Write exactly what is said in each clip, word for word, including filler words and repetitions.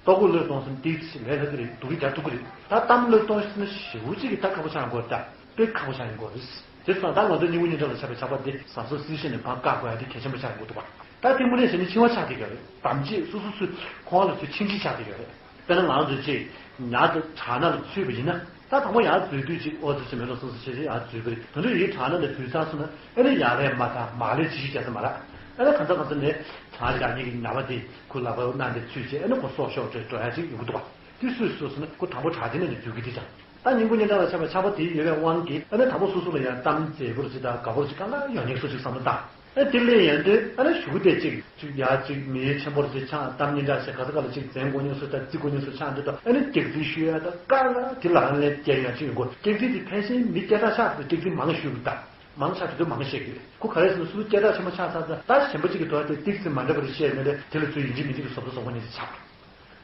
ལྟོ་གོས་བློས་གཏོང་སོང་ཏིག་ཙི་ལས་སླ་གི་རེད། སྡུག་གི་རྒྱག་ཐུབ་ཀྱི་རེད། ད་གཏམ་བློས་གཏོང་ཤེས་ན་ཞེ་པོ་ཅིག་གི་ད་ཁག་པོ་ཆགས་ཡོང་གི་རེད། ད་དཔེ་ཁག་པོ་ཆགས་ཡོང་གི་རེད། དེ་སོང་ད་ང་ཚོ་སྙིང་པོ་སྙིང་གྲགས་ལ་ཆགས་པའི་ཆགས་པ་འདི་ཟ་སོ་སི་ཤེས་ནས་ཕར་བཀག་དགོས་ཡ་དེ་གལ་ཆེན་པོ་ཆགས་ཡོང་གི་འདུག་བ། ད་དེ་དངོས་གནས་བྱས་ན་འཆིང་བ་ཆགས་བསྡད་ཀྱི་རེད། དམ་བཅས་སོ་སོ་སོའི་ཁོང་ལ་ཚུར་འཆིང་གཞི་ཆགས་བསྡད་ཀྱི་རེད། དཔེར་ན་ང་ཚོ་ཅིག་ཉ་དང་བྲག་ནང་ལ་ཚུད་པ་ཡིན་ན། ད་དང་པོ་ཡར་འཛུལ་དུས་ཅིག་ཨོ་ཙི་ཅི་མེད་ལོ་སོ་སོ་ཤེས་ཤེས་ཡར་འཛུལ་གི་རེད། དོན་དུ་ཡིན་བྲག་ནང་ལ་འཛུལ་ཚར་སོང་ན་ཨ་ནི་ཡར་ལས་མར་ད་མར་ལས་ཅི་ཞིག་བྱས་ས་མ་རེད། ཨ་ནི་གང་ས་གང་ས་ནས་བྲག་བཞག་ཉིད་ཀྱི་ཉ་པ་དེ་ཁོ་ལག་པ་གནང་སྟེ་ཚུད་བྱས་ཨ་ནི་ཁོ་སྲོག་ཤོར་བྱས་འགྲོ་ཡ་ཅིག་ཡོང་གི་འདུག་བ། དེ་སུས་སོ་སོ་ན་ཁོ་དང་པོ་བྲག་དེ་ནས་འཛུལ་གི་དེ་ཅང་། ད་སྙིང་པོ་སྙིང་གྲགས་ལ་ཆགས་པའི་ཆགས་པ་དེ་ཡོད་པའི་དབང་གིས་ཨ་ནི་དང་པོ་སོ་སོ་ལ་ཡང་གཏམ་མཛེས་པོ་རུ་ཅིག་དང་དགའ་པོ་རུ་ཅིག་ག་ལ་ཡོང་ཉེན་སོ་ཅིག་བསམ་བློ་བཏང་། ཨ་དེ་ལས་ཡོན་ཏན་ཨ་ནི་ཞུ་གུ་དེ་གཅིག་གཅིག་ཡ་གཅིག་མི་ཡུལ་ཆེན་པོར་གཅིག་ཆང་གཏམ་སྙིང་གྲགས་ཞེས་ག་ས་ག་ལ་གཅིག་འཛེམ་དགོས་ཉེན་སོ་དང་བརྩི་དགོས་ཉེན་སོ་ཆང་འདི་དང་ཨ་ནི་སྐྱག་རྫུན་ཤོད་ཡ་དང་དཀའ་ལ་དེ་ལ་ཨ་ནི་སྐྱེ་ཡ་གཅིག་ཡོང་དགོས། སྐྱག་རྫུན་དེ་ཕལ་ཆེར་མི་སྐད་གྲགས་ཆགས་ཚར་སྐྱག་རྫུན་མང་ཤོས་ཀྱི་དང་མང་ཆགས་དུས་མང་བཤད་ཀྱི་ཡོད། ཁོ་ག་རེ་ཟེར་ན་སུ་སྐད་གྲགས་ཆེན་པོ་ཆགས་ཚར་ཙང་ད་གཞན་པ་གཅིག་གི་དོན་དེ་ཏིག་ཙི་མ་འདྲ་བ་རེ་བཤད་ནས་ལས་དེ་ལ་ཚུར་ཡིན་གཅིག་མིན་གཅིག་གི་བཟོ་ལྟ་བཟོ་དགོས་ཉེན་ཆགས།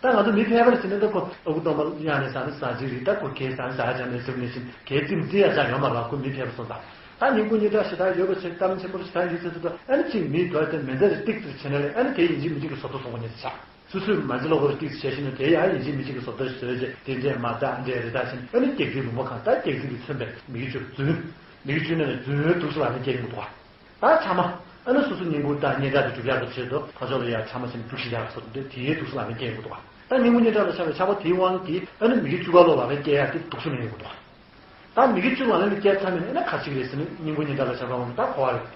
ད་ང་ཚོ་མི་ཕལ་པར་ཟིན་ན་ད་ཁོ་ཨ་ཁུ་སྟོན་པ་གཡང་ནས་ཟ་ན་ཟ་ཅིག་རེད། ད་ཁོ་གས་ཟ་ན་ཟ་ཅང་མེད་ཟེར་བ་ནས་བཞིན་གས་རྩིས་རྩིས་ཡ་ཅང་ཡོད་མ་རེད། ཁོ་མི་ཕལ་པ་སོང་ཙང་ད་སྙིང་པོ་སྙིང་གྲགས་ཞེ་དྲག་ཡོད་པ་ཞིག་གཏམ་ཆེན་པོ་ཞེ་དྲག་ཡོད་ཚེ་ད་ཨ་ནི་གཅིག་མིའི་དོན་དེ་མེ་མཛད་རེ་ཏིག་ཙིར་བྱས་ན་རེད། ཨ་ནི་དེ་ཡིན་གཅིག་མིན་གཅིག་གི་བཟོ་ལྟ་བཟོ་དགོས་ཉེན་ཆགས། སོ་སོས་མ་ཅི་ལོ་གོར་ཏིག་ཙིར་བྱས་ཤིང་ན་དེ་ཡང་ཡིན་གཅིག་མིན་གཅིག་གི་བཟོ་ལྟ་བཟོས་རྗེས་དེ་འདྲས་མ་ད་ཨ་འདྲས་རེད། ད་ཕྱིན་ཨ་ནི་སྐྱག་རྫུན་ལུང་པ་གང་ད་སྐྱག་རྫུན་གྱིས་མཚོན་པའི་མི་གི་ཆུ་རྫུན། མི་གི་ཆུ་ནང་ནས་རྫུན་དུག་སུ་ལ་ནི་སྐྱེ་ཡོང་གི་འདུག་བ། ད་ཚང་མ་ཨ་ནི་སོ་སོ་སྙིང་པོ་དང་སྙན་གྲགས་དེ་སྒྲུབ་ཡག་གི་ཆེད་དུ་ཕར་ཕྱོགས་ལ་ཡ་ཚང་མ་ཕྱིན་འབྲུ་ཞིག་ཡག་སོགས་དེ་དེའི་དུག་སུ་ལ་ནི་སྐྱེ་ཡོང་གི་འདུག་བ། ད་སྙིང་པོ་སྙན་གྲགས་ལ་ཆགས་པའི་ཆགས་པ་དེའི་དབང་གིས་ཨ་ནི་མི་གི་བཅུ་ག་ལོ་ལ་ནི་སྐྱེ་ཡག་དེ་དུག་སུ་ནས་ཡོང་གི་འདུག་བ། ད་མི་གི་བཅུ་ལ་ནི་སྐྱེ་ཚར་ནས་ཨ་ནི་ཁ་ཅིག་རེད་ཟེར་ནས་སྙིང་པོ་སྙན་གྲགས་ལ་ཆགས་པའི་དབང་གིས་ད་གོ་བ་རེད།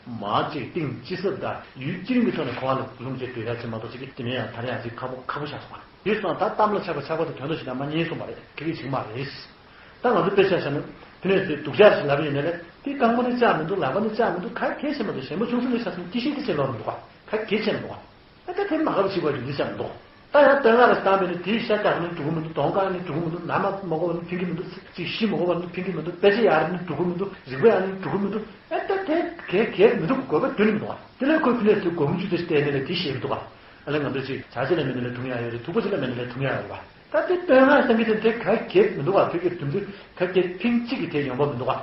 མ་གཅིག་གཏིང་ཅི་སྲིད་ད་ཡུལ་གཅིག་གི་ཐོག་ནས་གོ་བ་ལ་ལུང་བྱེད་འདོད་ཡག་ཅིག་མ་གཏོགས་ཅིག་གི་དེ་ནས་ཡང་ད་རེས་ཡང་ཅིག་ཁག་པོ་ཁག་པོ་ཆགས་སོང་བ། དེ་སོང་ད་གཏམ་ལ་ཆགས་པ་ཆགས་པ་དེ་དོན་དུ་ཞིག་ད་མ་རྙེད་སོང་བ་རེད། ཁེ་ཁེ་ཞིག་མ་རེད། ད་ང་ཚོ་དཔེ་ཆ་བཞག་ན་དེ་ནས་ཟེར་སྡུག་ཅག་ཞིག་ལབ་ཡོད་ན་ལས་དེ་རྐང་པ་ནི་བཅག་མི་འདུག་ལག་པ་ནི་བཅག་མི་འདུག་ག་གེ་བྱེད་མ་འདུག་ཞན་པོ་ཆུང་ཆུང་ནས་ཆགས་སོང་སྐྱི་ཤིང་དེ་བྱེད་ལོག་མི་འདུག་ག་ག་གེ་བྱེད་མི་འདུག་ག་ད་ལྟ་དེ་མ་འགབ་བྱེད་པ་ཡོད་འདི་ཆགས་མི་འདུག་ད་ཡང་སྟོད་མངའ་རིས་བཏང་བས་ནི་དེའི་ཤ་རྒྱགས་ནི་འགྲོ་གི་མི་འདུག་གདོང་དཀར་ནི་འགྲོ་གི་མི་འདུག་ནམ་མ་མ་གོ་བ་ནི་ཕན་གི་མི་འདུག་ཅིག་ཤི་མ་གོ་བ་ནི་ཕན་གི་མི་འདུག་དཔེ་ཆ་ཡག་ནི་འགྲོ་གི་མི་འདུག་རིག་པ་ཡག་ནི་འགྲོ་གི་མི་འདུག་ཨེ་ད་དེ་གེ་གེ་མི་འདུག་དགོས་པ་དོན་མི་འདུག་ག་དེ་ལས་ཁོས་ཕི་ནས་དུས་སྒོར་མོ་བཅུ་དེ་བལྟས་ནས་ལས་དེ་ཤེས་མི་འདུག་ག་ཨ་ལས་ང་ཚོ་ཅིག་བྱ་ཅི་ལ་མེད་ན་ལས་དུང་ཡག་ཡོད་རེད། ཐུག་པ་ཅི་ལ་མེད་ན་ལས་དུང་ཡག་ཡོད་རེད་བ། ད་དེ་སྟོད་མངའ་སེང་གེ་དེ་དེ་ག་གེ་མི་འདུག་ག་བོད་ཀྱི་དུམ་ཚུལ་ག་གེ་ཕིང་གཅིག་གི་དེ་ཡོང་པ་མི་འདུག་ག་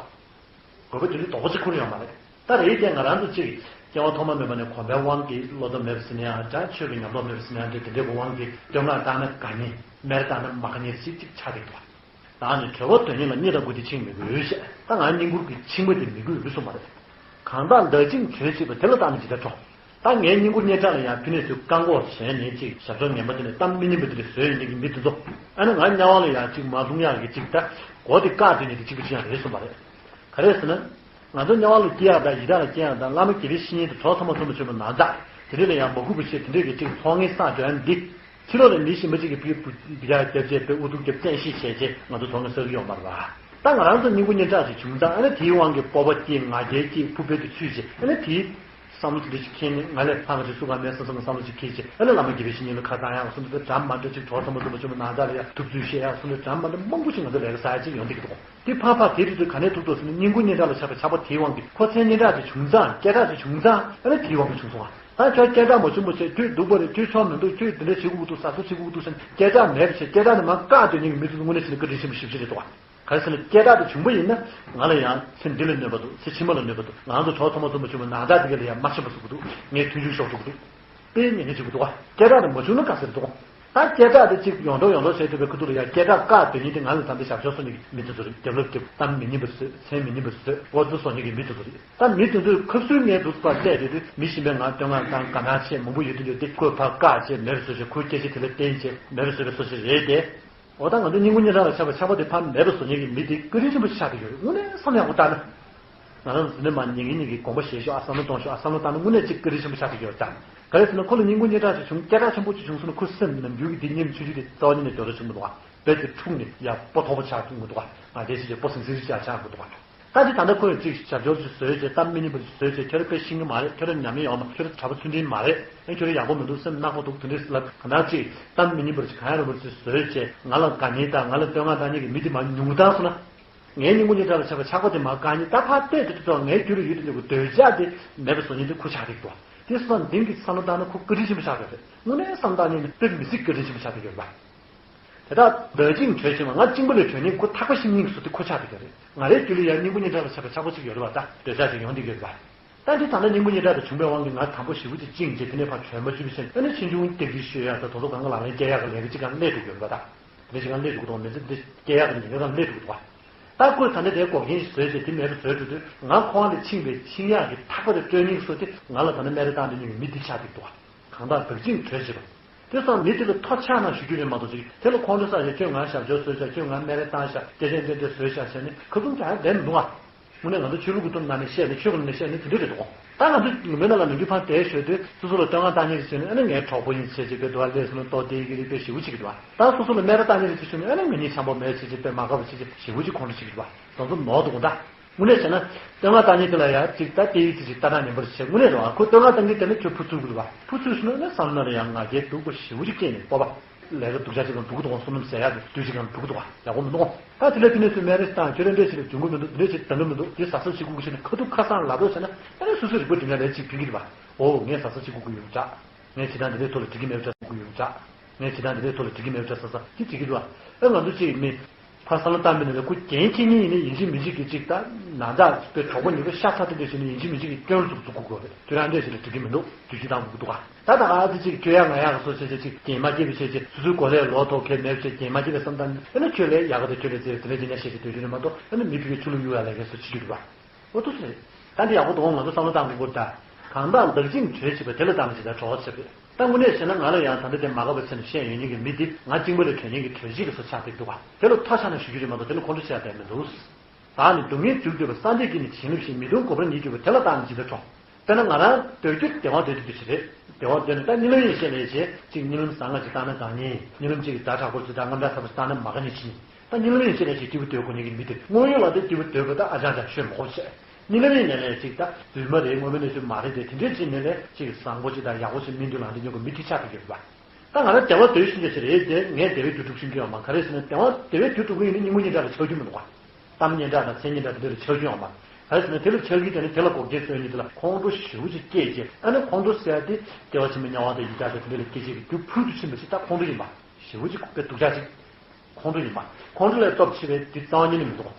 དགོས་པ་དེ་འདྲ་དོགས་པ་ཅིག་ཁུར་ཡོང་མ་རེད། ད་རེད་དེ་ང་རང་ཚོ་ཅིག་སྐྱེ་བ་ཐོག་མ་མེད་པ་ནས་གོམས་པའི་དབང་གིས་བློ་དོགས་མེད་པ་ཟེར་ན་ཡང་འདྲ། ཆོས་ཀྱི་ཉམས་རྟོགས་མེད་པ་ཟེར་ན་ཡང་འདྲ། དེ་འདྲའི་གི་དབང་གིས་སྟོད་མངའ་བཏང་ན་དགའ་ཉེ་མེར་བཏང་ན་མ་དགའ་ཉེ་ཞིག་ཅིག་ཆགས་བསྡད་འདུག་ད་ནི་གྲོལ་བ་དོན་གཉེར་ལ་གཉེར་དང་དགུ་དེ་འཆིང་མི་དགོས་ཞེས། ད་ང་བསྙེན་བཀུར་གྱི་འཆིང་བ་དེ་མི་དགོས་ལུགས་གསུངས་པ་རེད། གང་དག་བདག་བཅིངས་གྲོལ་བྱེད་པ་དེ་ལ་བརྟགས་ནས་ཇི་ལྟར་ཁྲོ། ད་ངའི་སྙིང་པོ་སྙན་གྲགས་ལ་ཡང་ཕི་ནས་ཚུར་བཀག་འགོག་བྱས་ནས་ཅིག་ཞབས་ཏོག་ངན་པ་དེ་ནས་གཏམ་མི་སྙན་པ་དེ་འདྲ་བཟོས་ཡོད་མཁན་གྱི་མི་དེ་ཚོ་ཨ་ནི་ང་དམྱལ་བ་ལ་ཡང་ཅིག་མ་ལྷུང་ཡག་གི་ཅིག་ད་མགོ་དེ་བཀག་སྡོད་མཁན་དེ་གཅིག་པུ་ཅིག་ཡང་རེད་གསུངས་པ་རེད། ག་རེ་ཟེར་ན། ང་ཚོ་དམྱལ་བ་ལ་སྐྱེ་ཡག་དང་ཡི་དྭགས་ལ་སྐྱེ་ཡག་དང་བླ་མ་དགེ་བའི་བཤེས་གཉེན་དང་གྲོགས་ཚང་མ་ཚོ་མ་བྱུང་བ་ན་ཚ་དེ་འདྲ་ལ་ཡང་མ་གུས་པ་བྱས་དེ་འདྲས་ཀྱི་ཅིག་ཚོགས་ངན་བསགས་འགྲོ་ཡ་འདི། ཕྱི་ལོགས་ལ་མི་གཞན་པ་ཅིག་གིས་བུ་བུ་བུ་ཡག་རྒྱབ་བྱས་པའི་ཨུ་ཐུག་རྒྱབ་བཙན་ཤེད་བྱས་བྱས་ང་ཚོ་ཚོགས་ངན་བསགས་ཀྱི་ཡོད་མ་རེད་བ། ད་ང་རང་ཚོ་སྙིང་པོ་སྙན་གྲགས་ཅིག་བྱུང་ཙང་ཨ་ནི་དེའི་དབང་གིས་སྤོབས་པ་སྐྱེས་ང་རྒྱལ་སྐྱེས་ཕུར་འཕེལ་དུ་ཚུད་བྱས་ཨ་ནི་དེའི་བསམ་བློ་དེ་འདྲ་ཅིག་འཁྱེར་ནས་ང་ལས་ཕ་ང་ཅིག་སུ་གང་མེད་བསམ་བསམ་བསམ་བློ་ཅིག་འཁྱེར་བྱས་ཨ་ནི་བླ་མ་དགེ་བའི་བཤེས་གཉེན་ལ་ཁ་བཏང་ཡག་སོང་དུས་འདྲ་མ་འདྲ་ཅིག་གྲོགས་ཚང་མ་ཚོ་མ་བྱུང་བ་ན་ཚ་ལ་ཡ་ཐུབ་ཚོད་བཤད་ཡག་སོང་དུས་འདྲ་མ་འདྲ་མང་པོ་ཅིག་ང་ཚོ་ལས་ཀ་བསགས་ཡག་ཅིག་ཡོང་བསྡད་ཀྱི་འདུག་དེ་ཕར་ཕར་དེ་དུས་དུས་ག་ནས་ཐུག་འདུག་ཟེར་ན་སྙིང་པོ་སྙན་གྲགས་ལ་ཆགས་པའི་ཆགས་པ་དེའི་དབང་གིས་ཁོ་མཚན་སྙན་གྲགས་དེ་བྱུང་ཙང་སྐད་གྲགས་དེ་བྱུང་ཙང་ཨ་ནི་དེའི་དབང་གིས་བྱུང་སོང་བ། ད་ཁྱོད་སྐད་གྲགས་མ་བྱུང་བ་བྱས་ཁྱོད་སྡུག་པ་རེད། ཁྱོད་ཆོ་མི་འདུག་ཁྱོད་འདི་འདྲ་བྱེད་དགོས་འདུག་ཟ་སོ་བྱེད་དགོས་འདུག་ཟེར་ན་སྐད་གྲགས་མེད་པ་བྱས་སྐད་གྲགས་ནི་མར་བཀག་སྡོད་མཁན་གྱི་མི་དེ་ཚོ་དངོས་གནས་བྱས་ན་བཀའ་དྲིན་ཆེན་པོ་ཞེ་པོ་ཅིག་རེད་འདུག་བ། ག་རེ་ཟེར་ན་སྐད་གྲགས་དེ་བྱུང་པ་ཡིན་ན་ང་ལ་ཡང་ཚེ་འདི་ལ་གནོད་པ་འདུག་ཚེ་ཕྱི་མ་ལ་གནོད་པ་འདུག་ང་ཚོ་གྲོགས་ཚང་མ་ཚོ་མ་བྱུང་བ་ན་ཚ་འདི་ག་ལ་ཡང་མ་ཤེས་པ་བཟོ་གི་འདུག་ངའི་མཐུན་འཇུག་ཤོར་འགྲོ་གི་འདུག་དཔེ་ངན་ངན་བྱེད་ཀྱི་འདུག་བ། སྐད་གྲགས་དེ་མ་བྱུང་ན་དཀའ་ཟེར་འདུག་ད་སྐད་གྲགས་དེ་གཅིག་ཡོང་འགྲོ་ཡོང་འགྲོ་བྱས་དུས་པའི་ཁ་ཐུག་ལ་ཡང་སྐད་གྲགས་བཀག་སྡོད་མཁན་དེ་ང་ཚོ་ད་ལྟ་ཞབས་ཞུ་སོང་ནས་མི་དེ་ཚོ་རེད། རྒྱབ་ལོག་རྒྱབ་གཏམ་མི་སྙན་པ་བཟོས་མཚན་མི་སྙན་པ་བཟོས་ཨོ་ཙི་བཟོ་མཁན་གྱི་མི་དེ་ཚོ་རེད། ད་མི་དེ་ཚོས་ཁ་སུའི་ངའི་འདུག་པར་བལྟས་དེ་དུས་མི་གཞན་པས་ང་སྟོད་མངའ་དང་དགའ་སྣང་བྱས་མང་པོ་ཡོད་དུས་ཡོད་དེ་ཁོས་ཕར་བཀག་བྱས་མེད་པ་བཟོས་བྱས་ཁོའི་སྐད་ཆ་དེ་ལ་བརྟེན་བྱས་མེད་པ་བཟོས་པའི་བཟོ་ཞིག་རེད་དེ། འོ་ད་ང་ཚོ་སྙིང་པོ་སྙན་གྲགས་ལ་ཆགས་པའི་ཆགས་པ་དེ་ཕར་མེད་པ་བཟོ་མཁན་གྱི་མི་དེ་བཀའ་དྲིན་ཆེན་པོ་ཆགས་ཀྱི་ཡོད་རེད། དངོས་གནས་བསམ་ཡག་པོ་ལྟ་ན། ང་རང་ཚོ་འདི་ནས་མར་ཉན་གྱིན་ཉན་གྱིན་དགོངས་པ་བཞེས་ཤོག་ཨ་བསམ་བློ་གཏོང་ཤོག་ཨ་བསམ་བློ་བཏང་ན་དངོས་གནས་ཅིག་བཀའ་དྲིན་ཆེན་པོ་ཆགས་ཀྱི་ཡོད་ཙང་། ག་རེ་ཟེར་ན་ཁོ་ལ་སྙིང་པོ་སྙན་གྲགས་ཅིག་བྱུང་སྐད་གྲགས་ཆེན་པོ་ཅིག་བྱུང་སོང་ན་ཁོ་སེམས་ནམ་རྒྱུན་གྱི་འདི་ཉིན་ཆུང་ཆུང་དེ་རྩ་བ་ཉིད་ནས་འདོར་ར་བྱུང་མི་འདུག་ག་དཔེ་དེ་འཁྲུགས་ནས་ཡ་སྤོ་ཐོག་པོ་ཆགས་བྱུང་མི་འདུག་ག་ང་དེ་ཞིག་ཅིག་སྤོ་སིང་སིང་ཅིག་ཡ་ཆགས་མི་འདུག་ག་ད་ཅི་ད་ལྟ་ཁོས་ཅིག་ཞབས་ཞུ་ཅིག་བཟོས་བྱས་གཏམ་མི་སྙན་པོ་ཅིག་བཟོས་བྱས་ཁྱོད་རང་དཔེ་ཤེས་ཀྱི་མ་རེད། ཁྱོད་རང་ཉམས་མྱོང་ཡོད་མ། ཁྱོད་རང་གྲྭ་པ་ཚུལ་ཁྲིམས་མ་རེད། ཨེ་ཁྱོད་རང་ཡག་པོ་མི་འདུག་སེམས་ནག་པོ་འདུག་དེ་འདྲས་ལབ་གང་ལྟར་ཅིག་གཏམ་མི་སྙན་པོ་ཅིག་གང་ཡང་རུང་བ་ཅིག་བཟོས་བྱས་ང་ལ་དགའ་ཉེ་དང་ང་ལ་བསྟོད་བསྔགས་བཏང་མཁན་གྱི་མི་དེ་མར་ཉུང་བཏང་སོང་ན། ངའི་སྙིང་པོ་སྙན་གྲགས་ལ་ཆགས་པའི་ཆགས་པ་དེ་མར་བཀག་ཉེན་ད་ཕར་བལྟས་དུས་ད་ལྟ་ངའི་རྒྱུད་ལ་ཡོད་དུས་ལ་འདོད་ཆགས་དེ་མེད་པ་བཟོ་ཉེན་དེ་ཁོ་ཆགས་ཀྱི་འདུག་དེ་སོང་ཙང་འདི་གི་བསམ་བློ་བཏང་ན་ཁོ་བཀའ་དྲིན་ཆེན་པོ་ཆགས་ཀྱི་རེད། དངོས་གནས་བསམ་བློ་བཏང་ཉེན་དེ་དཔེ་མི་སྲིད་བཀའ་དྲིན་ཆེན་པོ་ཆགས་ཀྱི་ཡོད་རེད་པ། དེ་དག་བདག་བཅིངས་གྲོལ་ཕྱིན་པ་ང་གཅིག་པུ་ལས་གྲོལ་ཉེན་ཁོ་ཐག་པ་ཤིང་གཉིས་སུ་དེ་ཁོ་ཆགས་བསྡད་ཀྱི་རེད། ང་རའི་རྒྱུད་ལ་ཡང་སྙིང་པོ་སྙན་གྲགས་ལ་ཆགས་པའི་ཆགས་པ་གཅིག་ཡོད་རེད་པ། ད་འདོད་ཆགས་ཅིག་ཡོང་བསྡད་ཀྱི་ཡོད་རེད་པ། ད་ ད་འདི་ད་ལྟ་སྙིང་པོ་གཉེན་འཕྲད་དང་བྱུང་བའི་དབང་གིས་ང་དང་པོ་ཞེ་པོ་ཅིག་བཅིངས་བྱས། དེ་ནས་ཕར་གྲོལ་མ་བཅུག་པའི་ཕྱིར། ཨ་ནི་ཕྱིས་འབྱུང་སྟེགས་ཀྱི་ཤོད་ཡག་དང་དོ་དོ་གང་ག་ལག་ལེན་སྐྱེལ་ཡག་གི་ལས་ཀ་ཅིག་གང་སླེབས་འགྲོ་གི་ཡོད་པ། ད་དེ་ནས་ཅིག་གང་སླེབས་འགྲོ་གི་འདུག་མི་ཚེ་འདི་སྐྱེལ་ཡག་གི་ཉེན་ཁ་གང་སླེབས་འགྲོ་གི་འདུག་བ། ད་ཁོས་ད་ནི་དེའི་འགོག་རྐྱེན་ཞིག་བཟོས་བྱས་དེ་མེད་པ་བཟོས་འགྲོ་དུས། ང་ཁོ་བ་ལ་འཆིང་བའི་འཆིང་ཡག་གི་ཐག་པ་དེ་སྤྲོད་ཉེན་བཟོ་དེ། ང་ལ་ད་ནི་སྨད་ར་བཏང་སྟེ་སྙིང་གི་མི་འདི་ཆགས་འདུག་བ། གང་དག་བདག་བཅིངས་གྲོལ་བྱེད་པ། དེ་སང་མི་དེ་ལ་ཐོ་ཆག་ན་ཞུ་རྒྱུ་རེད་མ་གཏོགས་ཅིག་དེ་ལ་ཁོང་ཁྲོ་ཟ་བྱས། ཁྱོད་ང་ཞབས་ཕྱི་བཟོས་ཤག་ཁྱོད་ང་སྨད་ར་བཏང་ཤག་སྐད་ཆ་འདི་འདྲ་བཟོས་ཤག་བྱས་ནས་ཁ་བཙུམ་བྱ་ཡག་ལས་མི་འདུག་ཨ། དངོས་གནས་ང་ཚོ་ཆོས་ལུགས་ཀྱི་ཐོག་ནང་ནས་བཤད་ནས། ཆོས་ཀྱི་ནང་ནས་བཤད་ནས་དེ་འདྲ་རེད་འདུག་ད་ང་ཚོ་ལུང་པའི་ནང་ལ་ནམ་རྒྱུན་ཕར་བསྡད་ཞོར་དུ་སོ་སོ་ལ་བསྟོད་བསྔགས་བཏང་མཁན་རེད་ཟེར་ནས། ཨ་ནི་ངའི་གྲོགས་པོ་ཡིན་ཟེར་བྱས་དཔེ་འདུག་ཨ། ལས་སུ་ལ་ལྟོ་ལྡིར་གྱི་རེད། དཔེ་ཞེ་པོ་ཅིག་འདུག་ཨ། ད་སོ་སོ་ལ་སྨད་ར་བཏང་མཁན་རེད་ཟེར་ཞུས་ནས། ཨ་ནི་ང་གཉིས་འཆམ་པོ་མེད་ཟེར་བྱས་དཔེ་མ་དགའ་བ་བྱས་བྱས་ཞེ་པོ་ཅིག་ཁོང་ཁྲོ་བྱེད་ཀྱི་འདུག་ཨ། དེ་ཚོ་ནོར་འདུག་གོ་ད། དངོས་གནས་བྱས་ན་བསྟོད་བསྔགས་བཏང་མཁན་དེ་ལ་ཡ་ཅིག་ད་སྐད་ཡིག་ཅིག་ཅིག་ལྟ་སྟངས་ངན་པ་རེ་བྱས། དངོས་གནས་རེད་བ། ཁོ་བསྟོད་བསྔགས་བཏང་མཁན་དེ་ནི་ཁྱོད་ཕུ་ཚུགས་དགོས་རེད་བ། ཕུ་ཚུགས་སོང་ན་ནི་བསམ་བློ་ལ་ཡང་ང་རྒྱལ་སྡུག་པོ་ཞེ་པོ་ཅིག་སྐྱེས་ནས། སྤོབས་པ། ལས་ཀ་སྡུག་ཅག་ཅིག་གང་སྡུག་གི་འདུག་གོ། བསོད་ནམས་ཟད་ཡག་གི་དུས་ཅིག་གང་སྡུག་གི་འདུག་ག་ཡག་པོ་མི་འདུག་གོ། ད་དེ་ལས་དེ་ནས་སུ་སྨད་ར་བཏང་། ཁྱོད་རང་འདྲ་ཞིག་ལ་འཇོན་གི་མི་འདུག་འདི་འདྲ་ཞིག་འདང་གི་མི་འདུག་འདི་ཟ་ཟ་བྱེད་དགོས་གི་ཟེར་ནས་ཁ་ཐུག་ཁ་སང་ལབ་རོགས་བྱས་ན། ཨ་ནི་སོ་སོའི་རིག་པ་སྒྲིམ་ཡག་ལས་ཅིག་ཕན་གྱི་རེད་བ། འོ་ངས་ཟ་ཟ་བྱེད་དགོས་གི་ཡོད་འདྲ། ངས་བྱེད་སྟངས་འདི་འདྲའི་ཐོག་ལ་འགྲིག་གི་མེད་པ་འདྲ་ཟེར་གི་ཡོད་འདྲ། ངས་བྱེད་སྟངས་འདི་འདྲའི་ཐོག་ལ་འགྲིག་གི་མེད་པ་འདྲ་ཟེར་ཟེར་དེ་འགྲིག་གི་འདུག་ཨ། ཨེ་ང་ཚོ་གཅིག་མི་ཕར་བསམ་བློ་བཏང་པའི་ནང་ལ་ཁོ་རྒན་ཁྱེད་གཉིས་ཡིན་ན་ཡིན་གཅིག་མིན་གཅིག་གི་ཅིག་ད་ན་ཚ་དཔེ་གྲོགས་པོ་ཉེ་པོ་ཤ་ཚ་དེ་འདྲ་ཞིག་ནི་ཡིན་གཅིག་མིན་གཅིག་གི་སྐྱོན་ལ་ཚུགས་ཚུགས་དགོས་རེད། ཁྱོད་རང་འདྲ་ཞིག་ལ་འགྲིག་གི་མི་འདུག་དུས་ཚོད་བཏང་དགོས་ཀྱི་འདུག་ཨ། ད་ད་ཨ་ཙི་ཅིག་ཁྱོད་ཡག་ང་ཡག་གི་སོ་བྱས་བྱས་ཅིག་རྒན་མ་སྐྱེས་པའི་བྱས་བྱས་སོ་སོའི་མགོ་ལས་ལོག་ཐོག་ཁེལ་མེད་བྱས་རྒན་མ་སྐྱེས་པའི་བསམ་སྟངས་ཨ་ནི་ཁྱོད་ལས་ཡག་ག་དང་ཁྱོད་ལས་ཙེ་དེ་ལས་ཅི་ཉག་བཤད་ཀྱི་སྡོད་རྒྱུ་རེད་མ་གཏོགས། ཨ་ནི་མི་ཕ་གི་ཆུ་ལུག་གཡུག་ཡག་ལས་ཀ་སོ་བྱེད་རྒྱུ་རེད་པ། འོ་ཐུགས་སྲས། ད་འདི་ཡག་པོ་འདུག་ང་ཚོ་བསམ་བློ་བཏང་དགོས་ཀྱི་འདུག་ད། གང་དག་བདག་བཅིངས་གྲོལ་བྱེད་པ། དེ་ལ་བརྟེན་ནས་ཇི་ལྟར་གྲོལ་བྱེད་པ། ད་དངོས་གནས་བྱས་ན་ང་ལ་ཡང་ད་ལྟ་དེ་མ་དགའ་བ་བྱས་ནས་བཤད་ཡོང་མཁན་གྱི་མི་དེ་ང་གཅིག་པོ་ལ་གྲོལ་མཁན་གྱི་གྲོལ་བྱེད་ཀྱི་བཟོ་ཆགས་བསྡད་འདུག་ག་དེ་ལ་ཐོ་ཆགས་ན་ཞུ་རྒྱུ་རེད་མ་གཏོགས། དེ་ལ་ཁོང་ཁྲོ་བྱེད་ཡག་བསྡད་མི་འདུག་བདག་ནི་སྡུག་བསྔལ་འཇུག་འདོད་པ། སངས་རྒྱས་ཀྱིས་ནི་བྱིན་རླབས་ཤིང་། མི་གདུང་གོ་འཕང་ཉིད་གྱུར་པ། དེ་ལ་བརྟེན་ནས་ཇི་ལྟར་གྲོལ། དཔེར་ན་ང་རང་སྡོད་རྒྱུ་བདེ་བ་འདོད་དེ་འདུག་ཞིག་རེད། བདེ་བ་འདོད་ནས་ད་གཉིད་ལམ་ཡིན་ཞེས་ལས་བྱས་ཅིག་གཉིད་ལམ་བཟང་ང་ཅིག་བཏང་ན་དགའ་ཉེ། གཉིད་ལམ་ཅིག་ཛ་དྲག་པོ་ཅིག་དང་རྔམ་སྐྲག་ཚ་པོ་ཅིག་བཏང་ན་མ་དགའ་ཉེ་ཕྱིན། ད་གཉིད་ལམ་ཡིན་ཞེས་ལས་ཅིག་སྐྱིད་པོ་འདོད་དགོས་ཉེ་གི་མི་དེ་དངོས་ཡོད་ལ་དེ་སྐྱིད་པོ་འདོད་པ་ད་ཨ་ཅང་ཅང་ཤོད་མ་དགོས་བྱས། གཉིད་ལམ་ཡིན་ནས་ལས་ཅིག་ད་རྫུན་མ་རེད། དངོས་མ་ནས་ཚུལ་མ་རེད་དེ། དེ་འདྲས་ཅིག་ནས་ལས་ཅིག་བཟང་པོ་ཅིག་དང་ཡག་པོ་ཅིག་སྨིན་དུས་ལང་དེ་ཉོ་གི་མི་དེ་ཆགས་ཀྱི་ཡོད་པ། ད་ང་རང་བདེ་བ་འདོད་ཤིང་ཅིག་རེད་དེ། ངས་བདེ་བའི་རྒྱུ་སྒྲུབ་ཤེས་ཀྱི་ཡོད་མ། ག་རེ་ཟེར་ན་བདེ་བ་བདེ་བའི་རྒྱུ་སྒྲུབ་ཀྱི་ཡིན་ན་གཉིད་ངུ་གཉིད་འདྲ་ལ་ཆགས་རྒྱུ་མི་འདུག་ག་གཏམ་སྙན་གྲགས་དང་མཚན་སྙན་གྲགས་དེ་འདྲ་ལ་ཆགས་རྒྱུ་ཡོད་མ། ག་རེ་ཟེར་ན་དེ་ལ་ཆགས་ཀྱི་དེ་ནི་དེ་ལ་འགོག་རྐྱེན་བཟོས་ནས་དེ་ལ་ཁོང་ཁྲོ་ཞེ་པོ་ཅིག་སྐྱེས་རྗེས། ཨ་ནི་ཁོང་ཁྲོ་ཟེར་ཡག་དེ་བདེ་བ་ཆེན་པོའི་དམྱལ་བ་དང་ཡི་དྭགས་དང་དེ་འདྲ་ལ་སྐྱེ་བྱེད་ཀྱི་རྒྱུ་ཕུལ་དུ་ཕྱིན་པ་ཞིག་ད་ཁོང་ཁྲོ་ཡིན་པ། ཞེ་པོ་ཅིག་དཔེ་སྡུག་ཅག་ཅིག་ཁོང་ཁྲོ་ཡིན་པ། ཁོང་ཁྲོ་ལས་སྟོབས་ཆེ་བའི་དེ་རྩ་བ་ཉིད་ནས་མི་འདུག་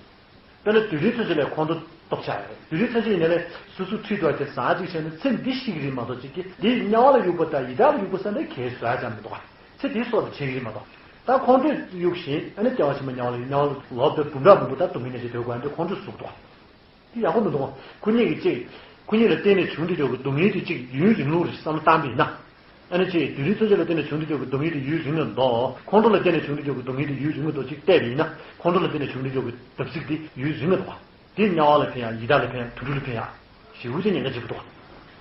དཔེར་ན་དུས་རྒྱུན་མཚོན་བྱེད་ལས་ཁོང་ཁྲོ་སྟོབས་ཆག་ཡོད་རེད། དུས་རྒྱུན་མཚོན་བྱེད་ཡིན་ན་ལས་སོ་སོ་འཁྲུལ་འདུག་དེ་ཟ་ཅིག་བྱས་ན་ཚེ་འདི་ཤི་གི་རེད་མ་གཏོགས་ཅིག་གི་འདི་དམྱལ་བ་ལ་གཡུགས་པ་དང་ཡི་དྭགས་ལ་གཡུགས་པ་ས་འདྲ་གས་བཟོ་ཡག་ཅང་མི་འདུག་ག་ཚེ་འདིའི་སྲོག་དེ་བྱེད་ཀྱི་རེད་མ་གཏོགས། ད་ཁོང་ཁྲོས་གཡུགས་ཤིང་ཨ་ནི་བདེ་བ་ཆེན་པོ་དམྱལ་བ་ལ་གཡུགས། དམྱལ་བ་ལ་ལོག་པའི་འབུམ་ཕྲག་འབུམ་པོ་ད་སྡུག་བསྔལ་ནས་ཅིག་སྡོད་དགོས་ཡག་འདི་ཁོང་ཁྲོས་ཟུག་འདུག་དེ་ཡག་པོ་མི་འདུག་ཁོ་གཉིས་ཀྱི་གཅིག་ཁོ་གཉིས་ལ་བརྟེན་ནས་བྱུང་སྟེ་འཇོག་གི་སྡུག་བསྔལ་དེ་གཅིག་ཡུན་རིང་ལུགས་རེ་བསམ་བློ་བཏང་པ་ཡིན་ན། ཨ་ནི་གཅིག་དུས་རྒྱུན་མཚོན་བྱེད་ལ་བརྟེན་ནས་བྱུང་སྟེ་འཇོག་གི་སྡུག་བསྔལ་དེ་ཡུན་རིང་ངེ་འདུག་ཁོང་ཁྲོ་ལ་བརྟེན་ནས་བྱུང་སྟེ་འཇོག་གི་སྡུག་བསྔལ་དེ་ཡུན་རིང་ངེ་འདུག་གཅིག་བལྟས་པ་ཡིན་ན། ཁོང་ཁྲོ་ལ་བརྟེན་ནས་བྱུང་སྟེ་འཇོག་གི་བརྡབ་གསིག་དེ་ཡུན་རིང་ངེ་འདུག་དེ་དམྱལ་བ་ལ་ཕན་ཡག་ཡི་དྭགས་ལ་ཕན་ཡག་དུད་འགྲོ་ལ་ཕན་ཡག་ཞེ་པོ་ཅིག་ཉེན་ཁ་ཆེ་པོ་འདུག་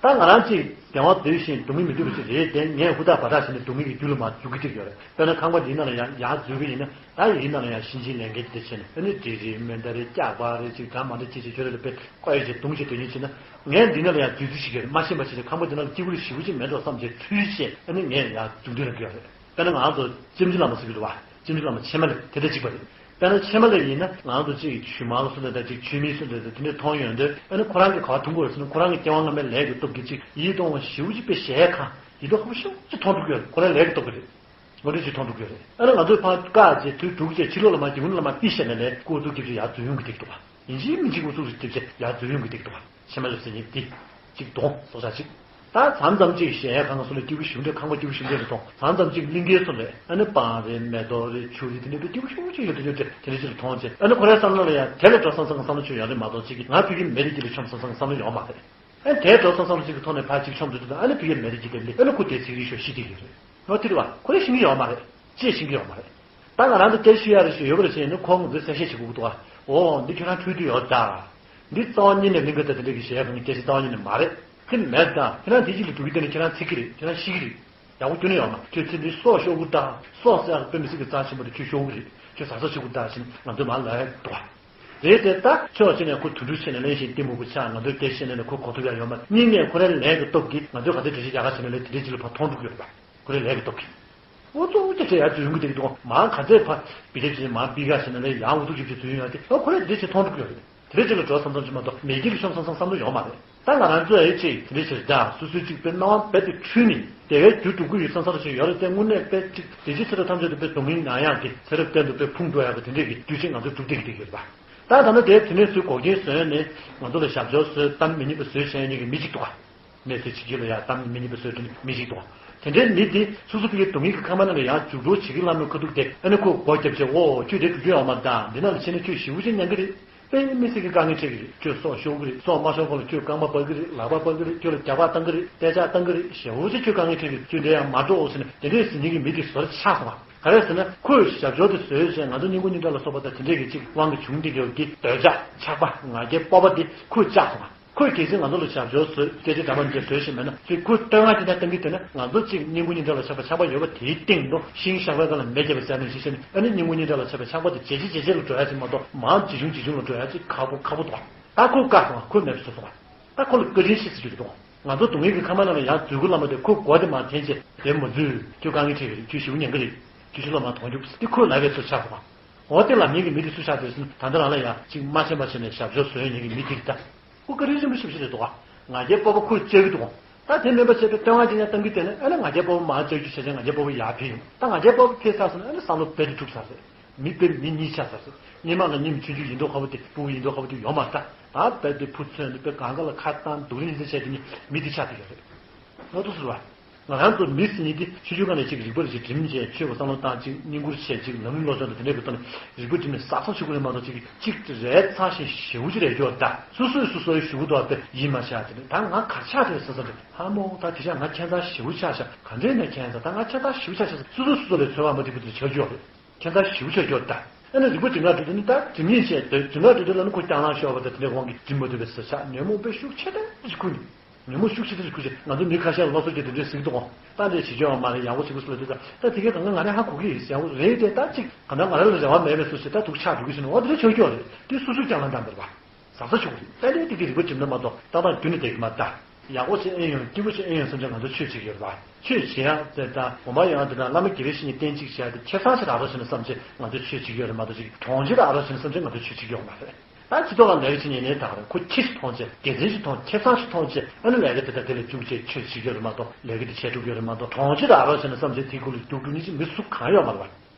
ད་ང་རང་གཅིག་བདེ་བ་འདོད་བཞིན་སྡུག་བསྔལ་མི་འདོད་པ་ཞིག་རེད་དེ། ངས་ཧུར་ཐག་འབད་ཐག་བྱས་ནས་སྡུག་བསྔལ་གྱི་རྒྱུ་ལ་མར་འཛུལ་གྱི་བསྡད་ཡོད་རེད། དཔེར་ན་ཁང་པ་འདིའི་ནང་ལ་ཡར་ཡར་འཛུལ་གྱི་ཡིན་ན། ད་ཡིན་ནའི་ནང་ལ་ཡང་གཤིན་རྗེའི་ལས་འགན་དེ་འདྲ་བྱས་ནས། ཨ་ནི་འདྲེ་རེད། མེ་མདའ་རེད། སྐྱག་པ་རེད། ཅིག་འདྲ་མ་འདྲ་ཅིག་ཅིག་ཁྱོད་རེ་ལ་དཔེ་བཀོད་བྱས་རྡུང་བྱས་སྡོད་ཉེན་བྱས་ན། ངས་འདི་ནང་ལ་ཡང་འཛུལ་རྩིས་ཤིག་ཡོད་རེད། མ་ཤེས་པ་བྱས་ནས་ཁང་པ་འདི་ནང་ལ་སྐྱིད་པོ་ཞེ་པོ་ཅིག་མེད་འགྲོ་བསམ་བྱས་ཚུལ་བྱས། ཨ་ནི་ངས་ཡར་འཛུལ་འདོད་ལ་གི་ཡོད་རེད། དཔེར་ན་ང་ཚོ་ལྕམ་ཆུང་ལ་མ་ཟེར་གྱི་འདུག་བ། ལྕམ་ཆུང་ལ་མ་ཕྱེ་མ་ལེབ་དེ་འདྲ་གཅིག་པ་རེད། དཔེར་ན་ཕྱེ་མ་ལེབ་ཡིན་ན་ང་ཚོ་གཅིག་གི་ཇུས་མང་ལ་སུ་འདྲ་དང་གཅིག་ཇུས་མིན་སུ་འདྲ་དང་དེ་འདྲ་མཐོང་ཡོང་དུས། ཨ་ནི་ཁོ་རང་གིས་ག་པར་ཐུག་གི་ཡོད་རེད་ཟེར་ན། ཁོ་རང་གི་སྐྱེ་བ་སྔ་མའི་ལས་ཀྱི་སྟོབས་ཀྱིས་གཅིག་ཡིད་གཏོང་བ་ཞེ་པོ་ཅིག་དཔེ་གཞལ་ཡས་ཁང་ཡིད་དུ་འོང་བ་ཞེ་པོ་ཅིག་མཐོང་ཐུབ་ཀྱི་ཡོད་རེད། ཁོ་རང་ལས་ཀྱི་སྟོབས་ཀྱིས་རེད། ངོ་སྤྲོད་ཅིག་མཐོང་ཐུབ་ཀྱི་ཡོད་རེད། ཨ་ནི་ང་ཚོས་ཕར་བཀག་བྱས་དུས་དྲུག་བྱས་ཕྱི་ལོགས་ལ་མར་སྒེའུ་ཁུང་ལ་མར་ཕྱིན་བྱས་ནས་ལས་སྐུ་ཐུགས་དགྱེས་བྱས་ཡར་འཛུལ་ཡོང་གི་བསྡད་ཀྱི་འདུག་བ། ཡིན་གཅིག་མིན་གཅིག་དབུ་ཚུགས་རེ་རྒྱབ་བྱས་ཡར་འཛུལ་ཡོང་གི་བསྡད་ཀྱི་འདུག་བ། ཕྱེ་མ་ལེབ་ཟེར་མཁན་འདི་གཅིག་གདོང་སོ་ཆ་གཅིག་ད་མཚམས་མཚམས་གཅིག་གཞལ་ཡས་ཁང་སོགས་ལ་སྐྱིད་པོ་ཞེ་པོ་འདྲ་ཁང་པ་སྐྱིད་པོ་ཞེ་པོ་འདྲ་རེ་མཐོང་། མཚམས་མཚམས་གཅིག་གླིང་གེ་སོགས་ལ་ཨ་ནི་སྤང་རེད། མེ་ཏོག་རེད། ཆུ་རེད། དེ་འདྲ་དཔེ་སྐྱིད་པོ་ཞེ་པོ་ཅིག་ཡོད་དུས་ཡོད་དེ་དེ་འདྲ་ཅིག་ལ་མཐོང་བྱས། ཨ་ནི་ཁོ་རའི་བསམ་བློ་ལ་ཡང་དེ་ལས་འགྲོ་བསམ་བསམ་བསམ་བློ་ཅིག་ཡོང་རེད་མ་གཏོགས། གཅིག་གིས་ང་ཕ་གིར་མེད་དེ་དེ་ལ་མཆོངས་བསམ་བསམ་བསམ་བློ་ཡོང་མ་རེད། ཨ་ནི་དེ་འགྲོ་བསམ་བསམ་བློ་ཅིག་གི་ཐོག་ནས་ཕར་གཅིག་མཆོངས་འདུག་དུས། ཨ་ནི་ཕ་གིར་མེད་དེ་གཅིག་དེ་ལས་ཨ་ནི་ཁོ་དེ་ཚིག་རིགས་ཤོག་ཤི་དེ་ཡོད་རེད། ཨོ་དེ་རེད་བ། ཁོ་རང་ཤེས་ཀྱི་ཡོད་མ་རེད། ཅེས་ཤེས་ཀྱི་ཡོད་མ་རེད། ད་ང་རང་ཚོ་སྐད་ཆ་ཤོད་ཡག་རེ་ཞིག་ཡོད་པ་རེད་ཟེར་ནས་ཁོ་ང་ཚོས་གསལ་བཤད་བྱེད་དགོས་ཀྱི་འདུག་བ། ཨོ་འདི་ཁྱོད་རང་འཁྲུལ་དུ་ཡོད་ད། འདི་རྩ་བ་ཉིད་ནས་གླིང་ག་དང་དེ་འདྲ་གི་གཞལ་ཡས་ཁང་གི་སྐད་ཆ་རྩ་བ་ཉིད་ནས་མ་རེད། དེ་མེད་ད། ཁྱེད་རང་དེ་གཅིག་ལ་འགྲོ་གི་བསྡད་ན་ཁྱེད་རང་ཚིག་གི་རེད། ཁྱེད་རང་ཤི་གི་རེད། ཡག་པོ་སྐྱོན་ནི་ཡོད་མ། ཁྱོད་ཚེ་འདི་སྲོག་ཤོར་གི་ད། སྲོག་ཟེར་ཡག་དཔེ་མི་སྲིད་ཀྱི་རྩ་ཆེན་པོ་དེ་ཁྱོད་ཤོར་གི་རེད། ཁྱོད་ཟ་ཟ་བྱེད་དགོས་ད་ཟེར་ནས་ང་ཚོས་མར་ལབ་ཡག་འདུག་བ། རེད་དེ། ད་ཕྱོགས་གཅིག་ནས་ཁོ་དུད་འགྲོ་བྱས་ནས་གླེན་ཞིང་གཏི་མུག་པོ་ཆགས། ང་ཚོས་དེ་བཤད་ནས་ནི་ཁོ་གོ་ཐུབ་ཡག་ཡོད་མ། གཉིས་ནས་ཁོ་རའི་ལས་ཀྱི་སྟོབས་ཀྱིས་ང་ཚོས་ག་ཚོད་འགྲེལ་བཤད་རྒྱག་ག་བྱས་ན་ལས་དེ་འདྲའི་ཅིག་ལ་ཕར་མཐོང་འགྲོ་གི་ཡོད་རེད་པ། ཁོ་རའི་ལས་ཀྱི་སྟོབས་ཀྱིས། འུ་ཚོ་འུ་ཅག་བྱས་ཡར་འཛུལ་ཡོང་གི་བསྡད་ཀྱི་འདུག་མར་ག་ཚོད་ཕར་བི་ལེབ་བྱས་ནས་མར་སྤི་ག་བྱས་ན་ལས་ཡང་འུ་ཚོ་ཅིག་ཅིག་འཛུལ་ཡོང་ཡག་དེ། ཨ་ཁོ་རའི་དེ་འདྲའི་ཅིག་མཐོང་འགྲོ་གི་ཡོད་རེད། དེ་འདྲའི་ཅིག་ལ་འགྲོ་བསམ་བསམ་ཅིག་མ་གཏོགས་མེ་ཁྱེར་ལ་མཆོངས་བསམ་བསམ་བསམ་བློ་ཡོད་མ་རེད། ད་ང་རང་ཚོ་ཨེ་ཅིག་དེ་འདྲའི་ཅིག་རེད་ད། སོ་སོའི་ཅིག་དཔེ་སྣང་བ་རྦད་དེ་འཁྲུལ་ནས་བདེ་བའི་རྒྱུ་སྒྲུབ་ཀྱི་ཡོད་བསམ་བསམ་བློ་ཅིག་ཡོད་རེད་དེ། དངོས་གནས་དཔེ་ཅིག་བདེ་སྐྱིད་ཚེ་རབས་ཐམས་ཅད་དུ་དཔེ་སྡུག་བསྔལ་མྱང་ཡག་གི། ཚེ་རབས་གཏན་དུ་དཔེ་ཕུང་འགྲོ་ཡག་གི་དེ་འདྲའི་གི་དུས་ཆེན་ང་ཚོས་སྒྲུབ་བསྡད་ཀྱི་བསྡད་ཀྱི་ཡོད་རེད་པ། ད་ད་ནི་དེ་དེ་ནས་ཚུར་འགོག་རྐྱེན་བཟོས་ནས་ང་ཚོ་ལ་ཞབས་ཞུ་བཟོས། གཏམ་མི་སྙན་པ་བཟོས་བྱས་ནས་མི་གཅིག་འདུག་ག་གནས་ཚུལ་ཕྱི་རྒྱལ་ལ་ཡང་གཏམ་མི་སྙན་པ་བཟོས་དེ་ནི་མི་གཅིག་འདུག་ག་དེ་འདྲའི་མི་དེ་སོ་སོ་ཕ་གིའི་སྡུག་བསྔལ་གྱི་ཁང་པ་ནང་ལ་ཡང་རྒྱུགས་སྤྲོད་བྱེད་ཀྱི་ལམ་ནས་ཁ་ཐུག་དེ། ཨ་ནི་ཁོ་སྒོ་བརྒྱབ་བྱས། འོ་ཁྱོད་དེ་འགྲོ་རྒྱུ་ཡོད་མ་རེད། འདི་ནང་ལ་ཕྱིན་ན་ཁྱོད་ཞེ་པོ་ཅིག་ཉན་གི་རེད། དཔེ་མི་སྲིད་ཀྱི་དཀའ་ངལ་འཕྲད་ཀྱི་རེད། ཁྱོད་སྲོག་ཤོར་གི་རེད། སྲོག་མ་ཤོར་གོང་ལ་ཁྱོད་རྐང་པ་བར་གི་རེད། ལག་པ་བར་གི་རེད། ཁྱོད་ལ་རྒྱག་པ་བཏང་གི་རེད། རྟ་ལྕག་བཏང་གི་རེད། ཞེ་པོ་ཅིག་ཁྱོད་དཀའ་ངལ་འཕྲད་ཀྱི་རེད། ཁྱོད་འདྲ་ཡང་མ་འགྲོ་ཟེར་ནས་དེ་འདྲས་ཟེར་མཁན་གྱི་མི་དེ་ཟུར་ཆག་སོང་བ། ག་རེ་ཟེར་ན་ཁོས་ཞབས་ཞུ་དེ་བཟོས་བྱས་ང་ཚོ་སྙིང་ཁུང་སྙིང་ཁྲག་ལ་སོགས་པ་དང་དེ་འདྲས་ཀྱི་ཅིག་དབང་གིས་བྱུང་དེ་གི་འདོད་ཆགས་ཆགས་པ་ང་རྒྱལ་སྤོབས་པ་དེ་ཁོས་བཅག་སོང་བ། ཁོས་གལ་སྲིད་ང་ཚོ་ལ་ཞབས་ཞུ་བཟོས། སྐད་ཆ་འདྲ་མ་འདྲ་བཟོས་ཤིག་མེད་ན། ཁོས་བསྟོད་བསྔགས་ཅིག་བཏང་གི་དེ་ན་ང་ཚོ་གཅིག་སྙིང་ཁུང་སྙིང་ཁྲག་ལ་ཆགས་པ་ཆགས་པ་ཡོད་པ་དེའི་སྟེང་དུ་ཤིང་བཤགས་པའི་སྒང་ལ་མེ་བརྒྱབ་པ་ཟེར་ནས་ཤེས་ཤེས་ནས། ཨ་ནི་སྙིང་ཁུང་སྙིང་ཁྲག་ལ་ཆགས་པ་ཆགས་པ་དེ་ཇེ་ཆེ་ཇེ་ཆེ་ལ་འགྲོ་ཡ་ཅིག་མ་གཏོགས། མར་ཇེ་ཆུང་ཇེ་ཆུང་ལ་འགྲོ་ཡ་ཅིག་ཁག་པོ་ཁག་པོ་འདུག་ད་ཁོས་བཀག་སོང་བ། ཁོས་མེད་པ་བཟོས་སོང་བ། ད་ཁོ་ལ་བཀའ་དྲིན་ཆེ་ཟེར་རྒྱུ་རེད་དོ། ང་ཚོ་སྡུག་བསྔལ་གྱི་ཁང་པ་ནང་ལ་ཡང་འཛུལ་དགོས་ལབ་མ་དེ་ཁོ་མགོ་དེ་མར་འཐེན་བྱས། དེ་མ་འཛུལ། ཁྱོད་དཀའ་ངལ་འཕྲད་ཀྱི་རེད། ཁྱོད་ཞེ་པོ་ཉན་གི་རེད། ཁྱོད་ཕྱི་ལོགས་མར་ཐོང་རྒྱུགས་ཟེར་ཏེ་ཁོས་ལབ་པའི་ཚུལ་ཆགས་སོང་བ། འོ་དེ་ལབ་མཁན་གྱི་མི་དེ་སུ་ཆགས་འདུག་ཟེར་ན། ད་ལྟ་རང་ལ་ཡང་ཅིག་མ་བྱན་པ་བྱས་ནས་ཞབས་ཞུ་བཟོས་མཁན་གྱི་མི་དེ་རེད་ད། ཁོ་བཀའ་དྲིན་ཆེན་པོ་ཞེ་པོ་ཅིག་རེད་འདུག་ག་ང་རྒྱལ་སྤོབས་པ་ཁོས་བཅག་གི་འདུག་ག་ད་དེ་མིན་པ་བྱས་པའི་བསྟོད་བསྔགས་ཅིག་ཀྱང་བཏང་གི་བསྡད་ན། ཨ་ནི་ང་རྒྱལ་སྤོབས་པ་མར་བཅག་རྒྱུ་བྱས་བྱས་ང་རྒྱལ་སྤོབས་པ་ཡར་འཕེལ་ཡོང་། ད་ང་རྒྱལ་སྤོབས་པ་འཕེལ་ཚར་སོང་ན། ཨ་ནི་བསམ་བློ་རྦད་དེ་འཁྲུག་ཚར་རེད། མི་དཔེ་མི་གཉིས་ཆགས་ཚར་རེད། སྔོན་མ་ལ་སྙེ་མ་ཆུང་ཆུང་ཡིན་མདོག་ཁ་པོ་དེ། སྤུ་གུ་ཡིན་མདོག་ཁ་པོ་དེ་ཡོད་མ་རེད་ད། ད་རྦད་དེ་ཕུ་ཚོས་ནས་དཔེ་གང་ག་ལ་ཁ་བཏང་སྡུག་རུས་ཉིན་མཚན་བྱས་དེ་ནི་མི་དེ་ཆགས་བསྡད་ཡོད་རེད། ལོ་ཐུག་ཟེར་བ། ང་རང་ཚོ་མི་ཟེར་མཁན་དེ་ཆུང་ཆུང་སྒང་ནས་ཅིག་རིག་པ་རེ་ཞིག་སྒྲིམ་བྱས། ཆོས་པ་བསམ་བློ་བཏང་། ཅིག་བསྙེན་བཀུར་བྱས། ཅིག་ལམ་རིམ་སློབ་སྦྱོང་དང་དེ་འདྲ་གི་ཐོག་ནས་རིག་པ་སྒྲིམ་ནས་ཟབ་ཟབ་ཆོས་སྒོ་རེད་མ་གཏོགས། ཅིག་ཅིག་རས་ཚ་ཞིང་ཞེ་པོ་ཅིག་རེད་ཀྱོག་ད། སོ་སོས་སོ་སོའི་ཞུ་གི་འདུག་པ་དཔེ་ཡིད་མ་ཆེས་དེ་ནས། ད་ང་ག་ཆགས་དེ་ཟེར་ས་རེད། ཧ་མོ། ད་དེ་ཤ་ང་ཁྱད་མཚར་ཞེ་པོ་ཆགས་ཤག་ག་འདྲས་ནས་ཁྱད་མཚར། ད་ང་ཁྱད་མཚར་ཞེ་པོ་ཆགས་ཤག་སོ་སོ་སོ་སོ་ལ་ཚོད་དཔག་མ་ཐེབས་པ་དེ་ཆགས་ཀྱོག་རེད། ཁྱད་མཚར་ཞེ་པོ་ཆགས་ཀྱོག་ད། ཨ་ནི་རིག་པ་སྒྲིམ་ག་འགྲོ་དུས་ནི་ད་སྒྲིམ་ཉེན་བྱས། དེ་སྒྲིམ་ག་འགྲོ་དུས་ལ་ནི་ཁོ་སྐྱག་ལང་ཤོར་བ་དང་དེ་འདྲའི་དབང་གིས་སྒྲིམ་མ་ཐུབ་པའི་ཟེར་ཤག་ཉོན་མོངས་དཔེ་ཤུགས་ཆེ་ཐག་ཆོད་ཁུར་ནས། ཉོན་མོངས་ཤུགས་ཆེ་ཐག་ཆོད་ཁུར་བྱས། ང་ཚོ་མི་ཁ་ཤས་ལ་སློབ་གསོ་བྱས་དེ་འདྲའི་ཟེར་གྱི་འདུག་གོ་ད་འདྲས་བྱེད་རྒྱུ་ཡོད་མ་རེད། ཡག་པོ་བྱེད་དགོས་ཟེར་ལབ་དུས། ད་ད་དེ་གས་གང་ག་ང་རང་ཧ་གོ་གི་ཡིན། ཡག་པོ་རེད་དེ། ད་ཅིག་གང་ལྟར་ང་རང་ལ་རེ་བ་མེད་པའི་བཟོ་ཞིག་ད་འདུག་ཆགས་འགྲོ་གི་ཟེར་ནས། འོ་དེ་འདྲ་ཆགས་ཀྱོག་རེད། དེ་སོ་སོའི་སྐྱག་ལང་བཏང་བ་རེད་པ། ཟབ་ཟབ་ཆོག་གི་རེད། ད་ལས་དེ་གི་རིག་པ་སྒྲིམ་ན་མ་གཏོགས་ཏག་ཏག་རྒྱུན་ནས་བསྡད་ཀྱི་མ་རེད་ད། ཡག་པོ་ཞིག་ཨེ་ཡོང་། སྐྱིད་པོ་ཞིག་ཨེ་ཡོང་བསམ་བྱས་ང་ཚོ་ཆོས་བྱེད་ཀྱི་ཡོད་རེད་པ། ཆོས་བྱེད་ཡག་ཟེར། ད་དགོན་པ་ཡོང་དེ་འདྲ་བླ་མ་དགེ་བའི་བཤེས་གཉེན་བསྟེན་ཅིག་བྱས་ཏེ་ཁེ་བཟང་ཞིག་རག་རོགས་བྱས་ན་བསམ་བྱས་ང་ཚོ་ཆོས་བྱེད་ཀྱི་ཡོད་རེད་མ་གཏོགས། ཅིག་གྲོང་ཁྱེར་རག་རོགས་བྱས་ན་བསམ་བྱས་ང་ཚོ་ཆོས་བྱེད་ཀྱི་ཡོད་མ་རེད། ད་སྤྱི་ཚོགས་ལ་ལས་ཀ་བྱེད་མཁན་ནི་ད་ག་རེད། ཁོ་ཁེ་ཞིག་མཐོང་བྱས། དགེ་མཚན་ཞིག་མཐོང་། ཁེ་བཟང་ཞིག་མཐོང་བྱས། ཨ་ནི་ལས་ཀ་དེ་ད་དེ་ལ་འཇུག་བྱས་ཆོས་བྱེད་ཀྱི་ཡོད་རེད་མ་གཏོགས། ལས་ཀ་དེ་བྱས་འགྲོ་གི་ཡོད་རེད་མ་གཏོགས། གྲོང་ཁྱེར་རག་རོགས་བྱས་ན་བསམ་བྱས་དེའི་ཁུལ་ལ་རྒྱུགས་འགྲོ་མཁན་ཅིག་མི་སུ་གང་ཡོད་མ་རེད་པ།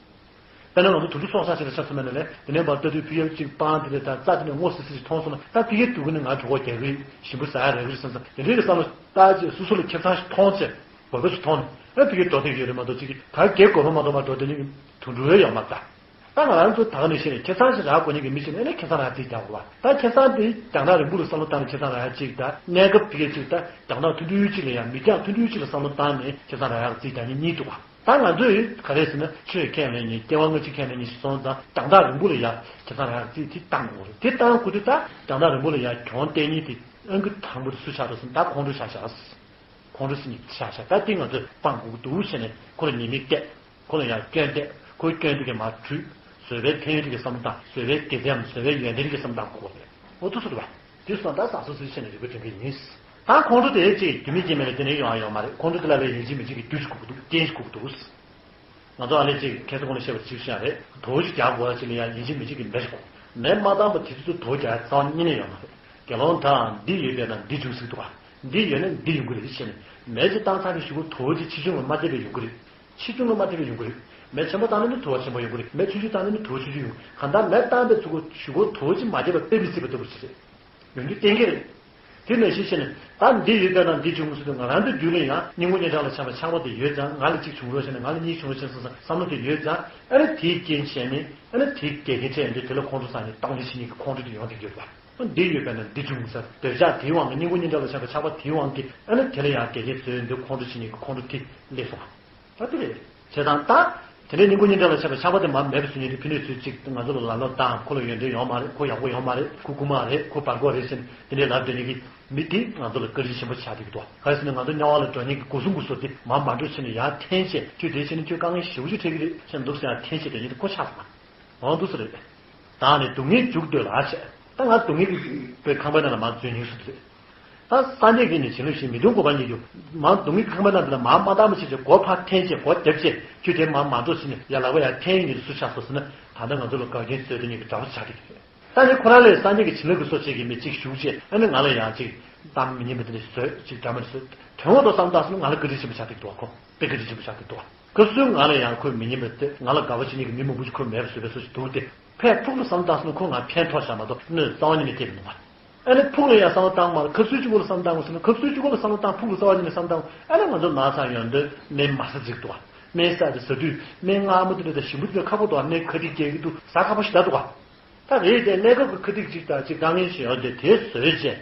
དཔེར་ན་ང་ཚོ་དུད་འགྲོ་སྲོག་ཆགས་ཤིག་ལ་ཆ་མཚོན་པ་ཡིན་ན་ལས། དེ་ནས་ཕར་ལྟ་དུས་ཕི་ཡར་གཅིག་སྤང་དེ་ལས་ད་རྩྭ་དེ་ནས་སྔོ་སིལ་སིལ་ཞིག་མཐོང་སོང་ན། ད་ཕི་ཡར་འགྲོ་གི་ནི་ང་གྲོད་ཁོག་རྒྱག་གི་རེད། ཞིམ་པོ་ཟ་ཡག་རག་གི་རེད་བསམ་བསམ་དེ་འདྲའི་གི་བསམ་བློ་བཏང་བྱས། སོ་སོ་ལ་ཁེ་བཟང་ཞིག་མཐོང་བྱས། དགོས་པ་ཞིག་མཐོང་ནས། ཨ་ཕི་ཡར་འགྲོ་བསྡད་ཡོད་རེད་མ་གཏོགས། ཅིག་ག་གེ་དགོས་པ་མ་གཏོགས་མར་འགྲོ་བསྡད་མཁན་གྱི་དུད་འགྲོ་ཡང་ཡོད་མ་རེད་ད། ད་ང་རང་ཚོ་ད་ག་ནས་བཤད་ནས་ཁེ་བཟང་ཞིག་རག་དགོས་མཁན་གྱི་མི་ཞིག་ཡིན་ན་ཁེ་བཟང་རག་ཡག་རྩིས་རྒྱག་དགོས་པ། ད་ཁེ་བཟང་དེ་རྒྱང་ཐག་རིང་པོ་ལ་བསམ་བློ་བཏང་ནས་ཁེ་བཟང་རག་ཡག་ཅིག་དང་། གནས་སྐབས་ཕི་ཡར་ཅིག་ད་རྒྱང་ཐག་ཐུང་ཐུང་ཅིག་ལ་ཡང་མི་རྒྱང་ཐུང་ཐུང་ཅིག་ལ་བསམ་བློ་བཏང་ནས་ཁེ་བཟང་རག་ཡག་རྩིས་རྒྱག་མཁན་གཉིས་འདུག་ག་ད་ང་ཚོས་ག་རེ་ཟེར་ན། ཆོས་ཁས་ལེན་མཁན། སྐྱེ་བ་སྔ་ཕྱི་ཁས་ལེན་མཁན་ཞིག་སོང་ཙང་། རྒྱང་ཐག་རིང་པོ་ལ་ཡང་ཁེ་བཟང་རག་ཡག་རྩིས་དེ་བཏང་དགོས་རེད། དེ་བཏང་དགོས་དུས་ད་རྒྱང་ཐག་རིང་པོ་ལ་ཡང་གྱོང་གཏད་མཁན་དེ་ཨང་ཀི་དང་པོ་དེ་སུ་ཆགས་འགྲོ་ཟེར་ན། ད་ཁོང་ཁྲོ་ཆགས་ཤག་ཁོང་ཁྲོ་ཟེར་མཁན་ཆགས་ཤག་ད་དེ་ང་ཚོས་སྤང་དགོས་ཀྱི་འདུག་བྱས་ནས་ཁོ་ལ་ཉེས་དམིགས་བལྟས། ཁོ་ལ་ཡང་སྐྱོན་བལྟས། ཁོའི་སྐྱོན་དེ་གས་མར་བཀྲུས། བཟོད་པའི་ཕན་ཡོན་དེ་གས་བསམ་བློ་བཏང་། བཟོད་པའི་དགེ་མཚན་འམ་བཟོད་པའི་ཡོན་ཏན་དེ་གས་བསམ་བློ་བཏང་དགོས་པ་རེད། འོ་དེ་སུ་རེད་པ། དེ་སོང་ད་ཟབ་ཟབ་ཟེར་བྱས་ནས་རིག་པ་སྒྲིམ་གྱི་ཡིན། ད་ཁོང་ཁྲོ་དེ་ཅིག་རྒྱུ་མེད་རྐྱེན་མེད་ལ་དེ་ནས་ཡོང་ཡ་ཡོད་མ་རེད། ཁོང་ཁྲོ་དེ་ལ་ལས་ཡིན་གཅིག་མིན་གཅིག་གི་རྒྱུ་ཞིག་དགོས་ཀྱི་འདུག་རྐྱེན་ཞིག་དགོས་ཀྱི་འདུག་ང་ཚོ་ཨ་ལས་ཅིག་ཁྱད་མཚར་ཁོང་ལ་བཤད་པ་ཅིག་བཤད་རེད། དུ་བ་ཅིག་རྒྱག་དགོས་ཡ་ཅིག་ལ་ཡང་ཡིན་གཅིག་མིན་གཅིག་གི་མེ་ཞིག་དགོས། མེ་མ་བཏང་བ་དེ་དུས་ཚོད་དུ་བ་རྒྱག་ཡ་རྩ་བ་ཉིད་ནས་ཡོད་མ་རེད། དགེ་སློང་དག་འདི་ཡོད་པས་ན་འདི་འབྱུང་ཟེར་གྱི་འདུག་ག་འདི་ཡོད་ན་འདི་ཡོང་གི་རེད་ཟེར་ནས། མེ་ཅིག་བཏང་ཚར་དུས་གཞུག་གུ་དུ་བ་ཅིག་ཕྱིས་འབྱུང་ལ་མ་བལྟས་པས་ཡོང་གི་རེད། ཕྱིས་འབྱུང་ལ་མ་བལྟས་པས་ཡོང་གི་རེད། མེ་ཆེན་པོ་བཏང་ན་ནི་དུ་བ་ཆེན་པོ་ཡོང་གི་རེད། མེ་ཆུང་ཆུང་བཏང་ན་ནི་དུ་བ་ཆུང་ཆུང་ཡོང་། གང་ལྟར་མེ་བཏང་པའི་ཚུལ་གྱིས་གཞུག་གུ་དུ་བ་ཅིག་མ་བརྒྱབ་པ་དཔེ་མི་སྲིད་པ་ལྟ་བུ་ཞིག་རེད། ཡོང་རྒྱུ་གཏན་འཁེལ་རེད། དེ་ནང་བཞིན་བྱས་ནས་ད་འདི་ཡོད་པས་ན་འདི་འབྱུང་ཟེར་དུས། ང་རང་ཚོའི་རྒྱུད་ལ་ཡང་སྙིང་པོ་ཉེ་དྲགས་ལ་ཆགས་པའི་ཆགས་པ་དེ་ཡོད་ཙང་། ང་ལ་གཅིག་བྱུང་རོགས་བྱས་ནས། ང་ལ་གཉིས་བྱུང་རོགས་བྱས་ནས་བསམ་བསམ་བློ་དེ་ཡོད་ཙང་། ཨ་ནི་དེའི་རྐྱེན་བྱས་ནས། ཨ་ནི་དེའི་འགལ་རྐྱེན་བྱས་ནས་དེ་ལ་ཁོང་ཁྲོ་ཟ་ནས་སྡང་ལེན་བྱེད་མཁན་གྱི་ཁོང་ཁྲོ་དེ་ཡོང་བསྡད་ཀྱི་ཡོད་པ། འདི་ཡོད་པས་ན་འདི་འབྱུང་ཟེར། འདོད་ཆགས་དེའི་དབང་གིས། སྙིང་པོ་ཉེ་དྲགས་ལ་ཆགས་པའི་ཆགས་པ་དེའི་དབང་གིས། ཨ་ནི་དེ་ལ་ཡང་འགལ་རྐྱེན་བཟོས་ཡོང་དུས་ཁོང་ཁྲོ་བྱེད་མཁན་གྱི་ཁོང་ཁྲོ་དེ་སླེབས་སོང་བ། ད་དེ་རེད། བྱས་ཙང་ད་དེ་འདྲའི་སྙིང་པོ་ཉེ་དྲགས་ལ་ཆགས་པའི་ཆགས་པ་དེ་མར་མེད་པ་བཟོ་མཁན་དེ། ཕི་ནས་ཚུར་ཅིག་ང་ཚོ་ལ་ལབ་ལོག་བཏང་། ཁོ་ལ་ཡོན་ཏན་ཡོད་མ་རེད། ཁོ་ཡག་པོ་ཡོད་མ་རེད། ཁོ་རྐུན་མ་རེད། ཁོ་བར་སྐོར་རེད་ཟེར་ནས་དེ་འདྲའི་ལབ་སྡོད་མཁན་གྱི་མི་དེ་ང་ཚོ་ལ་བཀའ་དྲིན་ཆེན་པོ་ཆགས་བསྡད་ཀྱི་འདུག་ག་རེ་ཟེར་ན། ང་ཚོ་དམྱལ་བ་ལ་འགྲོ་མཁན་གྱི་སྒོ་སྲུང་གི་བཟོ་དེ་མར་མ་འགྲོ་བྱས་ནས་ཡར་འཐེན་བྱས། ཁྱོད་དེ་བྱས་ན་ཁྱོད་དཀའ་ངལ་ཞེ་པོ་ཅིག་འཕྲད་ཀྱི་རེད་ཟེར་ནས་འདུག་ཟེར་ཡར་འཐེན་བྱས་བསྡད་མཁན་དེ་ཁོ་ཆགས་སོང་བ། འོ་འདུག་སེ་རེད། ད་ནི་སྡུག་བསྔལ་འཇུག་འདོད་ལ་བྱས། ད་ང་སྡུག་བསྔལ་གྱི་ཁང་པའི་ནང་ལ་མར་འཛུལ་སྙིང་སུ་རེད། ད་སངས་རྒྱས་ཀྱིས་ནི་བྱིན་རླབས་ཤིང་མི་གདུང་བཀོད་པ་ཉིད་ཀྱིས། མར་སྡུག་བསྔལ་གྱི་ཁང་པའི་ནང་དེ་ལ་མར་མ་བཏང་བ་བྱས་བྱས། སྒོ་ཕར་འཐེན་བྱས། སྒོ་བརྒྱབ་བྱས། ཁྱོད་དེ་མར་མ་འགྲོ་ཟེར་ནས་ཡར་ལག་པ་ཡར་འཐེན་ཡིན་ནི་སུ་ཆགས་སོང་ཟེར་ན། ད་ལྟ་ང་ཚོ་ལ་འགལ་རྐྱེན་བཟོས་དེ་ཉིད་ཀྱི་དགྲ་བོ་ཆགས་བསྡད་ཀྱི་རེད། ད་ནི་ཁོ་རང་ལས་སངས་རྒྱས་ཀྱི་བྱིན་རླབས་ཀྱི་བཟོ་བྱེད་ཀྱི་མི་གཅིག་ཞུགས་བྱས། ཨ་ནི་ང་ལ་ཡང་ཅིག་གཏམ་མི་སྙན་པ་དེ་འདྲ་བཟོས། ཅིག་འདྲ་མི་འདྲ་བཟོས། དོན་ངོ་མ་བསམ་བཏང་སོང་ན་ང་ལ་བཀའ་དྲིན་ཆེན་པོ་ཆགས་བསྡད་ཀྱི་འདུག་ག་ཁོ་དཔེ་བཀའ་དྲིན་ཆེན་པོ་ཆགས་བསྡད་ཀྱི་འདུག་ག་སྐབས་སུ་ང་ལ་ཡང་ཁོས་མི་སྙན་པ་དེ། ང་ལ་དགའ་པོ་བྱེད་མཁན་གྱི་མི་མང་པོ་ཞིག་ཁོས་མེད་པ་བཟོས་པའི་བཟོ་ཞིག་འདུག་སྟེ། ཕར་ཕུགས་ལ་བསམ་བློ་བཏང་སོང་ན་ཁོ་ང་ཕན་ཐོགས་བཞག་མ་གཏོགས་གནོད་རྩ་བ་ཉིད་ནས་ཐེབས་མི་འདུག་བ། ཨ་ནི་ཕུགས་ལ་ཡང་བསམ་བློ་བཏང་མ་རེད། ཁབ་སུའི་གཅིག་པོ་ལ་བསམ་བློ་བཏང་དགོས་ཟེར་ན་ཁབ་སུའི་གཅིག་པོ་ལ་བསམ་བློ་བཏང་། ཕུགས་ལ་རྩ་བ་ཉིད་ནས་བསམ་བློ་བཏང་། ཨ་ནི་ང་ཚོ་ན་ཚ་ཡོང་དུས་སྨན་མ་ཟ་ཟིག་འདུག་བ། སྨན་ཟ་དེ་ཟ་དུས་སྨན་མངར་མོ་དེ་འདྲ་དང་ཞིམ་པོ་དེ་འདྲ་ཁག་པོ་འདུག་བ། སྨན་ཁ་ཏིག་རྒྱག་གི་འདུག་ཟ་ཁག་པོ་ཞིག་ད་འདུག་བ། ད་རེད་དེ་གནས་སྐབས་ཀྱི་ཁ་ཏིག་ཅིག་དང་ཅིག་དཀའ་ངལ་ཞིག་ཡོད་དེ་དེ་བཟོས་རྗེས།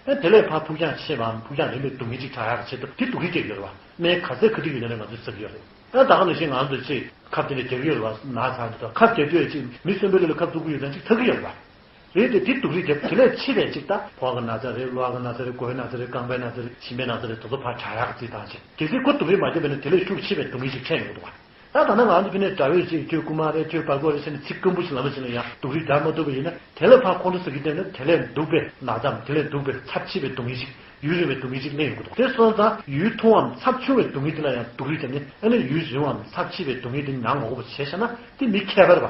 ཨ་དེ་ལས་ཕར་ཕུགས་རྒྱང་ཆེ་བའམ་ཕུགས་རྒྱང་རིང་བའི་སྡུག་བསྔལ་ཅིག་དྲག་ཡག་གི་ཆེད་དུ་དེ་སྡུག་རུས་རྒྱག་གི་ཡོད་རེད་བ། སྨན་ག་ཚད་ཁ་ཏིག་ཡོད་ན་རེད་ང་ཚོས་ཟ་གི་ཡོད་རེད། ཨ་ད་ག་ནང་བཞིན་ང་ཚོས་ཅིག་ཁབ་དེ་འདྲ་རྒྱག་གི་ཡོད་རེད་བ། ན་ཚ་འདི་དང་ཁབ་རྒྱག་དུས་ཅིག་མི་གསོན་པོ་ལ་ཁབ་བཙུགས་གི་ཡོད་དང་ཅིག་ཐག་གི་ཡོད་རེད་བ། རེད་དེ་དེ་སྡུག་རུས་རྒྱབ་དེ་ལས་ཆེ་བའི་ཅིག་ད་ཕོ་བ་གི་ན་ཚ་རེད། གློ་བ་གི་ན་ཚ་རེད། མགོ་བའི་ན་ཚ་རེད། རྐང་པའི་ན་ཚ་རེད། མཆིན་པའི་ན་ཚ་རེད། དེ་ཚོ་ཕར་དྲག་ཡག་རྩིས་བཏང་བྱས་གལ་སྲིད་ཁོ་སྡུག་རུས་མ་རྒྱབ་པ་ཡིན་ན་དེ་ལས་ཤུགས་ཆེ་བའི་སྡུག་བསྔལ་ཞིག་འཕྲད་ཡོང་གི་འདུག་བ། ད་ད་ནང་ང་ཚོ་ཕ་ནས་དགྲ་བོས་ཅིག་ཁྱོད་རྐུན་མ་རེད། ཁྱོད་བར་སྐོར་རེད་ཟེར་ནས་ཚིག་སྐམ་པོ་ཞིག་ལབ་པ་ཞིག་ལ་ཡང་སྡུག་རུས་རྒྱག་མ་ཐུབ་པ་ཡིན་ན་དེ་ལས་ཕར་ཁོང་ཁྲོ་ཟ་གི་བསྡད་ན་དེ་ལས་སྡུག་པའི་ན་ཚ་དེ་ལས་སྡུག་པའི་ཚབས་ཆེ་བའི་སྡུག་བསྔལ་ཞིག་ཡུན་རིང་བའི་སྡུག་བསྔལ་ཞིག་སླེབས་ཡོང་གི་འདུག་དེ་སོང་ཙང་ཡུན་ཐུང་བའམ་ཚབས་ཆུང་བའི་སྡུག་བསྔལ་དེ་ལ་ཡང་སྡུག་རུས་བརྒྱབ་ནས་ཨ་ནི་ཡུན་རིང་བའམ་ཚབས་ཆེ་བའི་སྡུག་བསྔལ་དེ་མྱང་མ་དགོས་པ་བྱས་བཞག་ན་དེ་མི་མཁས་པ་རེད་བ།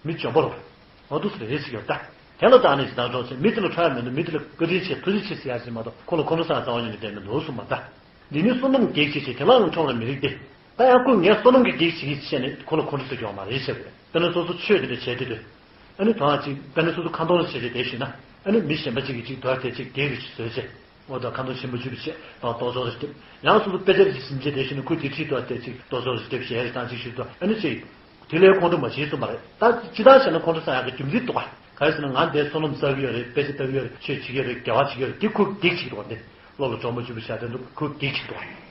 མི་འཇོན་པོ་རེད་བ། འོ་འདུག་སེ་རེད་ཟེར་གྱི་ཡོད་ད། དེ་ལ་བརྟགས་ནས་ཇི་ལྟར་འགྲོ་ཟེར་མི་དེ་ལ་ཁྲོ་ཡ་མི་འདུག་མི་དེ་ལ་བཀའ་དྲིན་ཆེ་ཐུགས་རྗེ་ཆེ་ཟེར་ཡ་ཞིག་མ་གཏོགས་ཁོ་ལ་ཁོང་ཁྲོ་ཟ་ཡ་རྩ་བ་ཉིད་ནས་བསྡད་མི་འདུག་གསུངས་པ་ད། འདི་ནི་བསོད་ནམས་གེགས་བྱེད་ཅེས་དེ་ལའང་ཁྲོ་བར་མི་རིགས་ཏེ། ད་ཡང་ཁོས་ངས་བསོད་ནམས་ཀྱི་གེགས་བྱེད་ཀྱི་བྱས་ནས་ཁོ་ལ་ཁོང་ཁྲོ་ཟ་རྒྱུ་ཡོད་མ་རེད་ཟེར་བས། དཔེར་ན་སོ་སོ་ཆོས་དེ་འདྲ་བྱས་དུས་དུས། ཨ་ནི་དོན་དག་ཅིག་དཔེར་ན་སོ་སོ་ཁ་འདོན་ལ་བྱས་རྗེས་དེ་ཞུས་ན། ཨ་ནི་མི་གཞན་པ་ཅིག་གིས་ཅིག་དོ་དེ་ཅིག་གེགས་རེ་བཟོས་ཚེ། འོ་ད་ཁ་འདོན་ཆེན་པོ་ཅིག་བྱས་ད་རྟོག་ཚོགས་རེ་འདེབས། ཡང་སོ་སོ་དཔེ་ཆ་ཅིག་ཟིན་རྗེས་དེ་ཞུས་ན་ཁོས་དེ་ཁྲིད་དོ་དེ་ཅིག་རྟོག་ཚོགས་རེ་འདེབས་ཞལ་རེ་བཏང་ཅིག་ཞུས་དོ་ཨ་ནི་ཅིག་དེ་ལས་ཁོང་ཁྲོ་མ་བྱེད་གསུངས་པ་རེད། ད་ཅི་ལྟར་བྱས་ན་ཁོང་ཁྲོ་ཟ་ཡག་གི་རྒྱུ་མཚན་འདུག་ག་ག་རེ་ཟེར་ན་ང་འདིར་བསོད་ནམས་བསགས་ཀྱི་ཡོད་རེད། དཔེ་ཆ་ལྟ་གི་ཡོད་རེད། ཆོས་བྱེད་ཀྱི་ཡོད་རེད། དགེ་བ་བྱེད་ཀྱི་ཡོད་རེད། འདི་ཁོས་གེགས་བྱེད་ཀྱི་འདུག་ག་འདི་བློ་ལ་གྲོགས་མ་བྱུང་བ་བྱས་དེ་འདུག་ཁོས་གེགས་བྱེད་ཀྱི་འདུག་ག་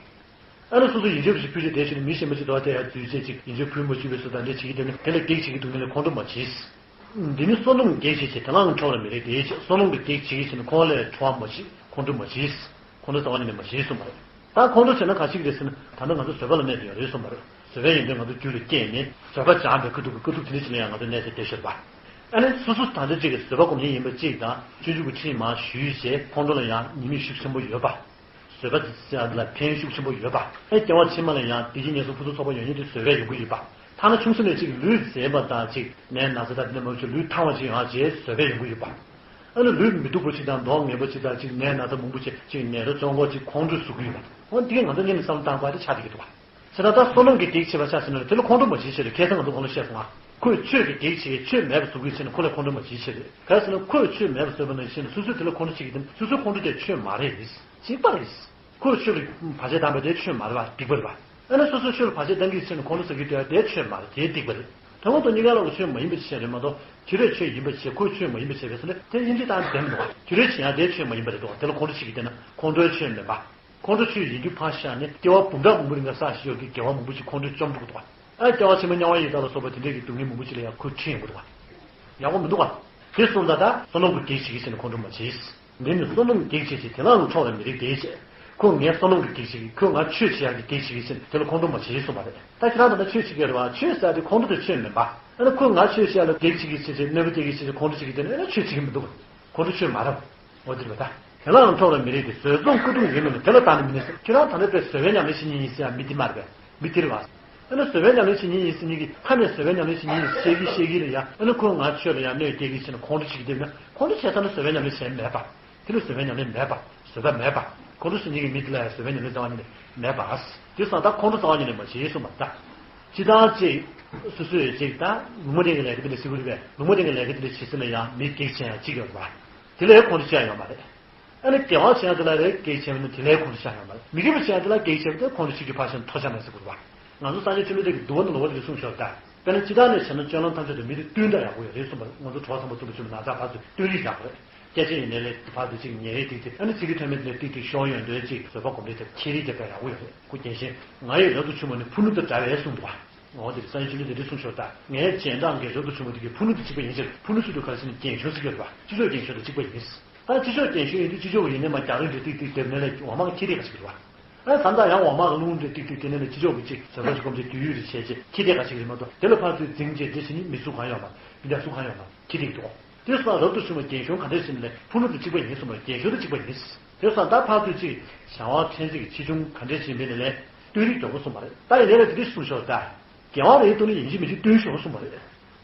ཨ་ནི་སོ་སོ་ཡིན་གཅིག་མིན་གཅིག་ཕུལ་རྗེས་དེ་ཞུས་ན་མི་གཞན་པ་ཅིག་དོ་དེ་ཡར་འཛུལ་རྗེས་ཅིག་ཡིན་གཅིག་ཕུལ་མ་བཅུག་པའི་བཟོ་ལྟ་འདྲ་བྱེད་ཀྱི་འདུག་ན་དེ་ལ་གེགས་བྱེད་ཀྱི་འདུག་ན་ལས་ཁོང་ཁྲོ་མ་བྱེད། འདི་ནི་བསོད་ནམས་གེགས་བྱེད་ཅེས་དེ་ལའང་ཁྲོ་བར་མི་རིགས་ཏེ། བསོད་ནམས་ཀྱི་གེགས་བྱེད་ཀྱི་ཕྱིར་ནི་ཁོང་ལས་ཁྲོ་བ་མ་བྱེད། ཁོང་ཁྲོ་མ་བྱེད། ཁོང་ཁྲོ་རྩ་བ་ཉིད་ནས་མ་བྱེད་གསུངས་པ་རེད། ད་ཁོང་ཁྲོ་བྱས་ན་ག་ཅིག་རེད་ཟེར་ན་ད་ལྟ་ང་ཚོ་བཟོད་པ་ལ་གནས་ཏེ་ཡོད་རེད་གསུངས་པ་རེད། བཟོད་པའི་ཡོན་ཏན་ང་ཚོ་རྒྱུད་ལ་སྐྱེས་ནས་བཟོད་པ་སྦྱངས་པའི་ཁ་ཐུག་གི་དཀའ་ཐུབ་དེ་འདྲ་ཞིག་ལ་ཡང་ང་ཚོ་གནས་ཏེ་བསྡད་ཤོར་བ། ཨ་ནི་སོ་སོ་ད་ལྟ་ཅིག་གི་བཟོད་པ་སྒོམ་མཁན་ཡིན་པ་གཅིག་དང་སྤྱོད་འཇུག་གི་ཁྲིད་མར་ཞུས་རྗེས་ཁོང་ཁྲོ་ལ་ཡང་ཉེས་དམིགས་ཤུགས་ཆེན་པོ་ཡོད་པ། བཟོད་པ་ཟེར་ཡ་འདི་ལ་ཕན་ཡོན་ཤུགས་ཆེན་པོ་ཡོད་པ། ཨེ་སྐྱེ་བ་ཕྱི་མ་ལ་ཡང་བདེ་སྐྱིད་ངན་སོང་ཕུན་སུམ་ཚོགས་པ་ཡོང་ཡ་དེ་བཟོད་པས་ཡོང་གི་ཡོད་པ། ཐ་ན་ཆུང་ས་ནས་ཅིག་ལུས་ཟད་པ་དང་ཅིག་ནད་ན་ཚ་དང་དེ་འདྲ་མང་པོ་ཅིག་ལུས་ཐང་བ་ཅིག་ཡོང་ཡ་ཅིག་བཟོད་པས་ཡོང་གི་ཡོད་པ། ཨ་ནི་ལུས་མི་སྡུག་པ་ཅིག་དང་མདོག་ངན་པ་ཅིག་དང་ཅིག་ནད་ན་ཚ་མང་པོ་ཅིག་ཅིག་ནད་རོ་བཙོང་གོ་ཅིག་ཁོང་ཁྲོ་ཟུག་གི་ཡོད་པ། འོ་འདི་གས་ང་ཚོ་སྔོན་ནས་བསམ་བློ་བཏང་དགོས་ཡ་དེ་ཆགས་བསྡད་ཀྱི་འདུག་བ། བྱས་ན་ད་བསོད་ནམས་ཀྱི་གེགས་བྱེད་པ་ཆ་བཞག་ན་དེ་ལ་ཁོང་ཁྲོ་མ་བྱེད་ཟེར་རེད། ཁ་སང་ང་ཚོ་གོང་ལ་བཤད་སོང་ང་། ཁོས་ཆོས་ཀྱི་གེགས་བྱེད་ཆོས་མེད་པ་བཟོ་དགོས་བྱས་ན་ཁོ་ལ་ཁོང་ཁྲོ་མ་བྱེད་ཟེར་རེད། ག་རེ་ཟེར་ན་ཁོས་ཆོས་མེད་པ་བཟོས་པ་ནང་བཞིན་སོ་སོས་དེ་ལ་ཁོང་ཁྲོ་བྱེད་ཀྱི་དེ་སོ་སོའི་ཁོང་ཁྲོ་དེ་ཆོས་མ་རེད། གཅིག་པ་རེད། ཁོས་ཆོས་ལ་བར་ཆད་བཏང་པ་དེ་ཆོས་མ་རེད་པ། སྡིག་པ་རེད་པ། ཨ་ནི་སོ་སོས་ཆོས་ལ་བར་ཆད་བཏང་གི་བྱས་ན་ཁོང་ཁྲོ་ཟ་གི་འདུག་ཡ་དེ་ཆོས་མ་རེད། དེ་སྡིག་པ་རེད། དོན་ངོ་ཐོག་གཉིས་ཀ་ལ་ཆོས་མ་ཡིན་པ་བྱས་རེད་མ་གཏོགས་དེ་རེད་ཆོས་ཡིན་པ་བྱས་ཁོས་ཆོས་མ་ཡིན་པ་བྱས་པས་སོ་ན་དེ་དབྱེ་འབྱེད་བཏང་བསྡད་མི་འདུག་བ། དེ་རེད་བྱས་ཡ་དེ་ཆོས་མ་ཡིན་པ་རེད་འདུག་བ། དེ་ལ་ཁོང་ཁྲོ་བྱེད་ཀྱི་བསྡད་ན་ཁོང་ཁྲོའི་ཆོས་མིན་པ། ཁོང་ཁྲོ་ཆོས་ཡིན་རྒྱུ་ཕར་བཞག་ནས་སྐྱེ་བ་འབུམ་ཕྲག་འབུམ་པོ་རིང་ག་བསགས་བཞིན་ཡོད་ཀྱི་དགེ་བ་མང་པོ་ཅིག་ཁོང་ཁྲོས་བཅོམ་འགྲོ་གི་འདུག་བ། ཨ་སྐྱེ་བ་ཕྱི་མ་དམྱལ་བ་ཡི་དྭགས་ལ་སོགས་པ་དེ་འདྲས་ཀྱི་སྡུག་བསྔལ་མང་པོ་ཅིག་ལ་ཡང་ཁོས་ཁྲིད་ཡོང་གི་འདུག་བ། ཡག་པོ་མི་འདུག་བ། དེ་སོང་ཙང་ད་བསོད་ནམས་ཀྱི་གེགས་བྱེད་ཀྱི་ཕྱིར་ནི་ཁོང་ཁྲོ་མ་བྱེད། འདི་ནི་བསོད་ནམས་གེགས་བྱེད་ཅེས་དེ་ལའང་ཁྲོ་བར་མི་རིགས་ཏེ་ཞེས། ཁོས་ངས་བསོད་ནམས་ཀྱི་གེགས་བྱེད་ཀྱི་ཁོས་ང་ཆོས་བྱེད་ཡག་གི་གེགས་བྱེད་ཀྱི་ཕྱིར་དེ་ལ་ཁོང་ཁྲོ་མ་བྱེད་གསུངས་པ་རེད། ད་ཁྱེད་རང་ད་ལྟ་ཆོས་བྱེད་ཀྱི་རེད་བ། ཆོས་ཟེར་དེ་ཁོང་ཁྲོ་དེ་ཆོས་མིན་པ། ཨ་ནི་ཁོས་ང་ཆོས་བྱེད་ཡག་ལ་གེགས་བྱེད་ཀྱི་ཕྱིར་གནོད་པ་སྐྱེལ་གྱི་ཕྱིར་ཁོང་ཁྲོ་བྱེད་ཀྱི་དེ་ནི་ཨ་ནི་ཆོས་བྱེད་ཀྱི་མི་འདུག་ཁོང་ཁྲོ་ཆོས་མ་རེད། འོ་དེ་རེད་པ་ད། དེ་ལའང་ཁྲོ་བར་མི་རིགས་ཏེ། བཟོད་མཚུངས་ཀུན་སྡུག་ཡིན་མིན་ལ་དེ་ལ་བརྟགས་ནས་མི་གནས་ཟེར། ཁྱེད་རང་ད་ལྟ་དཔེ་བཟོད་པའི་ཉམས་ལེན་བྱེད་མཁན་ཡིན་ཟེར་ཡ་མི་དེ་མ་རེད་པས། མི་དེ་རེད་བ། ཨ་ནི་བཟོད་པའི་ཉམས་ལེན་བྱེད་མཁན་ཡིན་ཟེར་མཁན་གྱིས་ཁ་ནས་བཟོད་པའི་ཉམས་ལེན་བྱེད་མཁན་ཡིན་བཤད་ཀྱི་བཤད་ཀྱི་རེད་ཡ། ཨ་ནི་ཁོས་ང་ཆོས་ལ་ཡང་གནོད་སྐྱེལ་གྱི་ཕྱིར་ནི་ཁོང་ཁྲོ་བྱེད་ཀྱི་བསྡད་ན་ཁོང་ཁྲོ་བྱས་ཚར་ན་བཟོད་པའི་ཉམས་ལེན་བྱས་མེད་པ། དེ་ལ་བཟོད་པའི་ཉམས་ལེན་མེད་པ། བཟོད་པ་མེད་པ། ཁོང་ཁྲོ་ཟེར་མཁན་གྱི་མི་དེ་ལ་ཡང་བཟོད་པའི་ཉམས་ལེན་རྩ་བ་ཉིད་ནས་མེད་པ། དེ་སོང་ད་ཁོང་ཁྲོ་རྩ་བ་ཉིད་ནས་མ་བྱེད་གསུངས་པ་ད། སྤྱིར་བཏང་ཅིག་སོ་སོས་ཅིག་ད་ལུང་མ་བསྟན་གྱི་ལས་ཀ་དེ་འདྲ་བྱེད་དགོས་རེད་པས། ལུང་མ་བསྟན་གྱི་ལས་ཀ་དེ་འདྲ་བྱེད་ས་ལ་ཡང་མི་གེགས་ཆེ་ཡང་གཅིག་ཡོད་རེད་པ། དེ་ལས་ཁོང་ཁྲོ་ཆེ་ཡང་ཡོད་མ་རེད། ཨ་ནི་དགེ་བ་བྱེད་ཡ་དེ་ལ་རེ་གེགས་ཆེ་བ་ནི་དེ་ལས་ཁོང་ཁྲོ་ཆེ་ཡང་ཡོད་མ་རེད། མི་དགེ་བ་བྱེད་ཡ་དེ་ལ་གེགས་ཆེ་བ་དེ་ཁོང་ཁྲོ་ཆེ་རྒྱུ་ཕར་ཕྱིན་མཐོ་ཆ་མེད་ཟེར་དགོས་རེད་པ། ང་ཚོ་སངས་རྒྱས་བཅོམ་ལྡན་འདས་ཀྱིས་འདུལ་བ་ནང་ལ་བ་དེ་གསུངས་ཤོར་ད། དཔེར་ན་སྤྱིར་བཏང་ནས་བྱས་ན་སྤྱོད་ལམ་ཐམས་ཅད་དུ་མི་དེ་བསྟུན་ད་ཡག་པོ་ཡོད་རེད་གསུངས་པ་རེད། ང་ཚོ་གྲོགས་ཚང་པ་རྩོམ་པ་ཆུ་མོ་ན་ཚ་བར་དུ་བསྟུན་རིགས་ཡག་པོ་རེད། སྐད་ཆ་ཡིན་ནའི་ལས་བར་དུ་ཅིག་ཉལ་རེས་ཏིག་ཏིག་ཨ་ནི་ཚིག་གི་ཐོན་མི་དེ་ལ་ཏིག་ཏིག་ཤོར་ཡོང་དོན་ཅིག་བཟོད་པ་སྒོམ་རེས་དེ་ཁྱེར་རིས་རྒྱབ་ད་ཡག་པོ་ཡོད་རེད། ཁོ་རྒྱལ་ཞེན་ང་ཡི་རབ་ཏུ་ཕྱུག་མོ་ནི་ཕུ་ནུ་དང་འདྲ་བས་གསུངས་འདུག་བ། འོ་དེ་སངས་རྒྱས་བཅོམ་ལྡན་འདས་འདི་གསུངས་ཤོར་ད། ངའི་རྗེས་འབྲང་གི་རབ་ཏུ་ཕྱུག་མོ་དེ་གི་ཕུ་ནུ་དང་གཅིག་པ་ཡིན་ཟེར། ཕུ་ནུ་ཟེར་དུས་ག་རེ་ཟེར་ན་རྒན་གཞོན་ཟེར་གྱི་ཡོད་རེད་བ། སྤྱི་ཚོགས་རྒན་གཞོན་དང་གཅིག་པ་ཡིན། ད་སྤྱི་ཚོགས་རྒན་གཞོན་ཡིན་དུས་སྤྱི་ཚོགས་ཀྱི་ཡིན་ནའི་མ་རྒྱག་རིང་འདྲ་ཏིག་ཏིག་སྡེབ་ནས་ལས་འོ་མ་ཁྱི་དེ་ག་ཞིག་རེད་བ། ཨ་ད་ལྟ་ཡང་འོ་མ་གི་རླུང་འདྲ་ཏིག་ཏིག་དེ་ནས་ལས་སྤྱི་ཚོགས་ཀྱི་ཅིག་བཟོད་པ་ཞིག་སྒོམ་ཚེ་དུས་ཡུན་རེ་བྱས་རྗེས་ཁྱི་དེ་ག་ཞིག་རེད་མ་གཏོགས་དེ་ལ་ཕར་ཚུར་འཛིང་རྗེས་འདྲ་ཞིག་ནི་མི་ཚུགས་གང་ཡོད་མ་མི་འདྲ་ཚུགས་གང་ཡོད་མ་ཁྱི་དེ་འདུག་དེ་སོང་རབ་ཏུ་ཕྱུག་མོ་རྒན་གཞོན་ག་འདྲས་ཟེར་ནས་ལས་ཕུ་ནུ་དང་གཅིག་པ་ཡིན་གསུངས་པ་རེད། རྒན་གཞོན་དང་གཅིག་པ་ཡིན། དེ་སོང་ད་ཕར་ཚུར་ཅིག་བྱ་བ་ཕྲན་ཚེགས་ཀྱི་ཆེ་ཆུང་ག་འདྲས་ཟིན་པའི་ནས་ལས་བསྟུན་རིགས་མགྱོགས་པོ་གསུངས་པ་རེད། ད་ཡིན་ནའི་ལས་དེ་འདྲས་གསུངས་ཤོར་ད། རྒྱལ་བ་རེད་འདུག་ནི་ཡིན་གཅིག་མིན་གཅིག་བསྟུན་ཤོག་གསུངས་པ་རེད།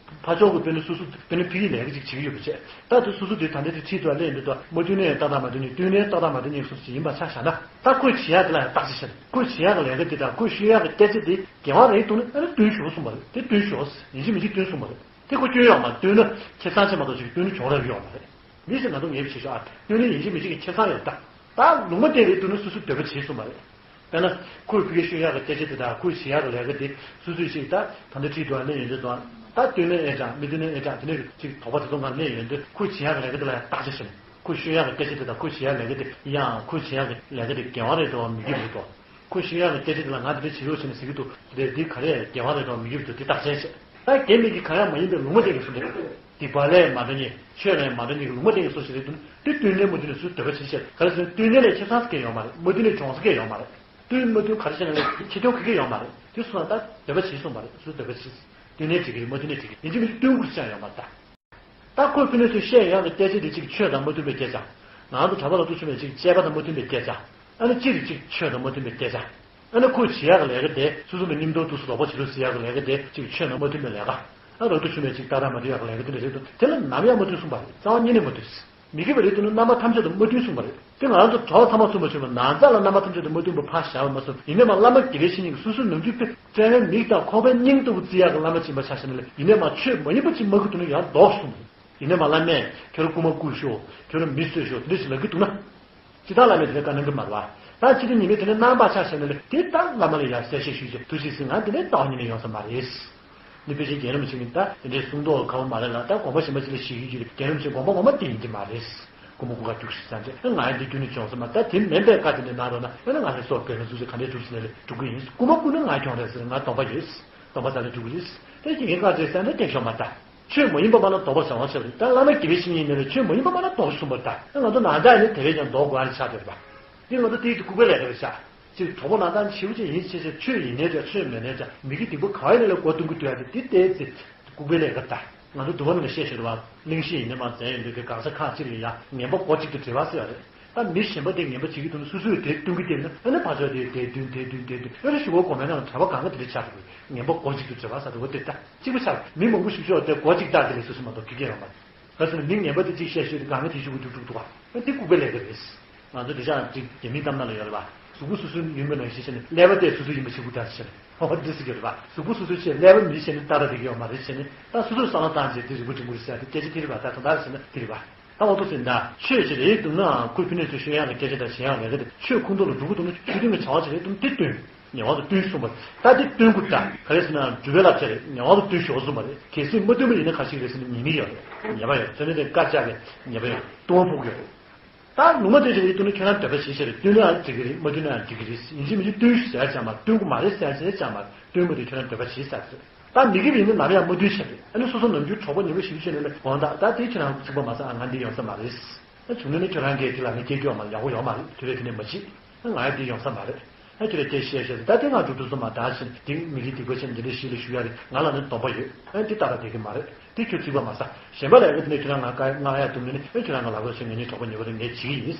ཕར་ཕྱོགས་ཀྱི་དཔེར་ན་སོ་སོ་དཔེར་ན་ཕ་གིའི་ལས་ཀ་ཅིག་བྱེད་ཀྱི་ཡོད་པ་བྱས། ད་དེ་སོ་སོ་དེ་ད་ལྟ་དེ་ཁྲིད་དུ་སླེབས་འདུག་ད་མ་བསྟུན་ནས་ཏག་ཏག་མ་བསྟུན་ནས་བསྟུན་ནས་ཏག་ཏག་མ་བསྟུན་ནས་སོ་སོ་ཡིན་པ་ཆ་བཞག་ན། ད་ཁོས་བྱེད་ཡག་དེ་ལ་ཡང་བརྟག་དཔྱད་བྱས། ཁོས་བྱེད་ཡག་གི་ལས་ཀ་དེ་དང་ཁོས་ཤོད་ཡག་གི་སྐད་ཆ་དེ་རྒྱལ་བ་རེད་འདུག་ན་ཨ་ནི་བསྟུན་ཤོག་གསུངས་པ་རེད། དེ་བསྟུན་ཤོག་ཡིན་གཅིག་མིན་གཅིག་བསྟུན་གསུངས་པ་རེད། དེ་ཁོ་སྐྱོན་ཡོད་མ་རེད། བསྟུན་ན་ཁེ་བཟང་ཆེ་མ་གཏོགས་ཅིག་བསྟུན་ན་གྱོང་རག་གི་ཡོད་མ་རེད། མི་ཞིག་ང་ཚོ་ངེས་པ་བྱེད་ཤོག་ཨ། བསྟུན་ན་ཡིན་གཅིག་མིན་གཅིག་གི་ཁེ་བཟང་ཡོད་ད། ད་ལུང་མ་བསྟན་རེད་བསྟུན་ན་སོ་སོས་འདོད་པ་བྱེད་གསུངས་པ་རེད། དཔེར་ན། ཁོས་ཕ་གིར་ཤོད་ཡག་གི་སྐད་ཆ་དེ་དང་ཁོས་བྱེད་ཡག་གི་ལས་ཀ་དེ་སོ་སོས་ཅིག་ད་ད་ལྟ་ཁྲིད་དུ་གནས་ཡོད་འདུག་དང་། ད་བསྟུན་ན་ཨེ་ཅང་མི་བསྟུན་ན་ཨེ་ཅང་དེ་ནས་ཅིག་དོགས་པ་དེ་ཚོ་ངར་གནས་ཡོད་འདུག་ཁོས་བྱེད་ཡག་གི་ལས་ཀ་དེ་ལ་ཡང་བརྟག་དཔྱད་བྱས་ནས། ཁོས་ཤོད་ཡག་གི་སྐད་ཆ་དེ་དང་ཁོས་བྱེད་ཡག་ལས་ཀ་དེ་ཡང་ཁོས་བྱེད་ཡག་གི་ལས་ཀ་དེ་དགེ་བ་རེད་འདུག་མི་དགེ་བ་རེད་འདུག་ཁོས་ཤོད་ཡག་གི་སྐད་ཆ་དེ་ལ་ང་དེ་འདྲ་བྱེད་རོགས་བྱས་ནས་ཟེར་གྱི་འདུག་དེ་འདི་ག་རེ་དགེ་བ་རེད་འདུག་མི་དགེ་བ་རེད་འདུག་དེ་བརྟག་དཔྱད་བྱས། ད་དགེ་མི་དགེ་གང་ཡང་མ་ཡིན་པའི་ལུང་མ་བསྟན་གྱི་བཟོ་འདྲ། སྡིག་པ་ལས་མ་འདྲ་ནི་ཆོས་ལས་མ་འདྲ་ནི་གི་ལུང་མ་བསྟན་གྱི་བཟོ་ཞིག་རེད་འདུག་དེ་བསྟུན་ནས་མ་བསྟུན་ནས་སུས་འདོད་པ་བྱེད་ཤེས་ག་རེ་ཟེར་ན་བསྟུན་ནས་ལས་ཁེ་བཟང་ཟེར་མཁན་ཡོད་མ་རེད། མ་བསྟུན་ནས་གྱོང་ཟེར་མཁན་ཡོད་མ་རེད། བསྟུན་མ་བསྟུན་ག་རེ་བྱས་ན་ལས་ཁེ་གྱོང་ག་གེ་ཡོད་མ་རེད། དེ་སོང་ན་ད་འདོད་པ་བྱེད་གསུངས་པ་རེད། སུས་འདོད་པ་བྱེད། བསྟུན་ནས་འགྲིག་གི་རེད། མ་བསྟུན་ནས་འགྲིག་གི་རེད། ཡིན་གཅིག་མིན་གཅིག་བསྟུན་དགོས་ཀྱང་ཡོད་མ་རེད་ད། ད་ཁོས་ཕུ་ནུ་ཚོས་བཤད་ཡག་གི་སྐད་ཆ་དེ་གཅིག་ཆོས་དང་མ་མཐུན་པའི་སྐད་ཆ། ང་ཚོ་གྲྭ་པ་ལ་ཐུག་ཆུ་མེད་གཅིག་བཅས་པ་དང་མ་མཐུན་པའི་སྐད་ཆ། ཨ་ནི་སྤྱིར་གཅིག་ཆོས་དང་མ་མཐུན་པའི་སྐད་ཆ། ཨ་ནི་ཁོས་བྱེད་ཡག་གི་ལས་ཀ་དེ་སོ་སོ་མི་མཉམ་དུ་དུས་སུ་ལོག་པ་བྱེད་རོགས་ཟེར་ཡག་གི་ལས་ཀ་དེ་གཅིག་ཆོས་དང་མ་མཐུན་པའི་ལས་ཀ། ཨ་ར་ཐུག་ཆུ་མེད་གཅིག་ཏག་ཏག་མ་འགྲིག་ཡག་གི་ལས་ཀ་དེ་འདྲ་རེད་འདུག་དེ་ལ་ནམ་ཡང་མ་མཐུན་གསུངས་པ་རེད། རྩ་བ་ཉིད་ནས་མ་མཐུན། མི་དགེ་བ་རེད་འདུག་ན་རྣམ་པ་ཐམས་ཅད་དུ་མ་མཐུན་གསུངས་པ་རེད། དེ་ང་རང་ཚོ་གྲྭ་པ་ཚང་མ་གསུངས་པ་བྱུང་བ་ནང་ཚགས་ལ་རྣམ་པ་ཐམས་ཅད་དུ་མ་མཐུན་པ་ཕར་བཞག་པ་མ་གསུངས། ཡིན་ནའི་མ་བླ་མ་དགེ་བའི་བཤེས་གཉེན་གྱིས་སོ་སོའི་ནམ་རྒྱུན་དཔེ་བཙན་བྱོལ་མིག་དང་ཁོག་པའི་སྙིང་ལྟ་བུ་བརྩི་ཡག་གི་བླ་མ་སྦྱིན་པ་ཆ་བཞག་ན་ལས་ཡིན་ནའི་མ་ཆོས་མ་ཡིན་པ་ཅིག་མ་གི་འདུག་ན་ཡང་ལྡོག་གསུངས། ཡིན་ནའི་མ་བླ་མས་ཁྱོད་རང་རྐུ་མ་རྐུས་ཤོག་ཁྱོད་རང་མི་གསོད་ཤོག་དེ་འདྲ་ཞིག་ལབ་གི་འདུག་ན། ཅི་ལྟར་བླ་མས་དེ་འདྲ་བཀའ་གནང་གི་མ་རེད་བ། ད་ཕྱི་དྲོ་ཉི་མའི་དེ་འདྲ་གནང་བ་ཆ་བཞག་ན་ལས་དེ་ལྟར་བླ་མ་ལ་ཡང་གསལ་བཤད་ཞུས་ཀྱང་ཐུགས་རྗེ་གཟིགས་ང་དེ་འདྲའི་རྩ་བ་ཉིད་ནས་ཡོང་ས་མ་རེད། ནི་དཔེ་ཆའི་རྒྱལ་རབས་ཆེན་གྱི་ད་དེ་འདྲའི་གསུང་མདོག་ཁ་བ་མ་རེད་ལ། ད་དགོངས་པ་གཞན་པ་ཅིག་ལ་བཞེས་ཀྱི་ཡོད་རེད། རྒྱལ་རབས་ཆེན་དགོངས་པ་ངོ་མ་དེ་ཡིན་གྱི་མ་རེད། རྐུ་མ་རྐུ་ག་རྒྱུགས་ཤིག་ཟེར་ཏེ་ང་ཡང་འདི་རྒྱུན་ནས་བྱུང་ས་མ། ད་དེ་མིན་པའི་བཀའ་དེ་འདྲ་གནང་རོགས་གནང་། ཨ་ནི་ང་ལ་སོགས་དགེ་སློང་ཚོ་ཚོས་ག་འདྲའི་སྒྲུབ་ཟེར་ན་ལས་སྒྲུབ་ཀྱི་ཡིན། རྐུ་མ་རྐུ་ན་ང་གྱོང་རེད་ཟེར། ང་སྡོམ་པ་ཡོད། སྡོམ་པ་ཟ་ལ་འགྲོ་གི་རེད། དེ་ཡིན་ག་རེད་ཟེར་ན་བསྟན་ཤོག་མ་ད། ཆོས་མ་ཡིན་པ་མ་ན་ལྡོག་པར་བྱ་བ་ཆེ་བ་རེད། ད་བླ་མ་དགེ་བའི་བཤེས་གཉེན་ཡིན་ན་ལས་ཆོས་མ་ཡིན་པ་མ་ན་ལྡོག་གསུངས་པ་རེད། ད་ང་ཚོ་ནང་ཆ་ཡིན་ན་དེ་བས་ཀྱང་ལྡོག་དགོས་ཨ་ནི་ཆགས་བསྡད་པ། འདི་ང་ཚོ་དེའི་ལྐུགས་པའི་ལས་ཀ་རེད་ཤག་ཅིག་གྲོགས་པོ་ནང་ད་ཞེ་པོ་ཅིག་ཡིན་ཆེ་ཆེ་ཆོས་ཡིན་ནའི་འདྲ་ཆོས་མིན་ནའི་འདྲ་མི་དགེ་སྡིག་པ་ག་བ་ཡིན་ན་ལས་མགོ་གཏོང་གི་འདུག་ཡ་དེ་འདི་ལྟའི་ཚེ་ལྐུགས་པའི་ལས་ཀ་ད། ང་ཚོ་འདུལ་བ་ནང་ལ་བཤད་ཤེས་རེད་བ། གླེང་གཞི་ཡིན་ནའི་མ་མཛད་ཡོད་འདུག་གི་གང་ས་ཁག་ཅིག་ལ་ཡ་ངན་པ་སྒོ་གཅིག་ཏུ་འབྲེལ་བ་ཟེར་བ་རེད། ད་མི་གཞན་པ་དེ་ངན་པ་བྱེད་ཀྱི་འདུག་ན་སོ་སོས་དེ་སྟོན་གྱི་བསྡད་ན་ཨ་ནི་ཕར་ཕྱོགས་དེ་དེ་བསྟུན་དེ་བསྟུན་དེ་བསྟུན། ཨ་ནི་ཞུ་བ་གོ་མེད་ན་གྲྭ་པ་གང་ག་དེ་འདྲ་ཆགས་འགྲོ་གི། ངན་པ་སྒོ་གཅིག་ཏུ་འབྲེལ་བ་ཟེར་བ་དེ་ད་གཅིག་པ་ཆགས། མི་མང་པོ་ཞིག་ཤོག་དེ་སྒོ་གཅིག་བཏགས་དེ་ལས་སོ་སོ་མ་གཏོགས་དགེ་རྒན་ཡོད་མ་རེད། ག་ཟེར་ན་མི་ངན་པ་དེ་གཅིག་བཤད་ཤོད་དེ་གང་ག་དེ་ཞུ་གི་འདུག་འདུག་བ། དེ་ལྐུགས་པའི་ལས་ཀ་རེད། ང་ཚོ་དེ་ཅག་ཅིག་རྒྱ་མིའི་གཏམ་ནང་ལ་ཡོད་རེད་བ། གཟུགས་པོ་སོ་སོའི་ཡིན་པ་ནང་བཞིན་བྱས་ནས་ཀླད་པ་དེ་སོ་སོའི་ཡིན་པ་བྱེད་དགོས་ད་ཟེར་ནས། ཨོ་འདི་ཟེར་གྱི་རེད་བ། གཟུགས་པོ་སོ་སོའི་ཆེད་ཀླད་པ་མི་བྱས་ནས་ཏག་ཏག་བསྡད་ཀྱི་ཡོད་མ་རེད་བྱས་ནས། ད་སོ་སོའི་བསམ་བློ་བཏང་བྱས་དེ་རིག་པ་འབྲིང་པོ་རེད་ཟེར་ཡ་དེ་སྐད་ཆ་དེ་རེད་བ། ད་ད་ལྟ་ཟེར་ན་དེ་རེད་བ། ད་འོ་ཐུག་ཟེར་ན་ཆོས་ཅིག་རེད་འདུག་ནའང་ཁོས་ཕུ་ནུ་ཚོས་ཤོད་ཡག་གི་སྐད་ཆ་དང་བྱེད་ཡག་ལས་ཀ་དེ་ཆོས་ཁུངས་གཏུགས་ལ་འགྲོ་གི་འདུག་ན་ཆོས་མཐུན་གྱི་བྱ་བ་ཅིག་རེད་འདུག་དེ་སྟོན། ངེས་པར་དུ་སྟོན་གསུངས་པ་རེད། ད་དེ་སྟོན་དགོས་ད། ག་རེ་ཟེར་ན་སྒྲུབ་པའི་བསླབ་བྱ་རེད། ངེས་པར་དུ་སྟོན་ཤོག་གསུངས་པ་རེད། གལ་སྲིད་མ་སྟོན་པ་ཡིན་ན་ག་ཞིག་རེད་ཟེར་ན་ཉེས་དམིགས་ཡོད་རེད། ཉེས་པ་ཡོད། བྱས་ན་དེ་བཀའ་བཅག་གི་ཉེས་པ་ཡོད། ལྟུང་བ་ཕོག་གི་ཡོད་རེད། ད་ལུང་མ་བསྟན་ཞིག་ལ་ཡིད་རྟོན་ན་ཁྱོད་རང་འདོད་པ་བྱེད་ཤེས་རེད། བསྟུན་ན་ཡང་འགྲིག་གི་རེད། མ་བསྟུན་ན་ཡང་འགྲིག་གི་རེད། ཡིན་གཅིག་མིན་གཅིག་བསྟུན་ཞུ་ཟེར་ཡ་ཅང་མ་རེད། བསྟུན་དགོས་དེ་ཁྱོད་རང་འདོད་པ་བྱེད་ཟེར་ཟེར། ད་མི་དགེ་བ་ཡིན་ན་ནམ་ཡང་མ་བསྟུན་ཤེས་རེད། ཨ་ནི་སོ་སོ་ནམ་རྒྱུན་གྲོགས་པོ་ཉེ་བོ་ཞིག་བྱས་ནས་ལས་དགོངས་དག་ད་དེ་ཁྱོད་རང་ཚིག་པ་མ་ཟ། ཨ་ང་འདི་ཡོང་ས་མ་རེད། ཨ་བྱུང་ན་ནི་ཁྱོད་རང་གིས་དེ་ལ་ནི་སྐྱེ་རྒྱུ་མ་ཡག་པོ་ཡོད་མ་རེད། དེ་རེད་དེ་ནས་མ་བྱེད། ཨ་ང་ཡང་འདི་ཡོང་ས་མ་རེད། ཨ་ཁྱོད་རང་སྐད་བཤད་བཤད་ད་དེ་ང་འགྲོ་འགྲོ་སོང་མ་ད་བཞིན་དེ་མི་དགེ་སྡིག་པ་བྱས་ནས་འདི་འདྲ་ཞིག་ལ་ཞུ་ཡ་རེད། ང་ལ་ནི་སྡོམ་པ་ཡོད། ཨ་འདི་ལྟ་ར་བསྡད་ཀྱི་མ་རེད། དེ་ཁྱོད་ཚིག་པ་མ་ཟ། གཞན་པ་ལ་ཡག་གི་དེ་ནས་ཁྱོད་རང་ང་བཀའ་མངགས་ཡ་འདུག་ན་ནི་ཨེ་ཁྱོད་རང་ང་ལབ་རོགས་བྱེད། ངེད་གཉིས་གྲོགས་པོ་ཉེ་བོ་རེད། ངས་བྱེད་ཀྱི་ཡིན།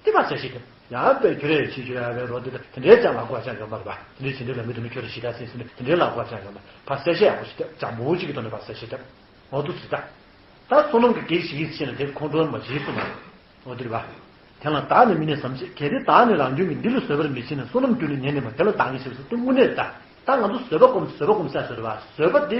དེ་ཕར་གསལ་བཤད་ཐེབས། ཡང་དཔེ་ཁྱོད་རས་བྱེད་ཁྱོད་ར་བའི་རོ་དེ་དང་དེ་འདྲའི་ཅང་ལབ་དགོས་ཅང་ཡོད་མ་རེད་པ། དེ་འདྲའི་བྱེད་འདོད་ལ་མི་འདུག་ན་ཁྱོད་ར་ཞེ་དྲག་ཟིན་ཟིན་དེ་འདྲའི་ལབ་དགོས་ཅང་ཡོད་མ་རེད། ཕར་གསལ་བཤད་ཡག་པོ་ཞིག་ཐེབས། བྱམས་པོ་གཅིག་གི་ཐོག་ནས་ཕར་གསལ་བཤད་ཐེབས། འོ་འདུག་ཟེར་ད། ད་བསོད་ནམས་ཀྱི་གེགས་བྱེད་ཀྱི་ཕྱིར་ན་དེ་ཁོང་ཁྲོ་མ་བྱེད་གསུངས་པ་རེད། འོ་དེ་རེད་པ། དེ་ལ་བདག་ནི་མི་གནས་སམ་ཞེས། གལ་ཏེ་བདག་ནི་རང་སྐྱོན་གྱིས་འདི་ལ་བཟོད་པར་མི་བྱེད་ན། བསོད་ནམས་ཀུན་ནས་ཉེར་གནས་མ། དེ་ལ་བདག་ངས་ཞེས་སོ། དེ་དངོས་གནས་ད། ད་ང་ཚོ་བཟོད་པ་སྒོམ་བཟོད་པ་སྒོམ་ས་བཟོད་པ་བཟོད་པ་དེ།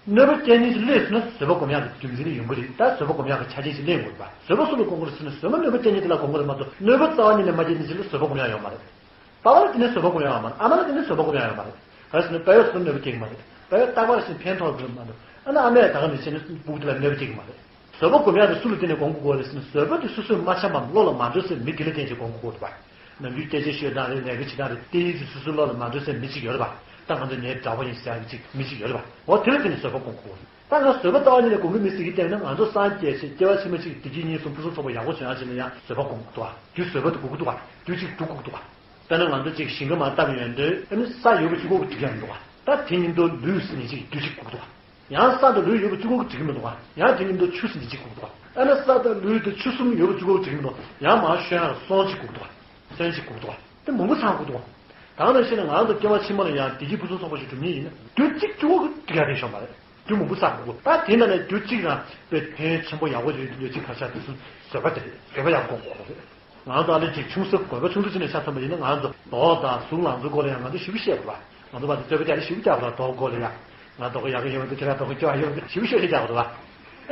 གནོད་པ་སྐྱེལ་མཁན་ཞིག་སླེབས་སོང་ན་བཟོད་པ་སྒོམ་ཡག་གི་རྒྱུ་མཚན་ཡོང་གི་རེད། ད་བཟོད་པ་སྒོམ་ཡག་གི་ཆ་རྐྱེན་ཞིག་ལེན་དགོས་རེད་པ། བཟོད་པ་སུ་ལ་སྒོམ་དགོས་རེད་ཟེར་ན་བཟོད་མ་གནོད་པ་སྐྱེལ་མཁན་ཅིག་ལ་སྒོམ་དགོས་རེད་མ་གཏོགས། གནོད་པ་རྩ་བ་ཉིད་ནས་མ་སྐྱེལ་མཁན་ཅིག་ལ་བཟོད་པ་སྒོམ་ཡག་ཡོད་མ་རེད། པ་ཕ་ལ་དེ་ནས་བཟོད་པ་སྒོམ་ཡག་ཡོད་མ་རེད། ཨ་མ་ལ་དེ་ནས་བཟོད་པ་སྒོམ་ཡག་ཡོད་མ་རེད། ག་རེ་ཟེར་ན་པ་ཕ་ཡ་སུ་གནོད་པ་སྐྱེལ་གི་མ་རེད། པ་ཕ་ཡ་རྟག་པར་ཞིག་ཕན་ཐོགས་གི་མ་རེད། ཨ་ནི་ཨ་མས་ད་ག་ནས་བྱས་ན་སྤུ་གུ་དེ་ལ་གནོད་པ་སྐྱེལ་གི་མ་རེད། བཟོད་པ་སྒོམ་ཡག་དེ་སུ་ལ་བརྟེན་ནས་སྒོམ་དགོས་རེད་ཟེར་ན། བཟོད་པ་དེ་སོ་སོས་མ་འཆམ་པའམ་བློ་ལ་མ་འགྲོ་སའི་མི་དེ་ལ་བརྟེན་བྱས་སྒོམ་དགོས་ཀྱི་འདུག་པ། ནམ་རྒྱུན་སྐད་ཆ་ཤོད་སྟངས་རེད། ལས་ཀ་བྱེད་སྟངས་རེད། དེ་ཡིན་དུས་སོ་སོའི་བློ་ལ་མ་འགྲོ་སའི་མི་གཅིག་ཡོད་རེད་པ། ད་ང་ཚོ་ངའི་དགྲ་བོ་ཡིན་ཟེར་ཡག་གི་གཅིག་མི་གཅིག་ཡོད་རེད་པ། འོ་དེ་ལ་བརྟེན་ནས་བཟོད་པ་སྒོམ་དགོས་རེད། ད་ང་བཟོད་པ་རྩ་བ་ཉིད་ནས་སྒོམ་གྱི་མི་ཟེར་གྱི་བལྟས་ན། ང་ཚོ་སངས་རྒྱས་ཚེ་སྐྱེ་བ་ཕྱི་མ་གཅིག་བདེ་སྐྱིད་གཉིས་གསུམ་ཕུན་སུམ་ཚོགས་པ་ཡག་པོ་བྱུང་ཡག་བྱས་ན་ཡང་བཟོད་པ་སྒོམ་དགོས་འདུག་པ། རྒྱུ་བཟོད་པ་དེ་དགོས་ཀྱི་འདུག་པ། རྒྱུ་གཅིག་སྒྲུབ་དགོས་ཀྱི་འདུག་པ། དཔེར་ན་ང་ཚོ་གཅིག་ཞིང་ཁ་མར་བཏབ་ཡོང་དུས་ཨ་ནི་ས་ཡོད་པ་གཅིག་པོ་གིས་སྒྲིག་ཡག་མི་འདུག་པ། ད་དེ་ཉིན་ཐོ་ལུད་ཟེར་ནས་གཅིག་དུས་གཅིག་དགོས་ཀྱི་འདུག་པ། ཡང་ས་དང་ལུད་ཡོད་པ་གཅིག་པོ་གིས་འགྲིག་གི་མི་འདུག་པ། ཡང་དེ་ཉིན་ཐོ་ཆུ་ཟེར་ནས་གཅིག་དགོས་ཀྱི་འདུག་པ། ཨ་ནི་ས་དང་ལུད་དང་ཆུ་གསུམ་ཡོད་པ་གཅིག་པོ་གིས་འགྲིག་གི་མི་འདུག། ཡང་མར་བཤོལ་ཡག་སོང་གཅིག་དགོས་ཀྱི་འདུག་པ། སོན་གཅིག་དགོས་ཀྱི་འདུག་པ། དེ་མང་པོ་ཚང་དགོས་འདུག་པ། ད་ག་ནང་བཞིན་ང་ཚོ་སྐྱེ་བ་ཕྱི་མ་ལ་ཡང་བདེ་སྐྱིད་ཕུན་སུམ་ཚོགས་པ་ཞིག་སྒྲུབ་མཁན་ཡིན་ན་དུས་གཅིག་གཅིག་པོ་གིས་འགྲིག་ཡག་དེ་ཤོང་པ་རེད། རྒྱུ་མང་པོ་བསགས་དགོས། ད་དེ་ནང་ནས་རྒྱུ་གཅིག་རང་དཔེ་ཕན་ཆེན་པོ་ཡག་པོ་ཡོད་ཡོད་ཅིག་ག་ཆགས་དུས་སུ་བཟོད་པ་དེ་རེད། བཟོད་པ་ཡག་སྒོམ་དགོས་རེད། ང་ཚོ་ཨ་ནི་ཅིག་ཆུང་ས་དགོན་པ་ཆུང་ས་ཅིག་ནས་ཆ་མཚོན་པ་ཡིན་ན་ང་ཚོ་མདོག་དང་གཟུགས་ལང་ཚོའི་སྐོར་ལ་ཡང་ང་ཚོ་ཞེ་པོ་བཤད་དགོས་པ། ང་ཚོ་བར་དུ་རྩོད་པ་རྒྱག་ནས་ཞེ་པོ་རྒྱག་དགོས་པ། མདོག་སྐོར་ལ་ཡང་ ང་རྡོག་ཡག་གི་ཡོད་འདུག་ཁྱེད་རང་རྡོག་སྐྱོ་བ་ཡོད་འདུག་ཞིབ་ཤོས་ཤིག་རྒྱག་དགོས་འདུག་བ།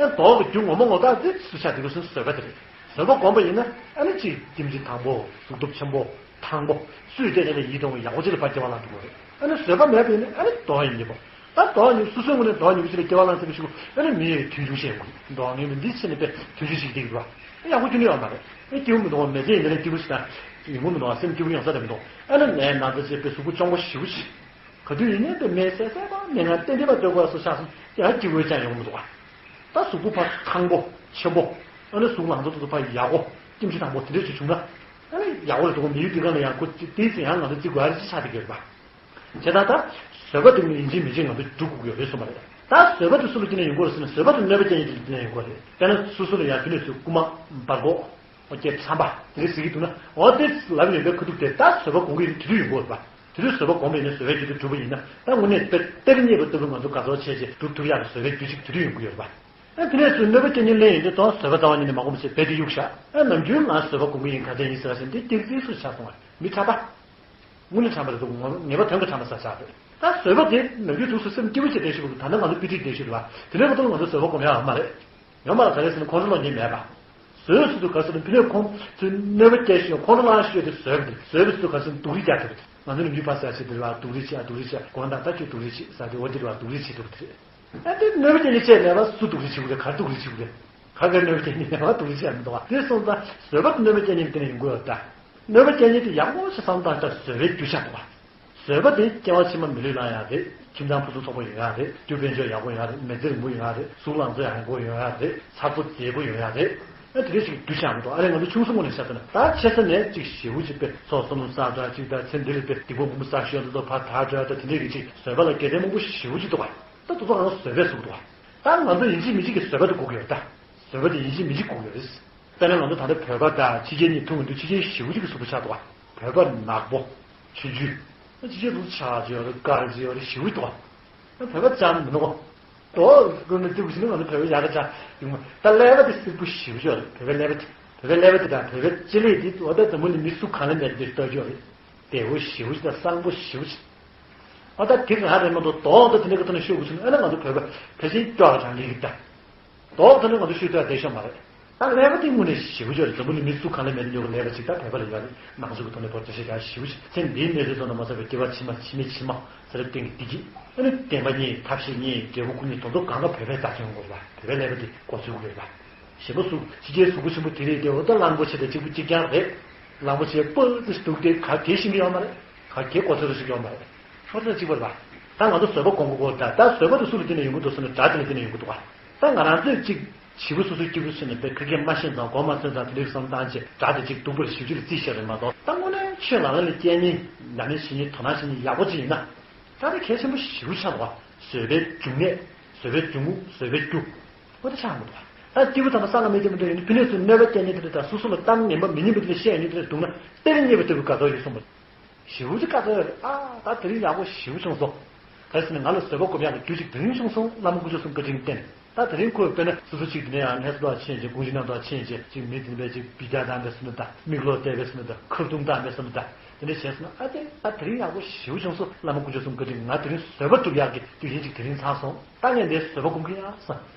ཨེ་རྡོག་གི་རྒྱུ་ངོ་མ་ངོ་ཐག་རིས་སུ་ཆགས་དེ་ག་སུ་བཟོད་པ་དེ་རེད། བཟོད་པ་སྒོམ་པ་ཡིན་ན་ཨ་ནི་གཅིག་སྐྱེ་འཆི་དང་པོ་གཟུགས་སྟོབས་ཆེན་པོ་ཐང་པོ་སུས་བལྟས་ནས་ཡིད་དུ་འོང་བའི་ཡག་པོ་ཅིག་ལ་ཕར་སྐྱེ་བ་བླངས་འགྲོ་དགོས་རེད། ཨ་ནི་བཟོད་པ་མེད་པ་ཡིན་ན་ཨ་ནི་རྡོག་ཡིན་གྱི་པོ། ད་རྡོག་ཡིན་སོ་སོའི་ངོས་ནས་རྡོག་ཡིན་གྱི་ཅིག་ལ་སྐྱེ་བ་བླངས་ཚར་བའི་ཤུགས་ཨ་ནི་མི་ཡི་དུས་རྒྱུན་ཤེས་དགོས་རྡོག་ངན་མིན་འདི་ཕྱི་ནས་པའི་དུས་རྒྱུན་ཞིག་བསྡད་ཀྱི་འདུག་བ། ཡག་པོ་ཁྱོན་ནས་ཡོད་མ་རེད། ཨེ་སྐྱིད་པོ་མི་འདུག་བ། མེ་ལྕེ་ཡིན་ན་སྐྱིད་པོ་ཞིག་དང་ཡོང་གི་མི་འདུག་བ། སེམས་སྐྱིད་པོ་ཡོང་ས་རེད་མི་འདུག་ཨ་ནི་ནད་ན་ཚ་བྱས་པའི་གཟུགས་པོ་གཅོང་པོ་ཞེ་པོ་ཅིག་ག་དུས་ཡིན་ནའི་དཔེ་མེ་བསད་བསད་པ་མེ་ངན་ཏན་ཏན་པ་སྡོད་དགོས་སུ་ཆགས་སོང་། ཡང་སྐྱིད་པོའི་ཅང་ཡོང་མི་འདུག་བ། ད་གཟུགས་པོ་ཕར་ཐང་པོ་ཆེན་པོ། ཨ་ནི་གཟུགས་ལང་ཚོ་ཏོག་ཏོག་ཕར་ཡག་པོ་སྐྱེ་འཆི་དང་པོ་དེ་འདྲས་ཅིག་བྱུང་ན། ཨ་ནི་ཡག་པོ་རེད་འདུག་མི་ཡུལ་འདི་ག་ལ་ཡང་ཁོ་ཏི་ཏི་ཚེ་ཡང་ང་ཚོ་བརྩི་དགོས་ཨ་རེ་ཅི་ཆགས་བསྡད་ཀྱི་རེད་པ། བྱས་ཙང་ད་བཟོད་པ་དེ་ནི་ཡིན་གཅིག་མིན་གཅིག་ང་ཚོ་སྒྲུབ་དགོས་ཀྱི་ཡོད་རེད་གསུངས་པ་རེད། ད་བཟོད་པ་དེ་སུ་ལ་བསྟེན་ནས་ཡོང་གི་རེད་ཟེར་ན་བཟོད་པ་དེ་གནོད་པ་སྐྱེལ་མཁན་དེ་ལ་བསྟེན་ནས་ཡོང་གི་རེད། དཔེར་ན་སོ་སོ་ལ་ཡང་དེ་ནས་ཚུར་རྐུ་མ་འབར་གོག་ཨོ་ཀྱེ་ཁྲམ་པ་དེ་འདྲ་ཟེར་གྱི་འདུག་ན། འོ་དེ་ལབ་ཡོང་པའི་ཁ་ཐུག་དེ་ད་བཟོད་པ་སྒོམ་གྱི་ཡིན་དུས་དུས་ཡོང་གི་ཡོད་པ། དེ་དུས་བཟོད་པ་སྒོམ་པ་ཡིན་ན་བཟོད་པའི་རྒྱུ་དེ་གྲུབ་པ་ཡིན་ན་ད་དངོས་གནས་དཔེ་གཏེར་རྙེད་པ་ལྟ་བུ་ང་ཚོ་དགའ་ཚོར་བྱས་རྗེས་སྒྲུབ་ཐུབ་ཡག་གི་བཟོད་པའི་རྒྱུ་ཅིག་དེ་དུས་ཡོང་གི་ཡོད་པ། ཨ་དེ་ནས་ཚུར་གནོད་པ་སྐྱེལ་མཁན་ལན་ཡིན་དུས་དོན་བཟོད་པ་རྩ་བ་ཉིད་ནས་མ་སྒོམ་ཞེས་རྦད་དེ་གཡུག་བཞག་ཨ་ནམ་རྒྱུན་ང་བཟོད་པ་སྒོམ་གྱི་ཡིན་ག་ཚད་ཡིན་ཟེར་བ་ཞིག་འདི་སྐྱེ་རྩིས་སུ་ཆགས་སོང་བ་མི་ཁྲམ་པ། དངོས་གནས་ཁྲམ་པ་རེད་འདུག་ངོ་ངེས་པ་དོན་གྱི་ཁྲམ་པ་ས་ཆགས་རེད། ད་བཟོད་པ་དེ་ནམ་རྒྱུན་དུས་སུ་སེམས་སྐྱིད་པོ་བྱས་བསྡད་ཤོད་དགོས། ད་ནི་ང་ཚོ་དཔེ་ཁྲིད་བསྡད་ཤོད་རེད་བ། དེ་འདྲའི་ཁོ་ཚོ་ང་ཚོ་བཟོད་པ་སྒོམ་ཡག་ཡོད་མ་རེད། ཡོད་མ་རེད། ག་རེ་ཟེར་ན་ཁོང་ཁྲོ་ལངས་མཁན་མེད་པ། བཟོད་སུ་དུ་ག་ཟེར་ན་ཕི་ནས་ཁོང་ཚོས་གནོད་པ་སྐྱེལ་ཤོད་ཁོང་ཁྲོ་ལངས་ཤོད་དེ་བཟོད་པ་དེ་བཟོད་པ་སུ་དུ་ག་ཟེར་ན་སྡུག་རུས་རྒྱག་ཐུབ་པ་དེ། ང་ཚོ་ནི་མི་ཕ་ས་ཆེ་དེ་རེད་བ། སྡུག་རུས་བྱེད་ཨ་སྡུག་རུས་བྱེད་དགོངས་དག་ད་ཁྱོད་སྡུག་རུས་བྱེད་ས་དེ་འོ་དེ་རེད་བ། སྡུག་རུས་བྱེད་ཐུབ་པ་དེ་རེད། ཨ་དེ་གནོད་པ་སྐྱེལ་མཁན་བྱས་མེད་པ་སུ་སྡུག་རུས་བྱེད་དགོས་རེད། ག་རེ་སྡུག་རུས་བྱེད་དགོས་རེད། ག་གེ་གནོད་པ་སྐྱེལ་མཁན་མེད་པ་སྡུག་རུས་བྱེད་ཡག་མི་འདུག་བ། དེ་སོང་ཙང་བཟོད་པ་གནོད་པ་སྐྱེལ་མཁན་དེ་ནས་ཡོང་གི་ཡོད་ད། གནོད་པ་སྐྱེལ་མཁན་དེ་ཡག་པོ་ཞིག་བསམ་བཏང་ད་བཟོད་པའི་རྒྱུ་ཆགས་འདུག་བ། བཟོད་པ་དེ་སྐྱེ་བ་ཕྱི་མ་མི་ལུས་ལ་ཡང་རེད། ཁྱིམ་ཚང་ཕུན་སུམ་ཚོགས་པོ་ཡོང་ཡག་རེད། རྒྱུ་དཔལ་འབྱོར་ཡག་པོ་ཡོང་ཡག་རེད། མི་ཚེ་རིང་པོ་ཡོང་ཡག་རེད། གཟུགས་ལང་ཚོ་ཡག་པོ་ཡོང་ཡག་རེད། ཚ་པོ་མཛེས་པོ་ཡོང་ཡག་རེད། ཨ་དེ་འདྲ་ཞིག་རྒྱུ་ཆགས་མི་འདུག་ཨ་རེ་ང་ཚོ་ཆུང་སོ་སྔོན་ནས་བཤད་ཚོད་ན་ད་ཆེ་ས་ནས་ཅིག་ཞེ་པོ་ཅིག་དཔེ་ཚོགས་གསོག་ནུས་བསགས་འདྲ་ཅིག་ད་ཚེ་འདི་ལ་དཔེ་སྡིག་པ་མང་པོ་བསགས་ཤོར་འདི་ཚོ་ཕར་དག་འདྲ་ད་དེ་འདྲས་ཀྱི་ཅིག་བཟོད་པ་ལ་དགེ་མཚན་མང་པོ་ཞེ་པོ་ཅིག་འདུག་བ། ད་དེ་ཚོ་ང་ཚོ་བཟོད་པས་བཟུང་འདུག་བ། ད་ང་ཚོ་ཡིན་གཅིག་མིན་གཅིག་གི་བཟོད་པ་དེ་དགོས་ཀྱི་ཡོད་ད། བཟོད་པ་དེ་ཡིན་གཅིག་མིན་གཅིག་དགོས་ཀྱི་ཡོད་རེད། དཔེར་ན་ང་ཚོ་ད་ལྟ་བོད་པ་དང་ཕྱི་རྒྱལ་གཉིས་ཐུག་ཡོང་དུས་ཕྱི་རྒྱལ་ཞེ་པོ་ཅིག་གི་གཟུགས་པོ་ཆགས་འདུག་བ། བོད་པ་ནག་པོ། ཆུང་ཆུང་། ཕྱི་རྒྱལ་གཟུགས་ཆགས་ཀྱི་ཡོད་རེད། དཀར་གྱི་ཡོད་རེད། ཞེ་པོ་འདུག་བ། བོད་པ་ཅང་མི་འདུག་གོ། དོ་དགོས་ན་ཏི་བུ་ཞིག་ནི་ང་ཚོ་བོད་པ་ཡག་ག་ཅང་ཡོང་མ། ད་ཀླད་པ་དེ་སིལ་བུ་ཞེ་པོ་ཅིག་ཡོད་རེད། བོད་པའི་ཀླད་པ་དེ། བོད་པའི་ཀླད་པ་དེ་དང་བོད་པའི་ལྕེ་ལེགས་དེ་འོ་ད་འཛམ་བུ་གླིང་མི་སུ་གང་ལ་མེད་དེ་ལྟོས་ཀྱི་ཡོད་རེད། བདེ་བོ་ཞེ་པོ་ཅིག་དང་བཟང་པོ་ཞེ་པོ་ཅིག་ཨ་ད་དེ་རང་རེད་མ་གཏོགས་དོག་ད་དེ་འདྲ་གི་ཐོག་ནས་ཤོད་དགོས་ཚུལ་ཨ་ན་ང་ཚོ་བོད་པ་ཕལ་ཆེར་སྐྱོ་བ་རང་ལས་ཀྱི་ད། དོག་ད་ནི་ང་ཚོ་ཤོད་ཐུབ་ཡ་བསྡད་ཤོག་མ་རེད། ད་ཀླད་པ་དེ་དངོས་གནས་ཞེ་པོ་ཅིག་རེད། འཛམ་བུ་གླིང་མི་སུ་གང་ལ་མེད་དེ་ཉོ་གི་ཀླད་པ་ཅིག་ད་བོད་པ་ལ་ཡོད་རེད། ནང་ཆོས་ཀྱི་ཐོག་ནས་བོད་ཆ་ཤེས་ཀྱང་ཞེ་པོ་ཅིག་ཚེ་འདིའི་གནས་ཚུལ་ཐོག་ནས་མ་ཚད་པའི་སྐྱེ་བ་ཕྱི་མ་ཕྱི་མའི་ཕྱི་མ་ཟེར་བ་སྟེང་གི་བདེ་སྐྱིད་ཨ་ནི་བདེན་པ་རྙེད་ཐབས་ཤེས་རྙེད་འབྲས་བུ་ཀུན་རྙེད་དོ་དོ་གང་ག་བོད་པས་ད་སྐྱོང་དགོས་པ། བོད་པའི་ཀླད་པ་དེ་འགོ་ཚུགས་དགོས་པ། ཞེ་པོ་གཟུགས་ཕྱི་རྒྱལ་གཟུགས་པོ་ཆེན་པོ་དེ་རེད་དེ་འོ་ད་གླང་པོ་ཆེ་དང་གཅིག་པུ་གཅིག་རྐྱང་རེད། གླང་པོ་ཆེ་སྤུ་ཙི་ཞིག་འདུག་སྟེ་ག་གེ་ཤེས་ཀྱི་ཡོད་མ་རེད། ག་གེ་གོ་ཚོད་རེ་ཞིག་ཡོད་མ་རེད། ཁྱོད་ཚོ་གཅིག་པ་རེད་པ། ད་ང་ཚོ་བཟོད་པ་སྒོམ་དགོས་གོ་ད་ད་བཟོད་པ་དེ་སུ་ལ་བརྟེན་ནས་ཡོང་གི་འདུག་ཟེར་ན་དགྲ་དེ་ལ་བརྟེན་ནས་ཡོང་གི་འདུག་ག་ད་ང་རང་ཚོས་གཅིག་བྱིས་པ་སོ་སོའི་སྐྱིད་པོ་བྱས་ནས་པའི་ཁ་སྐད་མ་ཤེས་ཙང་མགོ་མ་ཚོས་ཙང་དེ་འདྲའི་བསམ་བཏང་བྱས་དགྲ་དེ་གཅིག་སྡུག་པོ་ལ་ཞིབ་ཅིག་ལ་རྩིས་བཤད་རེད་མ་གཏོགས་ད་དངོས་གནས་ཆོས་ལག་ལེན་ལ་སྐྱེལ་མཁན་ཉམས་ལེན་བྱེད་མཁན་དོ་སྣང་བྱེད་མཁན་ཡག་པོ་ཅིག་ཡིན་ན། ད་ནི་གལ་ཆེན་པོ་ཞེ་པོ་ཆགས་འདུག་བ། བཟོད་པའི་འབྱུང་གནས། བཟོད་པའི་འབྱུང་ཁུངས། བཟོད་པའི་རྒྱུ། ཨོ་དེ་ཆགས་མི་འདུག་བ། ད་སྐྱེས་བུ་དམ་པ་སངས་རྒྱས་མི་ཐུབ་མི་འདུག་ཡིན་ནི་ཕི་ནས་ཚུར་གནོད་པ་སྐྱེལ་མཁན་དེ་འདྲ་དང་སོ་སོ་ལ་གཏམ་ངན་པ་མི་སྙན་པ་དེ་འདྲ་བཤད་མཁན་དེ་འདྲ་འདུག་ན་གཏེར་རྙེད་པ་ལྟ་བུའི་དགའ་ཚོར་ཡོད་གསུངས་པ། ཞེ་པོ་ཅིག་དགའ་ཚོར་ཡོད་རེད། ཨ་ད་དེ་རིང་ཡག་པོ་ཞེ་པོ་བྱུང་སོང་། ག་རེ་ཟེར་ན་ང་ལ་བཟོད་པ་སྒོམ་ཡག་གི་རྒྱུ་གཅིག་དེ་རིང་བྱུང་སོང་། བླ་མ་དཀོན་མཆོག་གསུམ་བཀའ་དྲིན་བརྟེན། ད་དེ་རིང་ཁོས་དཔེར་ན་སོ་སོ་གཅིག་དེ་ནས་ཡང་ལྷ་ས་ལ་ཕྱིན་བྱས་དགོངས་གཞི་རྣམ་དག་ཕྱིན་བྱས་ཅིག་མི་དེ་འདྲ་བས་ཅིག་སྦི་ཏྲ་བཏང་བས་སུ་ནི་ད་མིག་ལོག་བལྟས་བས་སུ་ནི་ད་ཁ་བརྡུང་བཏང་བས་སུ་ནི་ད་དེ་འདྲ་བྱས་སོང་ན་ཨ་ཙི་ད་དེ་རིང་ཡག་པོ་ཞེ་པོ་བྱུང་སོང་། བླ་མ་དཀོན་མཆོག་གསུམ་བཀའ་དྲིན། ང་དེ་རིང་བཟོད་པ་སྒྲུབ་ཡག་གི་དུས་ཆེན་ཅིག་དེ་རིང་ཚར་སོང་། ད་ངས་འདིར་བཟོད་པ་སྒོམ་གྱི་ཡིན་ཨ་ས།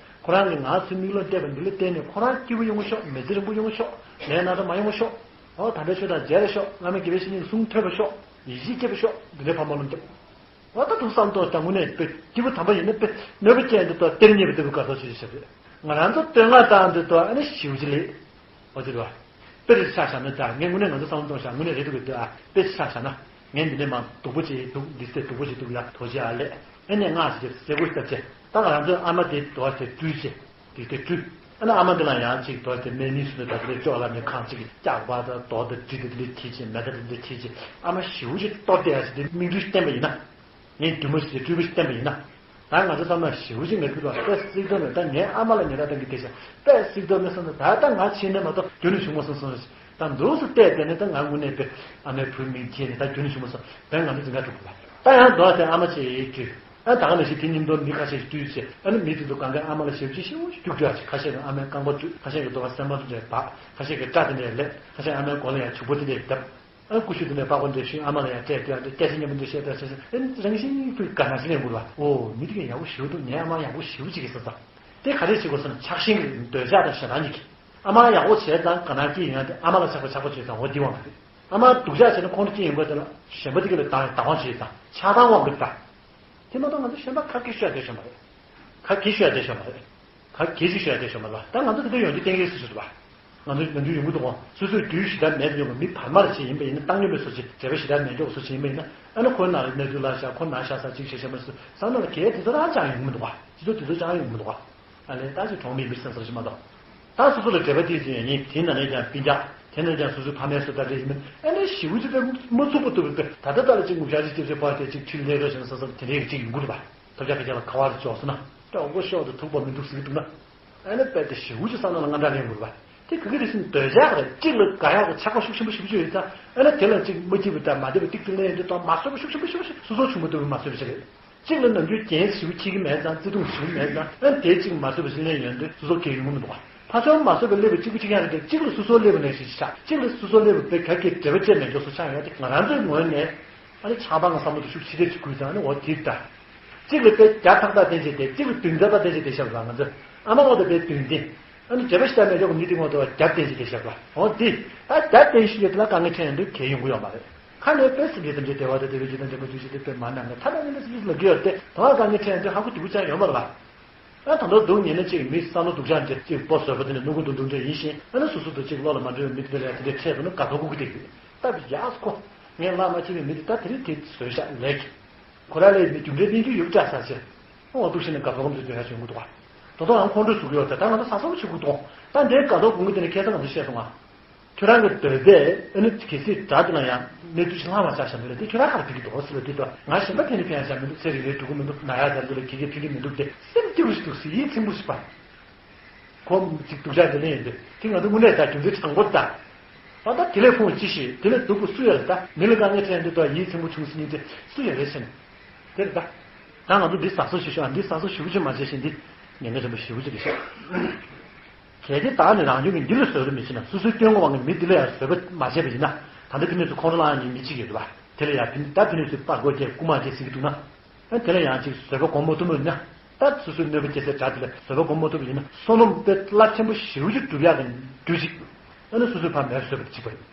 ཁོ་རང་གིས་ང་ཚོའི་མིག་ལོག་བལྟས་པ་འདི་ལ་བརྟེན་ནས་ཁོ་རང་སྐྱིད་པོ་ཡོང་ཤོག་མི་ཚེ་རིང་པོ་ཡོང་ཤོག་ལས་ན་ཚ་མ་ཡོང་ཤོག་ཨོ་ད་ལྟའི་ཆོས་དང་མཇལ་ཤོག་བླ་མ་དགེ་བའི་བཤེས་གཉེན་གྱི་གསུང་ཐོས་པ་ཤོག་ཡིད་ཆེས་སྐྱེས་པ་ཤོག་འདི་འདྲའི་ཕ་མ་ལོ་འདེབས། ཨོ་ད་ཐུགས་བསམ་གཏོང་དང་དངོས་གནས་པའི་སྐྱིད་པོ་དམ་པ་ཡིན་ན་པའི་གནོད་པ་སྐྱེལ་འདི་ལྟར་གཏེར་རྙེད་པའི་ལྟ་བུ་དགའ་ཚོར་ཞིག་བྱེད་ཤག་ང་རང་ཚོ་བསྟོད་བསྔགས་བཏང་འདི་ལྟར་ཨ་ནི་ཞེ་པོ་ཅིག་ལེགས། ཨོ་ཅི་རེད་བ། དཔེ་རེ་ཆ་བཞག་ན་ད་ངས་དངོས་གནས་ང་ཚོ་བསམ་བློ་གཏོང་བཞག་དངོས་གནས་རེད་འདུག་གི་ལྟོས་ཨ། དཔེ་ཆ་བཞག་ན། ངས་འདི་ནས་མར་སྡུག་པོ་ཅིག་འདུག་འདི་ཚེ་སྡུག་པོ་ཅིག་འདུག་ཡ་ཐོག་ཅིག་ཨ་ལས། ཨེ་ནས་སྔགས་ཤིག་ཅིག་སེ་གོལ་བཏབ་ཅེ། ད་ང་རང་ཚོའི་ཨ་མ་དེ་དོར་ཏེ་སྤྲུལ་ཅེ། དེ་དེ་སྤྲུལ། ཨ་ནི་ཨ་མ་འདི་ལ་ཡང་ཅིག་དོར་ཏེ་སྨན་སྨན་སུ་ནས་ད་དེ་ལས་ཅོག་ལ་ནས་ཁང་ཅིག་ལྕགས་པ་དང་རྡོ་དང་གྲི་དེ་དེ་ལས་ཁྱེར་ཅེ་མེ་ད་དེ་དེ་ཁྱེར་ཅེ་ཨ་མ་ཞེ་པོ་ཅིག་གཏོར་ཏེ་ཡ་ཞིག་དེ་སྨིན་གྲོལ་བསྟན་པ་ཡིན་ན། ངས་རྒྱུ་མ་ཞིག་སྤྲུལ་པ་ཞིག་བསྟན་པ་ཡིན་ན། ད་ང་ཚོ་བསམ་ན་ཞེ་པོ་ཅིག་ངས་ཕུལ་བ་དཔེ་སྲིད་དོན་མེད། ད་ངའི་ཨ་མ་ལ་ཉེ་ར་བཏང་གི་དེ་བྱ་དཔེ་སྲིད་དོན་མེད་བསམ་ན་ད་ད་ང་ཕྱིན་ནས་མ་གཏོགས་རྒྱུན་ནས་བྱུང་མ་སོང་སོང་ཞིག་ད་འདུག་སེ་བལྟས་བསྡད་ནས་ད་ང་དངོས་གནས་དཔེ་ཨ་མའི་བུ་མིང་ཁྱེར་ནས་ད་རྒྱུན་ནས་བྱུང་མ་སོང་ད་ང་ཚོ་འཛིན་གྲྭ་དྲུག་པ་ད་ཡང་འདུག་སེ་ཨ་མ་ཅིག་སྤྲུལ། ཨ་ད་ག་ནང་བཞིན་དེ་ཉིན་ཐོ་མི་ཁ་ཤས་ཤིག་སྤྲུལ་བྱས་ཨ་ནི་མི་དེ་ཚོ་གང་གའི་ཨ་མ་ལ་ཞེ་པོ་ཅིག་ཞེ་པོ་ཅིག་སྐྱུག་བྲོ་ཡ་ཅིག་ཁ་ཤས་ཀྱི་ཨ་མའི་རྐང་པ་བཀྲུས། ཁ་ཤས་ཀྱི་རྡོ་ཁ་སྲན་མ་དེ་འདྲས་འབག་ཁ་ཤས་ཀྱི་སྐྲ་དེ་འདྲས་ལེགས། ཁ་ཤས་ཨ་མའི་མགོ་ལ་ཡང་བྱུག་པ་དེ་འདྲས་བརྡབས། ཨ་ཀུ་ཤུ་དེ་ནས་པགས་པ་འདྲ་ཞིག་ཨ་མ་ལ་ཡང་སྤྲད་དེ་ཨ་འདྲ་སྐད་ཆ་སྙན་པོ་འདྲ་བཤད་དེ་ཨ་ཆ་ཆ་ཨ་རང་བཞིན་གྱིས་དགའ་སྣང་ཞིག་སླེབས་ཡོང་གི་རེད་པ། ཨོ་མི་དེ་གས་ཡག་པོ་ཞེ་པོ་འདུག་ངའི་ཨ་མ་ཡག་པོ་ཞེ་པོ་ཅིག་ཡིན་བསམ་བསམ། དེ་ག་རེ་བྱེད་དགོས་ཟེར་ན་ཆགས་ཞེན་གྱི་འདོད་ཆགས་དང་ཞེ་སྡང་གཉིས་ཀྱིས། ཨ་མ་ཡག་པོ་བྱས་ཙང་དགའ་སྣང་སྐྱེས་ཡོང་ཡ་དེ་ཨ་མ་ལ་ཆགས་པ་ཆགས་པ་བྱས་ཙང་འོ་འདི་དབང་གིས་རེད། ཨ་མ་སྡུག་ཅག་བྱས་ན་ཁོང་ཁྲོ་སྐྱེ་ཡོང་གི་དེ་ལ་ཞེན་པ་དེ་ག་ལ་བདག་བདག་དབང་བྱས་ཙང་ཆགས་སྡང་དབང་གིས་ད། དེ་མ་གཏོགས་ང་ཚོ་ཞེན་པ་ཁ་སྐད་ཤོད་ཡ་དེ་ཞོན་པ་རེད། ཁ་སྐད་ཤོད་ཡ་དེ་ཞོན་པ་རེད། ཁ་སྐད་ཅིག་ཤོད་ཡ་དེ་ཞོན་པ་རེད། ད་ང་ཚོ་དེ་འདྲ་ཡོང་རྒྱུ་གཏན་འཁེལ་སུ་ཞིག་རེད་པ། ང་ཚོ་ང་ཚོའི་ཡོང་གི་འདུག་གོ། སོ་སོའི་དུས་ཞེ་དྲག་མེད་དུ་ཡོང་གི་མི་བར་མར་ཞིག་ཡིན་པ་ཡིན་ན་བཏང་སྙོམས་པའི་སོ་ཅིག་འབྲེལ་བ་ཞེ་དྲག་མེད་འཇོག་སོ་ཅིག་ཡིན་པ་ཡིན་ན་ཨ་ནི་ཁོའི་ནང་ལ་གནས་ཚུལ་བརླག་ཤག་ཁོ་ན་ཤག་ས་ཅིག་ཞེ་ཤེས་མ་སུ་ས་ནང་ལ་གས་དེ་ཚོ་རང་ཅང་ཡོང་གི་མི་འདུག་ག། སྤྱི་ཚོགས་དེ་ཚོ་ཅང་ཡོང་གི་མི་འདུག་ག། ཨ་ལས་ད་ཅིག་གྲོང་མིའི་མི་སེམས་ཚོར་ཞིག་མ་གཏོགས། ད་སོ་སོ་ལ་འབྲེལ་བ་དེ་ཅིག་ཡོད་ཉིན་དེ་ནང་ནས་ཀྱང་སྤུན་ཀྱག་དེ་ནས་ཀྱང་སོ་སོའི་ཕ་མའི་སུ་ད་འདྲ་ཡིན་མིན་ཨ་ནི་ཞེ་པོ་ཅིག་དཔེ་མ་ཚུགས་པ་འདུག་པས་ད་ལྟ་ད་ལ་ཅིག་ངུ་ཤག་ཅིག་ཅེབ་ཅེབ་པ་དེ་ཅིག་ཁྲིད་ལས་རོགས་བྱས་ན་བསམ་བསམ་དེ་འདྲའི་ཅིག་ཡོང་གི་འདུག་པ། ཐབས་ཆག་སྐད་ཆ་ལ་ཁ་བ་དུ་འཇོག་སོང་ན་ཀྲོག་པོ་ཤོག་ཏུ་ཐུག་པ་མི་འདུག་ཟེར་གི་འདུག་ན། ཨ་ནི་དཔེ་དེ་ཞེ་པོ་ཅིག་བསམ་བློ་ལ་དངངས་སྐྲག་སླེབས་དགོས་པ། དེ་ག་གི་རེད་ཟེར་ན་འདོད་ཆགས་རེད། གཅིག་ལ་དགའ་ཡག་གི་ཆགས་པ་ཤུགས་ཆེན་པོ་ཞེ་པོ་ཅིག་ཡོད་ཙང་ཨ་ནི་དེ་ལ་གཅིག་མ་སྐྱིད་པ་དང་མ་བདེ་བ་ཏིག་ཏིག་ལེན་ཡོང་དུས་དང་མ་བཟོད་པ་ཤུགས་ཆེན་པོ་ཞེ་པོ་ཅིག་སོ་སོ་ཆུང་མ་ཐུབ་པ་མ་བཟོད་པ་ཞིག་རེད། གཅིག་ལ་ནམ་རྒྱུན་འགན་ཞེ་པོ་འཁྱེར་གི་མེད་ཙང་བརྩེ་དུང་ཞེ་པོ་མེད་ཙང་ཨ་ནི་དེ་གཅིག་མ་བཟོད་པ་ཞིག་ལེན་ཡོང་དུས་སོ་སོ་གལ་ཡོང་གི་མི་འདུག་པ། ཕ་ཆུང་མ་བཟོད་པ་སླེབས་པ་གཅིག་པུ་གཅིག་རྐྱང་རེད་དེ་གཅིག་ལ་སོ་སོ་སླེབས་པ་ནས་ཞིག་ཆགས་གཅིག་ལ་སོ་སོ་སླེབས་པ་དཔེ་ག་གེ་འབྲེལ་བ་བཅད་མེད་འཇོག་སོ་ཆགས་ཡོང་དེ་ང་རང་ཚོའི་ངོས་ནས། ཨ་ནི་ཆང་སྤང་བསམ་བློ་དེ་ཤུགས་ཆེ་དེ་ཅིག་དགོས་ཙང་ཨ་ནི་འོ་དེ་ལྟ། གཅིག་ལ་དཔེ་རྒྱ་ཐག་ཐག་བསྟན་བྱས་ཏེ་གཅིག་ལ་དུས་མཐའ་ཐག་བསྟན་བྱས་ཏེ་བཤད་པ་ང་ཚོ་ཨ་མ་འོག་ཏུ་དཔེ་དུས་འདི་ཨ་ནི་བྱེད་པ་ཤི་ད་མེད་ཆོག་གི་མི་དེ་ངོ་དུ་བ་རྒྱབ་བསྟན་བྱས་ཏེ་བཤད་པ་འོ་དེ་ད་རྒྱབ་བསྟན་ཤི་ཡོད་དེ་ལ་དཀའ་ངལ་འཕྲད་ཡོང་དུས་གལ་ཡོང་གི་ཡོད་མ་རེད། ཁ་ནས་དཔེ་སྲིད་འདི་དང་འདྲའི་བདེ་བ་དང་བདེ་བའི་རྒྱུ་དང་ལྡན་པ་དུས་ཤིག་དེ་དཔེ་མ་གནང་ན་ཐ་ན་ནི་ནི་སྲིད་ལ་གི་ཡོད་དེ་དོ་བ་དཀའ་ངལ་འཕྲད་ཡོང་དུས་ཧ་གོ་དུས་ཅང་ཡོད་མ་རེད་པ། ཨ་ད་དུང་སྡུག་ཉེས་ན་གཅིག་མི་བསམ་བློ་སྡུག་ཅག་འདི་གཅིག་པོ་བཟོད་པ་དེ་ནི་སྣུ་གུ་དུ་འདུག་འདྲ་ཡིན་ཞིང་ཨ་ནི་སོ་སོ་དང་གཅིག་བློ་ལ་མ་འགྲོ་བའི་མི་དེ་འདྲ་ལ་དེ་འདྲའི་འཕྲད་དུ་ནི་དགའ་ཚོར་ཁུག་ཁུ་དེ་ཡོད་སྟབས་ཡག་སོ་ཁོ། ངས་ལ་མ་ཕྱིན་པའི་མི་དེ་ད་དེ་རིང་དེ་བཟོས་ཤག་ལེགས། ཁོ་རང་ལས་མི་རྒྱུ་འབྲས་བསྟན་རྒྱུ་ཡོད་སྐྲག་ས་ཆེ། ཨོ་འདུག་ཤིན་ནས་དགའ་ཚོར་གམ་དུ་འདོན་ཡ་བྱུང་གི་འདུག་ག། ད་དུང་ཡང་ཁོང་ཁྲོ་ཟུག་གི་ཡོད་ད་ད་ང་ཚོ་ས་སོ་ཆུ་གུ་གཏོང་ད་འདྲའི་དགའ་ཚོར་གོང་གི་དེ་ནི་ཁེ་ས་ང་ཚོ་བཤད་སོང་ང་། ཁྱོད་རང་གི་འདོད་པས་ཨ་ནི་གལ་སྲིད་དགྲ་དེ་ལ་ཡང་གནས་ཚུལ་ཞིག་ལྷང་ལ་བཅག་བཞག་མི་རེད་དེ་ཁྱོད་རང་ག་རེ་ཕན་གྱི་འདུག་ཟེར་བ་དེ་དང་ང་གཞན་པ་ཕན་ནི་ཕན་ཡང་བཞག་མི་འདུག་ཚེ་རིང་ལས་འགྲོ་གི་མི་འདུག་ན་ཡག་དང་འདི་ལ་གི་གེ་ཕན་གྱི་མི་འདུག་སྟེ་སེམས་སྐྱིད་པོ་ཞིག་འདུག་ཟེར་ཡིད་ཚིམ་པོ་ཞིག་པ། ཁོ་ཅིག་སྡུག་ཅག་དེ་ལེན་ཡོད་དེ་དེ་ང་ཚོ་དངོས་གནས་ད་རྒྱུ་མཚན་དྲང་པོ་ད། ད་ད་དེ་ལས་ཕུང་ཅི་ཞིག་དེ་ལས་སྡུག་པོ་སུ་ཡོད་ལ་ད་མི་ལ་དཀའ་ངལ་འཕྲད་འདི་དང་ཡིད་ཚིམ་པོ་བྱུང་ཟིན་ནི་དེ་སུ་ཡོད་རེད་ཟེར་ནས། དེ་རེད་ད། ད་ང་ཚོ་འདི་ཟ་སོ་ཞིག་ཤོག་འདི་ཟ་སོ་ཞིག་ཅིག་མ་བྱས་ཤིང་འདི་ཉེན་ཁ་ཆེན་པོ་ཞེ་པོ་ཅིག་རེད་ཤག་གལ་ཏེ་བདག་ནི་རང་བྱུང་གི་འདི་ལ་བཟོད་པ་མི་བྱེད་ན་སོ་སོའི་སྐྱོན་ངོ་བ་གི་མི་འདི་ལ་ཡང་བཟོད་པ་མ་བྱས་པ་ཡིན་ན་ད་ལྟ་ཕི་ནས་སུ་ཁོང་ཁྲོ་ལངས་ཡག་མི་གཅིག་ཡོད་རེད་པ། དེ་ལ་ཡང་ཕི་ད་ཕི་ནས་སུ་པར་སྒོ་བརྒྱབ་རྐུ་མ་བྱས་ཟེར་གི་འདུག་ན། ཨ་དེ་ལ་ཡང་ཅིག་བཟོད་པ་སྒོམ་མ་ཐུབ་པ་ཡིན་ན། ད་སོ་སོའི་གནོད་པ་སྐྱེལ་སའི་དགྲ་དེ་ལ་བཟོད་པ་སྒོམ་མ་ཐུབ་པ་ཡིན་ན་བསོད་ནམས་དཔེ་རླབས་ཆེན་པོ་ཞེ་པོ་ཅིག་སྒྲུབ་ཡག་གི་རྒྱུ་ཅིག་ཨ་ནི་སོ་སོའི་ཕར་མེར་བཟོད་པ་དེ་གཅིག་པ་ཡིན།